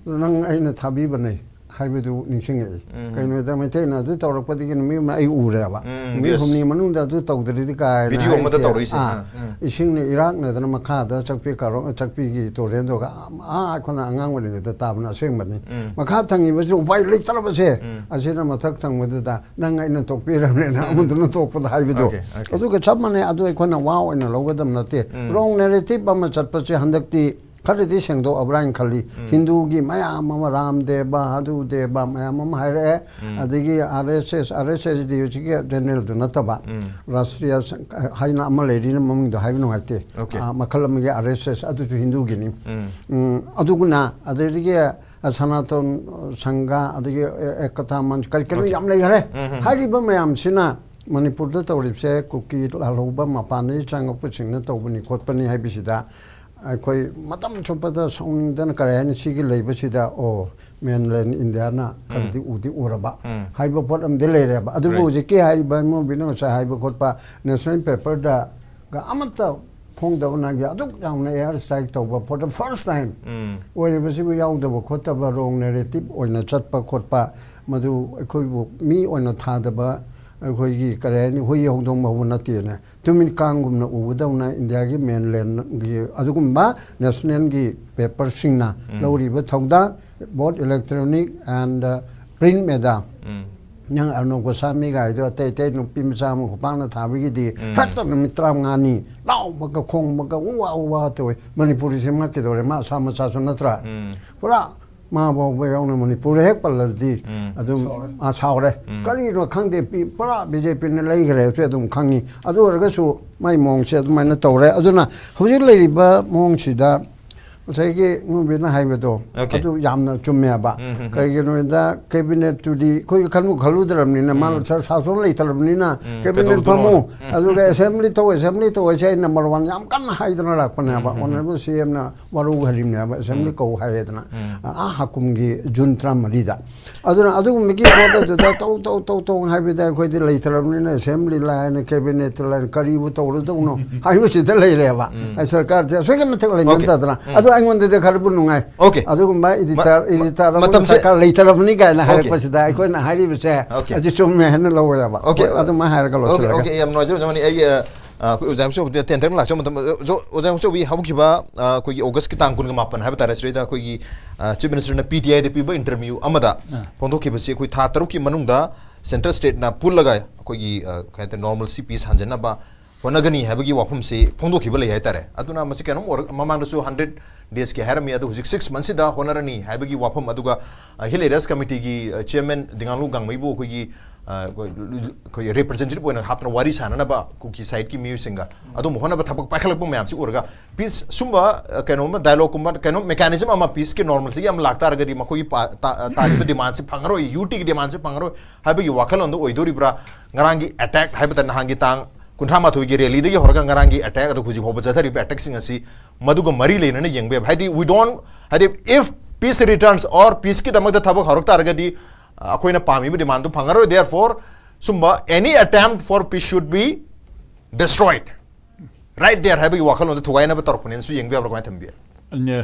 ꯑꯗꯨ ꯅꯪ ꯑꯩꯅ ꯊꯥꯕꯤꯕꯅꯦ ꯍꯥꯏꯕꯗꯨ ꯅꯤꯡꯁꯤꯡꯉꯛꯏ꯫ ꯀꯩꯅꯣꯗ ꯃꯩꯇꯩꯅ ꯑꯗꯨ ꯇꯧꯔꯛꯄꯗꯒꯤ ꯅꯨꯃꯤꯠ ꯑꯃ ꯑꯩ ꯎꯔꯦꯕ꯫ ꯅꯨꯃꯤꯠ yes. ꯍꯨꯝꯅꯤ ꯃꯅꯨꯡꯗ ꯑꯗꯨ ꯇꯧꯗ꯭ꯔꯗꯤ ꯀꯥꯏꯅ Video ꯑꯃꯗ ꯍꯥꯏꯔꯤꯁꯦ꯫ ꯇꯧꯔꯛꯏꯁꯦ꯫ ꯑꯥ, ꯑꯥ, ꯎꯝ. ꯏꯁꯤꯡꯅ ꯏꯔꯥꯛꯅꯗꯅ ꯃꯈꯥꯗ ꯆꯥꯛꯄꯤ ꯀꯥꯔꯣ-, ꯆꯥꯛꯄꯤꯒꯤ ꯇꯨꯔꯦꯜꯗꯨꯒ ꯑꯥ ꯑꯩꯈꯣꯏꯅ ꯑꯉꯥꯡ ꯑꯣꯏꯔꯤꯉꯩꯗ ꯇꯥꯕꯅ ꯑꯁꯦꯡꯕꯅꯤ꯫ ꯃꯈꯥ ꯊꯪꯉꯤꯕꯁꯤꯅ ꯎꯄꯥꯏ ꯂꯩꯇ꯭ꯔꯕꯁꯦ ꯑꯁꯤꯅ ꯃꯊꯛ ꯊꯪꯕꯗꯨꯗ ꯅꯪ ꯑꯩꯅ ꯇꯣꯛꯄꯤꯔꯕꯅꯤꯅ ꯑꯃꯗꯨꯅ ꯇꯣꯛꯄꯗ ꯍꯥꯏꯕꯗꯣ꯫ Okay, okay. ꯑꯗꯨꯒ ꯆꯞ ꯃꯥꯟꯅꯩ꯫ ꯑꯗꯨ ꯑꯩꯈꯣꯏꯅ ꯋꯥ ꯑꯣꯏꯅ ꯂꯧꯒꯗꯕ ꯅꯠꯇꯦ꯫ Wrong narrative ꯑꯃ ꯆꯠꯄꯁꯦ ꯍꯟꯗꯛꯇꯤ ꯈꯔꯗꯤ ꯁꯦꯡꯗꯣꯛꯑꯕ꯭ꯔꯥ ꯍꯥꯏꯅ ꯈꯜꯂꯤ꯫ ꯍꯤꯟꯗꯨꯒꯤ ꯃꯌꯥꯝ ꯑꯃ ꯔꯥꯝ ꯗꯦꯕ, ꯑꯗꯨ ꯗꯦꯕ ꯃꯌꯥꯝ ꯑꯃ ꯍꯥꯏꯔꯛꯑꯦ꯫ ꯑꯗꯒꯤ R S S, R S S ꯗꯤ ꯍꯧꯖꯤꯛꯀꯤ general ꯗꯨ ꯅꯠꯇꯕ, ꯔꯥꯁꯇ꯭ꯔꯤꯌ ꯁꯪ-, ꯍꯥꯏꯅ ꯑꯃ ꯂꯩꯔꯤꯅ ꯃꯃꯤꯡꯗꯣ ꯍꯥꯏꯕ ꯅꯨꯡꯉꯥꯏꯇꯦ꯫ Okay. ꯑꯥ, ꯃꯈꯜ ꯑꯃꯒꯤ R S S ꯑꯗꯨꯁꯨ ꯍꯤꯟꯗꯨꯒꯤꯅꯤ꯫ ꯎꯝ, ꯑꯗꯨꯒꯨꯅ ꯑꯗꯒꯤ ꯁꯅꯥꯇꯣꯟ ꯁꯪꯒ, ꯑꯗꯒꯤ ꯑꯦ-, ꯑꯦꯀꯇꯥ ꯃꯟꯆ, ꯀꯔꯤ ꯀꯔꯤ ꯌꯥꯝ ꯂꯩꯈꯔꯦ꯫ ꯍꯥꯏꯔꯤꯕ ꯃꯌꯥꯝꯁꯤꯅ ꯃꯅꯤꯄꯨꯔꯗ ꯇꯧꯔꯤꯕꯁꯦ ꯀꯨꯀꯤ ꯂꯥꯜꯍꯧꯕ ꯃꯄꯥꯟꯗꯒꯤ ꯆꯪꯉꯛꯄꯁꯤꯡꯅ ꯇꯧꯕꯅꯤ ꯈꯣꯠꯄꯅꯤ ꯍꯥꯏꯕꯁꯤꯗ ꯑꯩꯈꯣꯏ ꯃꯇꯝ ꯆꯨꯞꯄꯗ ꯁꯥꯎꯅꯤꯡꯗꯅ ꯀꯔꯤ ꯍꯥꯏꯅꯤ, ꯁꯤꯒꯤ ꯂꯩꯕꯁꯤꯗ ꯑꯣ ꯃꯦꯟꯂꯦꯟ ꯏꯟꯗꯤꯌꯥꯅ ꯈꯔꯗꯤ ꯎꯗꯤ ꯎꯔꯕ ꯎꯝ꯫ ꯍꯥꯏꯕ ꯄꯣꯠ ꯑꯃꯗꯤ ꯂꯩꯔꯦꯕ꯫ ꯑꯗꯨꯕꯨ Right. ꯍꯧꯖꯤꯛꯀꯤ ꯍꯥꯏꯔꯤꯕ ꯏꯃꯣꯕꯤꯅ ꯉꯁꯥꯏ ꯍꯥꯏꯕ ꯈꯣꯠꯄ ꯅꯦꯁꯅꯦꯜ ꯄꯦꯄꯔꯗꯒ ꯑꯃꯠꯇ ꯐꯣꯡꯗꯕꯅꯒꯤ ꯑꯗꯨꯛ ꯌꯥꯝꯅ air strike ꯇꯧꯕ for the first time ꯎꯝ꯫ ꯑꯣꯏꯔꯤꯕꯁꯤꯕꯨ ꯌꯥꯎꯗꯕ ꯈꯣꯠꯇꯕ, wrong narrative ꯑꯣꯏꯅ ꯆꯠꯄ ꯈꯣꯠꯄ, ꯃꯗꯨ ꯑꯩꯈꯣꯏꯕꯨ ꯃꯤ ꯑꯣꯏꯅ ꯊꯥꯗꯕ, ꯑꯩꯈꯣꯏꯒꯤ ꯀꯔꯤ ꯍꯥꯏꯅꯤ, ꯍꯨꯏ ꯍꯧꯗꯣꯡ ꯍꯧꯕ ꯅꯠꯇꯦꯅ ꯇꯨꯃꯤꯠ ꯀꯥꯡꯒꯨꯝꯅ ꯎꯕꯗꯧꯅ ꯏꯟꯗꯤꯌꯥꯒꯤ ꯃꯦꯟꯂꯦꯟꯒꯤ ꯑꯗꯨꯒꯨꯝꯕ ꯅꯦꯁꯅꯦꯜꯒꯤ ꯄꯦꯄꯔꯁꯤꯡꯅ ꯎꯝ꯫ ꯂꯧꯔꯤꯕ ꯊꯧꯗꯥꯡ, both electronic and print media, ꯎꯝ꯫ ꯅꯪ ꯑꯔꯅꯣꯕ ꯒꯣꯁꯥꯃꯤ ꯒꯥꯏꯗꯣ ꯑꯇꯩ ꯑꯇꯩ ꯅꯨꯄꯤ ꯃꯆꯥ ꯑꯃ ꯈꯨꯄꯥꯛꯅ ꯊꯥꯕꯒꯤꯗꯤ ꯎꯝ꯫ ꯍꯦꯛꯇ ꯅꯨꯃꯤꯠ ꯇꯔꯥꯃꯉꯥꯅꯤ ꯂꯥꯎꯕꯒ ꯈꯣꯡꯕꯒ ꯎ ꯋꯥ ꯎ ꯋꯥ ꯇꯧꯋꯦ꯫ ꯃꯅꯤꯄꯨꯔꯤꯁꯤ ꯃꯥ ꯀꯩꯗꯧꯔꯦ? ꯃꯥ ꯑꯁꯥ ꯃꯆꯥꯁꯨ ꯅꯠꯇ꯭ꯔꯥ? ꯎꯝ꯫ ꯄꯨꯔꯥ ꯃꯥ ꯐꯥꯎꯕ ꯌꯥꯎꯅ ꯃꯅꯤꯄꯨꯔ ꯍꯦꯛ ꯄꯜꯂꯕꯗꯤ ꯎꯝ꯫ ꯑꯗꯨꯝ ꯃꯥ ꯁꯥꯎꯔꯦ꯫ ꯎꯝ꯫ ꯀꯔꯤꯅꯣ ꯈꯪꯗꯦ, ꯄꯤ-, ꯄꯨꯔꯥ ꯕꯤ ꯖꯦ ꯄꯤꯅ ꯂꯩꯈ꯭ꯔꯦ ꯍꯧꯖꯤꯛ ꯑꯗꯨꯝ ꯈꯪꯉꯤ꯫ ꯑꯗꯨ ꯑꯣꯏꯔꯒꯁꯨ ꯃꯥꯏ ꯃꯑꯣꯡꯁꯦ ꯑꯗꯨꯃꯥꯏꯅ ꯇꯧꯔꯦ꯫ ꯑꯗꯨꯅ ꯍꯧꯖꯤꯛ ꯂꯩꯔꯤꯕ ꯃꯑꯣꯡꯁꯤꯗ ꯉꯁꯥꯏꯒꯤ ꯏꯃꯣꯕꯤꯅ ꯍꯥꯏꯕꯗꯣ Okay. ꯑꯗꯨ ꯌꯥꯝꯅ ꯆꯨꯝꯃꯦꯕ꯫ ꯎꯝ, ꯎꯝ, ꯎꯝ꯫ ꯀꯩꯒꯤꯅꯣꯗ ꯀꯦꯕꯤꯅꯦꯠꯇꯨꯗꯤ ꯑꯩꯈꯣꯏꯒꯤ ꯈꯟꯕꯨ ꯈꯜꯂꯨꯗ꯭ꯔꯕꯅꯤꯅ, ꯃꯥ ꯎꯝ꯫ ꯁꯥ-, ꯁꯥꯁꯣꯟ ꯂꯩꯇ꯭ꯔꯕꯅꯤꯅ ꯎꯝ, ꯀꯦꯕꯤꯅꯦꯠ ꯀꯩꯗꯧꯗꯣꯏꯅꯣ? ꯐꯝꯃꯨ, ꯎꯝ꯫ ꯑꯗꯨꯒ ꯑꯦꯁꯦꯝꯕ꯭ꯂꯤ ꯇꯧ, ꯑꯦꯁꯦꯝꯕ꯭ꯂꯤ ꯇꯧ ꯍꯥꯏꯁꯦ ꯑꯩꯅ ꯅꯝꯕꯔ ꯋꯥꯟ ꯌꯥꯝ ꯀꯟꯅ ꯍꯥꯏꯗꯅ ꯂꯥꯛꯄꯅꯦꯕ꯫ ꯎꯝ, ꯎꯝ, ꯎꯝ꯫ ꯑꯣꯅꯔꯦꯕꯜ ꯁꯤ ꯑꯦꯝꯅ ꯋꯥꯔꯧ ꯍꯜꯂꯤꯕꯅꯦꯕ, ꯑꯦꯁꯦꯝꯕ꯭ꯂꯤ ꯎꯝ꯫ ꯀꯧ ꯍꯥꯏꯌꯦꯗꯅ꯫ ꯎꯝ꯫ ꯑꯥ ꯍꯥꯀꯨꯝꯒꯤ ꯖꯨꯟ ꯇꯔꯥꯃꯔꯤꯗ꯫ ꯑꯗꯨꯅ ꯑꯗꯨꯒꯨꯝꯕꯒꯤ ꯄꯣꯠ ꯑꯗꯨꯗ ꯇꯧ, ꯇꯧ, ꯇꯧ, ꯇꯧ ꯍꯥꯏꯕꯗ ꯑꯩꯈꯣꯏꯗꯤ ꯂꯩꯇ꯭ꯔꯕꯅꯤꯅ ꯑꯦꯁꯦꯝꯕ꯭ꯂꯤ ꯂꯥꯏꯅ ꯀꯦꯕꯤꯅꯦꯠ ꯂꯥꯏꯅ ꯀꯔꯤꯕꯨ ꯇꯧꯔꯗꯧꯅꯣ ꯍꯥꯏꯕꯁꯤꯗ ꯂꯩꯔꯦꯕ꯫ ꯎꯝ꯫ ꯑꯩ ꯁꯔꯀꯥꯔꯁꯦ ꯑꯁꯨꯛꯀꯤ ꯃꯇꯤꯛ Okay. ꯂꯩꯃꯟꯗꯗꯅ꯫ ꯎꯝ꯫ ꯑꯗꯣ ꯑꯩꯉꯣꯟꯗꯗꯤ ꯈꯔꯕꯨ ꯅꯨꯡꯉꯥꯏ꯫ Okay. ꯑꯗꯨꯒꯨꯝꯕ ꯃ-, editor, editor ꯑꯃꯅ ꯃꯇꯝꯁꯦ ꯁꯔꯀꯥꯔ ꯂꯩꯇ꯭ꯔꯕꯅꯤ ꯀꯥꯏꯅ Okay. ꯍꯥꯏꯔꯛꯄꯁꯤꯗ ꯑꯩꯈꯣꯏꯅ ꯍꯥꯏꯔꯤꯕꯁꯦ Okay. ꯑꯁꯤ ꯆꯨꯝꯃꯦ ꯍꯥꯏꯅ ꯂꯧꯋꯦꯕ꯫ Okay. ꯍꯣꯏ, ꯑꯗꯨꯃꯥꯏꯅ ꯍꯥꯏꯔꯒ Okay, ꯂꯣꯏꯁꯤꯜꯂꯒꯦ꯫ okay, ꯌꯥꯝ ꯅꯨꯡꯉꯥꯏꯖꯔꯦ, ꯑꯣꯖꯥ ꯃꯅꯤ꯫ ꯑꯩ, ꯑ, ꯑ, ꯑꯩꯈꯣꯏ ꯑꯣꯖꯥ ꯌꯥꯝꯆꯧꯕꯗ ꯇꯦꯟ ꯇꯦꯟ ꯂꯥꯛꯆꯕ ꯃꯇꯝ, ꯑ, ꯑꯣꯖꯥ, ꯑꯣꯖꯥ ꯌꯥꯝꯆꯧꯕꯤ ꯍꯧꯈꯤꯕ, ꯑ, ꯑꯩꯈꯣꯏꯒꯤ ꯑꯣꯒꯁꯀꯤ ꯇꯥꯡ ꯀꯨꯟꯒ ꯃꯥꯄꯟ ꯍꯥꯏꯕ ꯇꯥꯔꯦ, ꯁꯤꯗꯩꯗ ꯑꯩꯈꯣꯏꯒꯤ, ꯑ, Chief Minister ꯅ P T I ꯗ ꯄꯤꯕ interview ꯑꯃꯗ ꯑ꯫ ꯐꯣꯡꯗꯣꯛꯈꯤꯕꯁꯤ ꯑꯩꯈꯣꯏ ꯊꯥ ꯇꯔꯨꯛꯀꯤ ꯃꯅꯨꯡꯗ central state ꯅ ꯄꯨꯜꯂꯒ ꯑꯩꯈꯣꯏꯒꯤ, ꯑ, ꯀꯩ ꯍꯥꯏꯇꯥꯔꯦ, normalcy peace ꯍꯟꯖꯟꯅꯕ ꯍꯣꯠꯅꯒꯅꯤ ꯍꯥꯏꯕꯒꯤ ꯋꯥꯐꯝꯁꯤ ꯐꯣꯡꯗꯣꯛꯈꯤꯕ ꯂꯩ ꯍꯥꯏꯇꯥꯔꯦ꯫ ꯑꯗꯨꯅ ꯃꯁꯤ ꯀꯩꯅꯣꯝ ꯑꯣꯏꯔ-, ꯃꯃꯥꯡꯗꯁꯨ hundred days ꯀꯤ ꯍꯥꯏꯔꯝꯃꯤ, ꯑꯗꯨ ꯍꯧꯖꯤꯛ six months ꯁꯤꯗ ꯍꯣꯠꯅꯔꯅꯤ ꯍꯥꯏꯕꯒꯤ ꯋꯥꯐꯝ, ꯑꯗꯨꯒ, ꯑ, Hill Areas Committee ꯒꯤ, ꯑ, chairman ꯗꯤꯉꯥꯡꯂꯨ ꯒꯥꯡꯃꯩꯕꯨ ꯑꯩꯈꯣꯏꯒꯤ, ꯑ, ꯑꯩꯈꯣꯏ representative ꯑꯣꯏꯅ ꯍꯥꯞꯇꯅ ꯋꯥꯔꯤ ꯁꯥꯟꯅꯅꯕ ꯀꯨꯀꯤ side ꯀꯤ ꯃꯤꯑꯣꯏꯁꯤꯡꯒ ꯑꯗꯨꯝꯕ ꯍꯣꯠꯅꯕ ꯊꯕꯛ ꯄꯥꯏꯈꯠꯂꯛꯄ ꯃꯌꯥꯝꯁꯤ ꯎꯔꯒ peace ꯁꯨꯝꯕ, ꯑ, ꯀꯩꯅꯣꯝꯃ dialogue ꯀꯨꯝꯕ, ꯀꯩꯅꯣꯝ mechanism ꯑꯃ peace ꯀꯤ normalcy ꯒꯤ ꯑꯃ ꯂꯥꯛꯇꯥꯔꯒꯗꯤ ꯃꯈꯣꯏꯒꯤ ꯄꯥ-, ꯇꯥ-, ꯑ, ꯇꯥꯔꯤꯕ demand ꯁꯤ ꯐꯪꯉꯔꯣꯏ, U T ꯒꯤ demand ꯁꯤ ꯐꯪꯉꯔꯣꯏ ꯍꯥꯏꯕꯒꯤ ꯋꯥꯈꯜꯂꯣꯟꯗꯣ ꯑꯣꯏꯗꯣꯔꯤꯕ꯭ꯔꯥ? ꯉꯔꯥꯡꯒꯤ attack ꯍꯥꯏꯕ ꯇꯥꯔꯦ, ꯅꯍꯥꯟꯒꯤ ꯇꯥꯡ ꯀꯨꯟꯊ꯭ꯔꯥ ꯃꯥꯊꯣꯏꯒꯤ ꯔꯦꯂꯤꯗꯒꯤ ꯍꯧꯔꯒ ꯉꯔꯥꯡꯒꯤ ꯑꯦꯇꯦꯛ, ꯑꯗꯨ ꯍꯧꯖꯤꯛ ꯐꯥꯎꯕ ꯆꯠꯊꯔꯤꯕ ꯑꯦꯇꯦꯛꯁꯤꯡ ꯑꯁꯤ ꯃꯗꯨꯒ ꯃꯔꯤ ꯂꯩꯅꯅ ꯌꯦꯡꯕ ꯌꯥꯏ꯫ ꯍꯥꯏꯗꯤ, we don't, ꯍꯥꯏꯗꯤ, if peace returns or peaceꯀꯤꯗꯃꯛꯇ ꯊꯕꯛ ꯍꯧꯔꯛ ꯇꯥꯔꯒꯗꯤ, ꯑ, ꯑꯩꯈꯣꯏꯅ ꯄꯥꯝꯃꯤꯕ ꯗꯤꯃꯥꯟꯗꯨ ꯐꯪꯉꯔꯣꯏ꯫ Therefore, ꯁꯨꯝꯕ any attempt for peace should be destroyed right there ꯍꯥꯏꯕꯒꯤ ꯋꯥꯈꯜꯂꯣꯟꯗ ꯊꯨꯒꯥꯏꯅꯕ ꯇꯧꯔꯛꯄꯅꯦꯅꯁꯨ ꯌꯦꯡꯕ ꯌꯥꯕ꯭ꯔꯥ? ꯀꯃꯥꯏꯅ ꯊꯝꯕꯤ? ꯑꯅꯦ,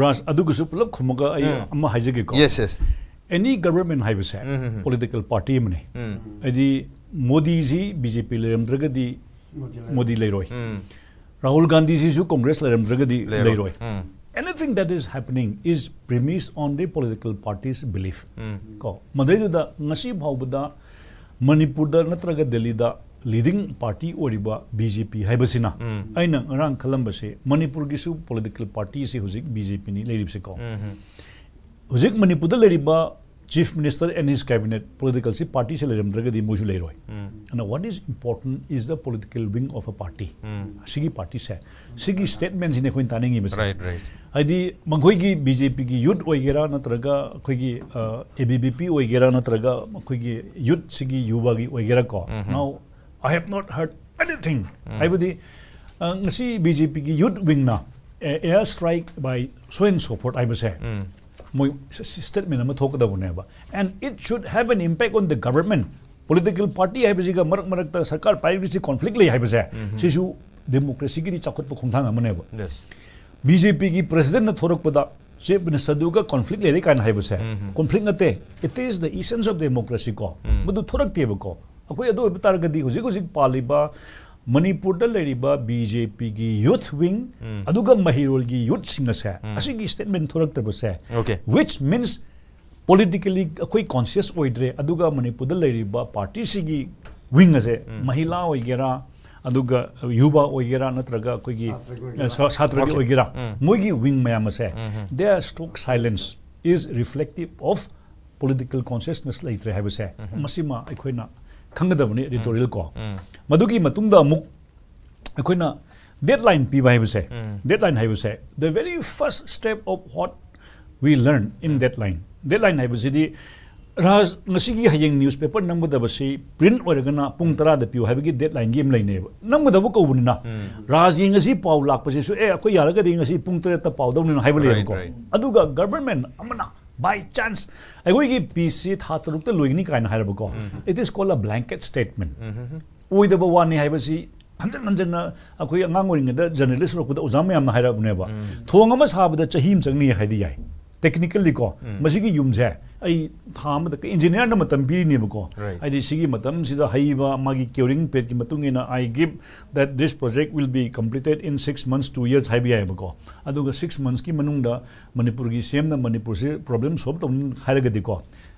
ꯔꯥꯖ, ꯑꯗꯨꯒꯁꯨ ꯄꯨꯂꯞ ꯈꯨꯝꯃꯒ ꯑꯩ ꯎꯝ꯫ ꯑꯃ ꯍꯥꯏꯖꯒꯦꯀꯣ꯫ Yes, yes. Any government ꯍꯥꯏꯕꯁꯦ ꯎꯝ, ꯎꯝ, ꯎꯝ꯫ Political party ꯑꯃꯅꯤ꯫ ꯎꯝ꯫ ꯍꯥꯏꯗꯤ, ꯃꯣꯗꯤꯁꯤ BJP ꯂꯩꯔꯝꯗ꯭ꯔꯒꯗꯤ ꯃꯣꯗꯤ ꯂꯩꯔꯣꯏ꯫ ꯃꯣꯗꯤ ꯂꯩꯔꯣꯏ꯫ ꯎꯝ꯫ ꯔꯥꯍꯨꯜ ꯒꯥꯟꯙꯤꯁꯤꯁꯨ ꯀꯣꯡꯒ꯭ꯔꯦꯁ ꯂꯩꯔꯝꯗ꯭ꯔꯒꯗꯤ ꯂꯩꯔꯣꯏ꯫ ꯂꯩꯔꯣꯏ꯫ ꯎꯝ꯫ Anything that is happening is premised on the political party's belief꯫ ꯎꯝ꯫ ꯀꯣ, ꯃꯗꯩꯗꯨꯗ ꯉꯁꯤ ꯐꯥꯎꯕꯗ ꯃꯅꯤꯄꯨꯔꯗ ꯅꯠꯇ꯭ꯔꯒ ꯗꯦꯜꯂꯤꯗ leading party ꯑꯣꯏꯔꯤꯕ BJP ꯍꯥꯏꯕꯁꯤꯅ, ꯎꯝ꯫ ꯑꯩꯅ ꯉꯔꯥꯡ ꯈꯜꯂꯝꯕꯁꯦ, ꯃꯅꯤꯄꯨꯔꯒꯤꯁꯨ political partyꯁꯤ ꯍꯧꯖꯤꯛ BJPꯅꯤ ꯂꯩꯔꯤꯕꯁꯦꯀꯣ꯫ ꯎꯝ, ꯎꯝ꯫ ꯍꯧꯖꯤꯛ ꯃꯅꯤꯄꯨꯔꯗ ꯂꯩꯔꯤꯕ Chief Minister and his cabinet, politicalꯁꯤ partyꯁꯦ ꯂꯩꯔꯝꯗ꯭ꯔꯒꯗꯤ ꯃꯣꯏꯁꯨ ꯂꯩꯔꯣꯏ꯫ ꯎꯝ꯫ And what is important is the political wing of a party꯫ ꯎꯝ꯫ ꯁꯤꯒꯤ partyꯁꯦ, ꯁꯤꯒꯤ statementꯁꯤꯅꯦ ꯑꯩꯈꯣꯏꯅ ꯇꯥꯅꯤꯡꯉꯤꯕꯁꯦ꯫ Right, right꯫ ꯍꯥꯏꯗꯤ, ꯃꯈꯣꯏꯒꯤ BJPꯒꯤ youth ꯑꯣꯏꯒꯦꯔꯥ, ꯅꯠꯇ꯭ꯔꯒ ꯑꯩꯈꯣꯏꯒꯤ, ꯑ, ABVP ꯑꯣꯏꯒꯦꯔꯥ, ꯅꯠꯇ꯭ꯔꯒ ꯑꯩꯈꯣꯏꯒꯤ youthꯁꯤꯒꯤ, ꯌꯨꯕꯥꯒꯤ ꯑꯣꯏꯒꯦꯔꯥ ꯀꯣ꯫ ꯎꯝ꯫ Now, I have not heard anything꯫ ꯎꯝ꯫ ꯍꯥꯏꯕꯗꯤ, ꯑ, ꯉꯁꯤ BJPꯒꯤ youth wingꯅ, A, air strike by so and so forth ꯍꯥꯏꯕꯁꯦ, ꯎꯝ꯫ ꯃꯣꯏ ꯁ-, ꯁ-, statement ꯑꯃ ꯊꯣꯛꯀꯗꯕꯅꯦꯕ꯫ And it should have an impact on the government꯫ Political party ꯍꯥꯏꯕꯁꯤꯒ ꯃꯔꯛ ꯃꯔꯛꯇ ꯁꯔꯀꯥꯔ ꯄꯥꯏꯕꯁꯤ conflict ꯂꯩ ꯍꯥꯏꯕꯁꯦ, ꯎꯝ꯫ ꯁꯤꯁꯨ democracyꯒꯤꯗꯤ ꯆꯥꯎꯈꯠꯄ ꯈꯣꯡꯊꯥꯡ ꯑꯃꯅꯦꯕ꯫ Yes꯫ BJPꯒꯤ presidentꯅ ꯊꯣꯔꯛꯄꯗ Chief Ministerꯗꯨꯒ conflict ꯂꯩꯔꯦ ꯀꯥꯏꯅ ꯍꯥꯏꯕꯁꯦ, ꯎꯝ꯫ Conflict ꯅꯠꯇꯦ, it is the essence of democracy ꯀꯣ꯫ ꯎꯝ꯫ ꯃꯗꯨ ꯊꯣꯔꯛꯇꯦꯕꯀꯣ꯫ ꯑꯩꯈꯣꯏ ꯑꯗꯨ ꯑꯣꯏꯕ ꯇꯥꯔꯒꯗꯤ ꯍꯧꯖꯤꯛ ꯍꯧꯖꯤꯛ ꯄꯥꯜꯂꯤꯕ ꯃꯅꯤꯄꯨꯔꯗ ꯂꯩꯔꯤꯕ BJPꯒꯤ youth wing ꯎꯝ꯫ ꯑꯗꯨꯒ ꯃꯍꯩꯔꯣꯏꯒꯤ youthꯁꯤꯡ ꯑꯁꯦ ꯎꯝ꯫ ꯑꯁꯤꯒꯤ statement ꯊꯣꯔꯛꯇꯕꯁꯦ, Okay꯫ Which means politically ꯑꯩꯈꯣꯏ conscious ꯑꯣꯏꯗ꯭ꯔꯦ, ꯑꯗꯨꯒ ꯃꯅꯤꯄꯨꯔꯗ ꯂꯩꯔꯤꯕ partyꯁꯤꯒꯤ wing ꯑꯁꯦ ꯎꯝ꯫ ꯃꯍꯤꯂꯥ ꯑꯣꯏꯒꯦꯔꯥ, ꯑꯗꯨꯒ ꯌꯨꯕꯥ ꯑꯣꯏꯒꯦꯔꯥ, ꯅꯠꯇ꯭ꯔꯒ ꯑꯩꯈꯣꯏꯒꯤ, ꯁꯥꯇ꯭ꯔꯒꯤ ꯑꯣꯏꯒꯦꯔꯥ꯫ ꯑ, ꯁꯥ-, ꯁꯥꯇ꯭ꯔꯒꯤ Okay꯫ ꯑꯣꯏꯒꯦꯔꯥ, ꯎꯝ꯫ ꯃꯣꯏꯒꯤ wing ꯃꯌꯥꯝ ꯑꯁꯦ, ꯎꯝ, ꯎꯝ꯫ Their stoic silence is reflective of political consciousness ꯂꯩꯇ꯭ꯔꯦ ꯍꯥꯏꯕꯁꯦ, ꯎꯝ꯫ ꯃꯁꯤꯃ ꯑꯩꯈꯣꯏꯅ ꯈꯪꯒꯗꯕꯅꯤ, editorial ꯀꯣ꯫ ꯎꯝ꯫ ꯃꯗꯨꯒꯤ ꯃꯇꯨꯡꯗ ꯑꯃꯨꯛ ꯑꯩꯈꯣꯏꯅ deadline ꯄꯤꯕ ꯍꯥꯏꯕꯁꯦ, ꯎꯝ꯫ Deadline ꯍꯥꯏꯕꯁꯦ, the very first step of what we learn in um. Deadline꯫ Deadline ꯍꯥꯏꯕꯁꯤꯗꯤ ꯔꯥꯖ, ꯉꯁꯤꯒꯤ ꯍꯌꯦꯡ ꯅ꯭ꯌꯨꯁꯄꯦꯄꯔ ꯅꯝꯒꯗꯕꯁꯤ ꯄ꯭ꯔꯤꯟꯠ ꯑꯣꯏꯔꯒꯅ ꯄꯨꯡ ꯇꯔꯥꯗ ꯄꯤꯌꯨ ꯍꯥꯏꯕꯒꯤ ꯗꯦꯗꯂꯥꯏꯟꯒꯤ ꯑꯃ ꯂꯩꯅꯦꯕ꯫ ꯅꯝꯒꯗꯕ ꯀꯧꯕꯅꯤꯅ ꯔꯥꯖ ꯌꯦꯡ ꯉꯁꯤ ꯄꯥꯎ ꯂꯥꯛꯄꯁꯤꯁꯨ, "ꯑꯦ, ꯑꯩꯈꯣꯏ ꯌꯥꯔꯒꯗꯤ ꯉꯁꯤ ꯄꯨꯡ ꯇꯔꯦꯠꯇ ꯄꯥꯎꯗꯧꯅꯤꯅ" ꯍꯥꯏꯕ ꯂꯩꯌꯦꯕꯀꯣ꯫ Right. ꯑꯗꯨꯒ ꯒꯚꯔꯟꯃꯦꯟꯠ ꯑꯃꯅ ꯕꯥꯏ ꯆꯥꯟꯁ ꯑꯩꯈꯣꯏꯒꯤ ꯄꯤꯁꯁꯤ ꯊꯥ ꯇꯔꯨꯛꯇ ꯂꯣꯏꯒꯅꯤ ꯀꯥꯏꯅ ꯍꯥꯏꯔꯕꯀꯣ, "It is called a blanket statement." ꯑꯣꯏꯗꯕ ꯋꯥꯅꯤ ꯍꯥꯏꯕꯁꯤ ꯍꯟꯖꯟ ꯍꯟꯖꯟꯅ ꯑꯩꯈꯣꯏ ꯑꯉꯥꯡ ꯑꯣꯏꯔꯤꯉꯩꯗ ꯖꯔꯅꯦꯂꯤꯁ ꯑꯣꯏꯔꯛꯄꯗ ꯑꯣꯖꯥ ꯃꯌꯥꯝꯅ ꯍꯥꯏꯔꯛꯑꯕꯅꯦꯕ꯫ "ꯊꯣꯡ ꯑꯃ ꯁꯥꯕꯗ ꯆꯍꯤ ꯑꯃ ꯆꯪꯅꯤ" ꯍꯥꯏꯗꯤ ꯌꯥꯏ꯫ Technically ꯀꯣ, ꯃꯁꯤꯒꯤ ꯌꯨꯝꯁꯦ ꯑꯩ ꯊꯥ ꯑꯃꯗ ꯏꯟꯖꯤꯅꯤꯌꯥꯔꯅ ꯃꯇꯝ ꯄꯤꯔꯤꯅꯦꯕꯀꯣ꯫ Right. ꯍꯥꯏꯗꯤ ꯁꯤꯒꯤ ꯃꯇꯝꯁꯤꯗ ꯍꯩꯕ ꯃꯥꯒꯤ ꯀ꯭ꯌꯨꯔꯤꯡ ꯄꯦꯔꯤꯌꯗꯀꯤ ꯃꯇꯨꯡ ꯏꯟꯅ, "I give that this project will be completed in six months, two years" ꯍꯥꯏꯕ ꯌꯥꯏꯕꯀꯣ꯫ ꯑꯗꯨꯒ ꯁꯤꯛꯁ ꯃꯟꯊꯁꯀꯤ ꯃꯅꯨꯡꯗ ꯃꯅꯤꯄꯨꯔꯒꯤ ꯁꯤ ꯑꯦꯝꯅ ꯃꯅꯤꯄꯨꯔꯁꯤ ꯄ꯭ꯔꯣꯕ꯭ꯂꯦꯝ ꯁꯣꯜꯕ ꯇꯧꯅꯤ ꯍꯥꯏꯔꯒꯗꯤꯀꯣ,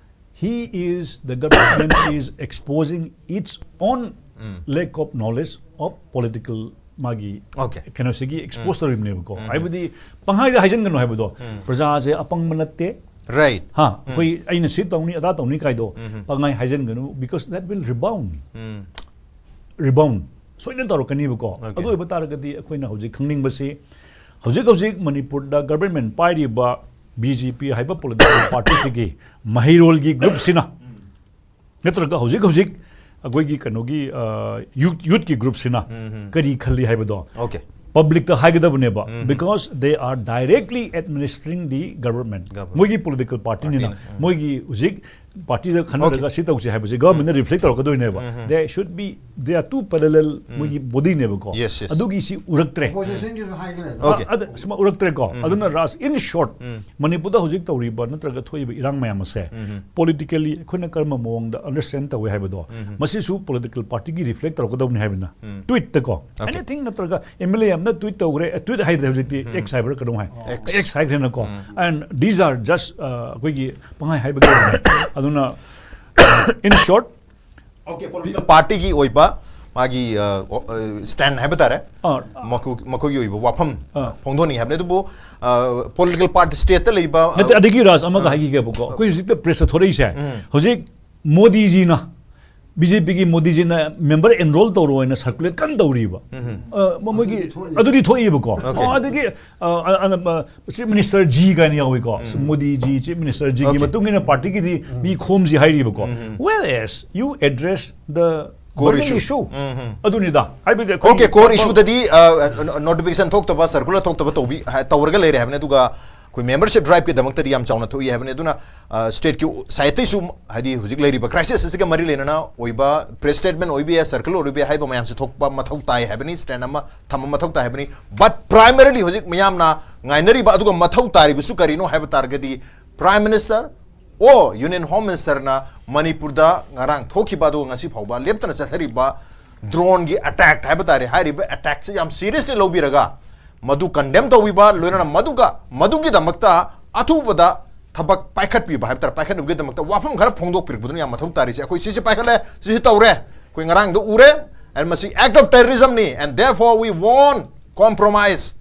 he is, the government is exposing its own lack of knowledge of political ꯃꯥꯒꯤ Okay. ꯀꯩꯅꯣꯁꯤꯒꯤ ꯑꯦꯛꯁꯄꯣꯖ ꯇꯧꯔꯤꯕꯅꯦꯕꯀꯣ꯫ ꯍꯥꯏꯕꯗꯤ ꯄꯪꯍꯥꯏꯗ ꯍꯥꯏꯖꯟꯒꯅꯨ ꯍꯥꯏꯕꯗꯣ, ꯄ꯭ꯔꯖꯥꯁꯦ ꯑꯄꯪꯕ ꯅꯠꯇꯦ꯫ Right. ꯍꯥ, ꯑꯩꯈꯣꯏ ꯑꯩꯅ ꯁꯤ ꯇꯧꯅꯤ ꯑꯗꯥ ꯇꯧꯅꯤ ꯀꯥꯏꯗꯣ ꯄꯪꯍꯥꯏ ꯍꯥꯏꯖꯟꯒꯅꯨ, because that will rebound. Rebound ꯁꯣꯏꯗꯅ ꯇꯧꯔꯛꯀꯅꯤꯕꯀꯣ꯫ Okay. ꯑꯗꯨ ꯑꯣꯏꯕ ꯇꯥꯔꯒꯗꯤ ꯑꯩꯈꯣꯏꯅ ꯍꯧꯖꯤꯛ ꯈꯪꯅꯤꯡꯕꯁꯤ, ꯍꯧꯖꯤꯛ ꯍꯧꯖꯤꯛ ꯃꯅꯤꯄꯨꯔꯗ ꯒꯚꯔꯟꯃꯦꯟꯠ ꯄꯥꯏꯔꯤꯕ ꯕꯤ ꯖꯦ ꯄꯤ ꯍꯥꯏꯕ ꯄꯣꯂꯤꯇꯤꯀꯦꯜ ꯄꯥꯔꯇꯤꯁꯤꯒꯤ ꯃꯍꯩꯔꯣꯜꯒꯤ ꯒ꯭ꯔꯨꯞꯁꯤꯅ ꯅꯠꯇ꯭ꯔꯒ ꯍꯧꯖꯤꯛ ꯍꯧꯖꯤꯛ ꯑꯩꯈꯣꯏꯒꯤ ꯀꯩꯅꯣꯒꯤ, ꯑ, ꯌꯨꯠ, ꯌꯨꯠꯀꯤ ꯒ꯭ꯔꯨꯞꯁꯤꯅ ꯀꯔꯤ ꯈꯜꯂꯤ ꯍꯥꯏꯕꯗꯣ Okay. ꯄꯕ꯭ꯂꯤꯛꯇ ꯍꯥꯏꯒꯗꯕꯅꯦꯕ, because they are directly administering the government. Government. ꯃꯣꯏꯒꯤ ꯄꯣꯂꯤꯇꯤꯀꯦꯜ ꯄꯥꯔꯇꯤꯅꯤꯅ, ꯄꯥꯔꯇꯤꯅ, ꯎꯝ. ꯃꯣꯏꯒꯤ ꯍꯧꯖꯤꯛ ꯄꯥꯔꯇꯤꯗ ꯈꯟꯅꯔꯒ Okay. ꯁꯤ ꯇꯧꯁꯦ ꯍꯥꯏꯕꯁꯦ ꯒꯚꯔꯟꯃꯦꯟꯠꯅ reflect ꯇꯧꯔꯛꯀꯗꯣꯏꯅꯦꯕ꯫ They should be, they are two parallel ꯃꯣꯏꯒꯤ ꯕꯣꯗꯤꯅꯦꯕꯀꯣ꯫ Yes, yes. ꯑꯗꯨꯒꯤ ꯁꯤ ꯎꯔꯛꯇ꯭ꯔꯦ꯫ ꯑꯣꯄꯣꯖꯤꯁꯟꯒꯤꯁꯨ ꯍꯥꯏꯈ꯭ꯔꯦ꯫ Okay. ꯑ, ꯑꯗ, ꯁꯨꯃꯥꯏ ꯎꯔꯛꯇ꯭ꯔꯦꯀꯣ꯫ ꯑꯗꯨꯅ ꯔꯥꯖ, in short, ꯃꯅꯤꯄꯨꯔꯗ ꯍꯧꯖꯤꯛ ꯇꯧꯔꯤꯕ ꯅꯠꯇ꯭ꯔꯒ ꯊꯣꯛꯏꯕ ꯏꯔꯥꯡ ꯃꯌꯥꯝ ꯑꯁꯦ ꯄꯣꯂꯤꯇꯤꯀꯦꯜꯂꯤ ꯑꯩꯈꯣꯏꯅ ꯀꯔꯝꯕ ꯃꯑꯣꯡꯗ ꯑꯟꯗꯔꯁ꯭ꯇꯦꯟ ꯇꯧꯋꯦ ꯍꯥꯏꯕꯗꯣ, ꯃꯁꯤꯁꯨ ꯄꯣꯂꯤꯇꯤꯀꯦꯜ ꯄꯥꯔꯇꯤꯒꯤ ꯔꯤꯐ꯭ꯂꯦꯛ ꯇꯧꯔꯛꯀꯗꯕꯅꯤ ꯍꯥꯏꯕꯅ꯫ ꯇ꯭ꯋꯤꯠꯇꯀꯣ, Okay. ꯑꯦꯅꯤꯊꯤꯡ ꯅꯠꯇ꯭ꯔꯒ ꯑꯦꯝ ꯑꯦꯜ ꯑꯦ ꯑꯃꯅ ꯇ꯭ꯋꯤꯠ ꯇꯧꯈ꯭ꯔꯦ, ꯑꯦ, ꯇ꯭ꯋꯤꯠ ꯍꯥꯏꯗ꯭ꯔꯦ ꯍꯧꯖꯤꯛꯇꯤ, ꯑꯦꯛꯁ ꯍꯥꯏꯕ꯭ꯔꯥ ꯀꯩꯅꯣꯝ ꯍꯥꯏ, X. ꯑꯦꯛꯁ ꯍꯥꯏꯈ꯭ꯔꯦꯅꯀꯣ꯫ And these are just, ꯑ, ꯑꯩꯈꯣꯏꯒꯤ ꯄꯪꯍꯥꯏ ꯍꯥꯏꯕꯒꯤ ꯋꯥꯅꯤ꯫ ꯑꯗꯨꯅ, in short, Okay, political partyꯒꯤ ꯑꯣꯏꯕ ꯃꯥꯒꯤ ꯁ꯭ꯇꯦꯟ ꯍꯥꯏꯕ ꯇꯥꯔꯦ, ꯑ, ꯃꯈꯣꯏ- ꯃꯈꯣꯏꯒꯤ ꯑꯣꯏꯕ ꯋꯥꯐꯝ ꯑ. ꯐꯣꯡꯗꯣꯛꯅꯤꯡꯉꯤ ꯍꯥꯏꯕꯅꯤ꯫ ꯑꯗꯨꯕꯨ ꯄꯣꯂꯤꯇꯤꯀꯦꯜ ꯄꯥꯔꯇꯤ ꯁ꯭ꯇꯦꯠꯇ ꯂꯩꯕ, ꯑ, ꯅꯠꯇꯦ, ꯑꯗꯒꯤ ꯔꯥꯖ ꯑꯃꯒ ꯍꯥꯏꯈꯤꯒꯦꯕꯀꯣ, ꯑꯩꯈꯣꯏ ꯍꯧꯖꯤꯛꯇ ꯄ꯭ꯔꯦꯁꯇ ꯊꯣꯛꯂꯛꯏꯁꯦ, ꯍꯧꯖꯤꯛ ꯃꯣꯗꯤꯖꯤꯅ ꯕꯤ ꯖꯦ ꯄꯤꯒꯤ ꯃꯣꯗꯤꯖꯤꯅ ꯃꯦꯝꯕꯔ ꯑꯦꯟꯔꯣꯜ ꯇꯧꯔꯣ ꯍꯥꯏꯅ ꯁꯔꯀꯨꯂꯔ ꯀꯟꯅ ꯇꯧꯔꯤꯕ꯫ ꯑ, ꯃ-, ꯃꯣꯏꯒꯤ ꯑꯗꯨꯗꯤ ꯊꯣꯛꯏꯕꯀꯣ꯫ ꯑꯣ, ꯑꯗꯒꯤ, ꯑ, ꯑ, ꯑ, ꯆꯤꯐ ꯃꯤꯅꯤꯁꯇꯔ ꯖꯤ ꯀꯥꯏꯅ ꯌꯥꯎꯏꯀꯣ꯫ ꯃꯣꯗꯤ ꯖꯤ, ꯆꯤꯐ ꯃꯤꯅꯤꯁꯇꯔ ꯖꯤꯒꯤ ꯃꯇꯨꯡ ꯏꯟꯅ ꯄꯥꯔꯇꯤꯒꯤꯗꯤ ꯃꯤ ꯈꯣꯝꯁꯤ ꯍꯥꯏꯔꯤꯕꯀꯣ꯫ Whereas you address the core issue. ꯑꯗꯨꯅꯤꯗ꯫ ꯍꯥꯏꯕꯁꯦ ꯑꯩꯈꯣꯏꯒꯤ core issue ꯗꯗꯤ, ꯑ, ꯅꯣꯇꯤꯐꯤꯀꯦꯁꯟ ꯊꯣꯛꯇꯕ, ꯁꯔꯀꯨꯂꯔ ꯊꯣꯛꯇꯕ ꯇꯧꯕꯤ-, ꯍꯥ-, ꯇꯧꯔꯒ ꯂꯩꯔꯦ ꯍꯥꯏꯕꯅꯤ꯫ ꯑꯗꯨꯒ ꯑꯩꯈꯣꯏ ꯃꯦꯝꯕꯔꯁꯤꯞ ꯗ꯭ꯔꯥꯏꯚꯀꯤꯗꯃꯛꯇꯗꯤ ꯌꯥꯝ ꯆꯥꯎꯅ ꯊꯣꯛꯏ ꯍꯥꯏꯕꯅꯤ꯫ ꯑꯗꯨꯅ, ꯑ, ꯁ꯭ꯇꯦꯠꯀꯤ ꯁꯥꯏꯠꯇꯩꯁꯨ, ꯍꯥꯏꯗꯤ ꯍꯧꯖꯤꯛ ꯂꯩꯔꯤꯕ ꯀ꯭ꯔꯥꯏꯁꯤꯁ ꯑꯁꯤꯒ ꯃꯔꯤ ꯂꯩꯅꯅ ꯑꯣꯏꯕ ꯄ꯭ꯔꯦꯁ ꯁ꯭ꯇꯦꯠꯃꯦꯟ ꯑꯣꯏꯕ ꯌꯥꯏ, ꯁꯔꯀꯨꯂꯔ ꯑꯣꯏꯕ ꯌꯥꯏ, ꯍꯥꯏꯕ ꯃꯌꯥꯝꯁꯦ ꯊꯣꯛꯄ ꯃꯊꯧ ꯇꯥꯏ ꯍꯥꯏꯕꯅꯤ, ꯁ꯭ꯇꯦꯟ ꯑꯃ ꯊꯝꯕ ꯃꯊꯧ ꯇꯥꯏ ꯍꯥꯏꯕꯅꯤ꯫ But primarily ꯍꯧꯖꯤꯛ ꯃꯤꯌꯥꯝꯅ ꯉꯥꯏꯅꯔꯤꯕ ꯑꯗꯨꯒ ꯃꯊꯧ ꯇꯥꯔꯤꯕꯁꯨ ꯀꯔꯤꯅꯣ ꯍꯥꯏꯕ ꯇꯥꯔꯒꯗꯤ, ꯄ꯭ꯔꯥꯏꯝ ꯃꯤꯅꯤꯁꯇꯔ ꯑꯣ ꯌꯨꯅꯤꯌꯟ ꯍꯣꯝ ꯃꯤꯅꯤꯁꯇꯔꯅ ꯃꯅꯤꯄꯨꯔꯗ ꯉꯔꯥꯡ ꯊꯣꯛꯈꯤꯕ ꯑꯗꯨꯒ ꯉꯁꯤ ꯐꯥꯎꯕ ꯂꯦꯞꯇꯅ ꯆꯠꯊꯔꯤꯕ ꯗ꯭ꯔꯣꯟꯒꯤ ꯑꯦꯇꯦꯛ ꯍꯥꯏꯕ ꯇꯥꯔꯦ, ꯍꯥꯏꯔꯤꯕ ꯑꯦꯇꯦꯛꯁꯦ ꯌꯥꯝ ꯁꯤꯔꯤꯌꯁꯂꯤ ꯂꯧꯕꯤꯔꯒ ꯃꯗꯨ ꯀꯟꯗꯦꯝ ꯇꯧꯕꯤꯕ, ꯂꯣꯏꯅꯅ ꯃꯗꯨꯒ, ꯃꯗꯨꯒꯤꯗꯃꯛꯇ ꯑꯊꯨꯕꯗ ꯊꯕꯛ ꯄꯥꯏꯈꯠꯄꯤꯕ ꯍꯥꯏꯕ ꯇꯥꯔꯦ, ꯄꯥꯏꯈꯠꯅꯕꯒꯤꯗꯃꯛꯇ ꯋꯥꯐꯝ ꯈꯔ ꯐꯣꯡꯗꯣꯛꯄꯤꯔꯛꯄꯗꯨꯅ ꯌꯥꯝ ꯃꯊꯧ ꯇꯥꯔꯤꯁꯦ꯫ ꯑꯩꯈꯣꯏ ꯁꯤꯁꯦ ꯄꯥꯏꯈꯠꯂꯦ, ꯁꯤꯁꯦ ꯇꯧꯔꯦ, ꯑꯩꯈꯣꯏ ꯉꯔꯥꯡꯗ ꯎꯔꯦ, and ꯃꯁꯤ act of terrorism ꯅꯤ, and therefore we won't compromise,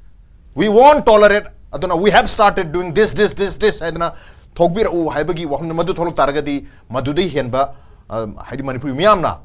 we won't tolerate꯫ ꯑꯗꯨꯅ we have started doing this, this, this, this ꯍꯥꯏꯗꯅ ꯊꯣꯛꯄꯤꯔꯛꯎ ꯍꯥꯏꯕꯒꯤ ꯋꯥꯐꯝꯗ ꯃꯗꯨ ꯊꯣꯛꯂꯛ ꯇꯥꯔꯒꯗꯤ ꯃꯗꯨꯗꯩ ꯍꯦꯟꯕ, ꯑ, ꯍꯥꯏꯗꯤ ꯃꯅꯤꯄꯨꯔꯤ ꯃꯤꯌꯥꯝꯅ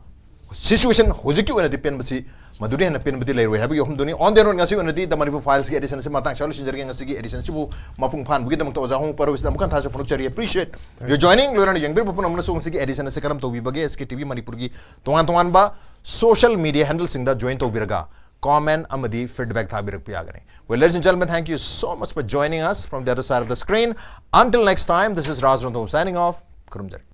ꯁꯤꯆꯨꯋꯦꯁꯟ ꯍꯧꯖꯤꯛꯀꯤ ꯑꯣꯏꯅꯗꯤ ꯄꯦꯟꯕꯁꯤ ꯃꯗꯨꯗꯩ ꯍꯦꯟꯅ ꯄꯦꯟꯕꯗꯤ ꯂꯩꯔꯣꯏ ꯍꯥꯏꯕꯒꯤ ꯋꯥꯐꯝꯗꯨꯅꯤ꯫ On the note, ꯉꯁꯤ ꯑꯣꯏꯅꯗꯤ Theꯃꯅꯤꯄꯨꯔ ꯐꯥꯏꯜꯁꯀꯤ ꯑꯦꯗꯤꯁꯟ ꯑꯁꯤ ꯃꯇꯥꯡ ꯁ꯭ꯋꯥꯏꯗ ꯂꯣꯏꯁꯤꯟꯖꯔꯒꯦ꯫ ꯉꯁꯤꯒꯤ ꯑꯦꯗꯤꯁꯟ ꯑꯁꯤꯕꯨ ꯃꯄꯨꯡ ꯐꯥꯍꯟꯕꯒꯤꯗꯃꯛꯇ ꯑꯣꯖꯥ ꯍꯣꯡ ꯄꯔꯣꯏꯁꯤꯗ ꯑꯃꯨꯛ ꯍꯟꯅ ꯊꯥꯖ ꯐꯣꯡꯗꯣꯛꯆꯔꯤ꯫ Appreciate your joining꯫ ꯂꯣꯏꯅꯅ ꯌꯦꯡꯕꯤꯔꯤꯕ ꯄꯨꯝꯅꯃꯛꯅꯁꯨ ꯉꯁꯤꯒꯤ ꯑꯦꯗꯤꯁꯟ ꯑꯁꯤ ꯀꯔꯝ ꯇꯧꯕꯤꯕꯒꯦ? ꯑꯦꯁ ꯀꯦ ꯇꯤ ꯚꯤ ꯃꯅꯤꯄꯨꯔꯒꯤ ꯇꯣꯉꯥꯟ ꯇꯣꯉꯥꯟꯕ ꯁꯣꯁꯤꯌꯦꯜ ꯃꯤꯗꯤꯌꯥ ꯍꯦꯟꯗꯜꯁꯤꯡꯗ ꯖꯣꯏꯟ ꯇꯧꯕꯤꯔꯒ ꯀꯣꯃꯦꯟ ꯑꯃꯗꯤ ꯐꯤꯗꯕꯦꯛ ꯊꯥꯕꯤꯔꯛꯄ ꯌꯥꯒꯅꯤ꯫ Well, ladies and gentlemen, thank you so much for joining us from the other side of the screen. Until next time, this is Raj Rongthong signing off. ꯈꯨꯔꯨꯝꯖꯔꯤ꯫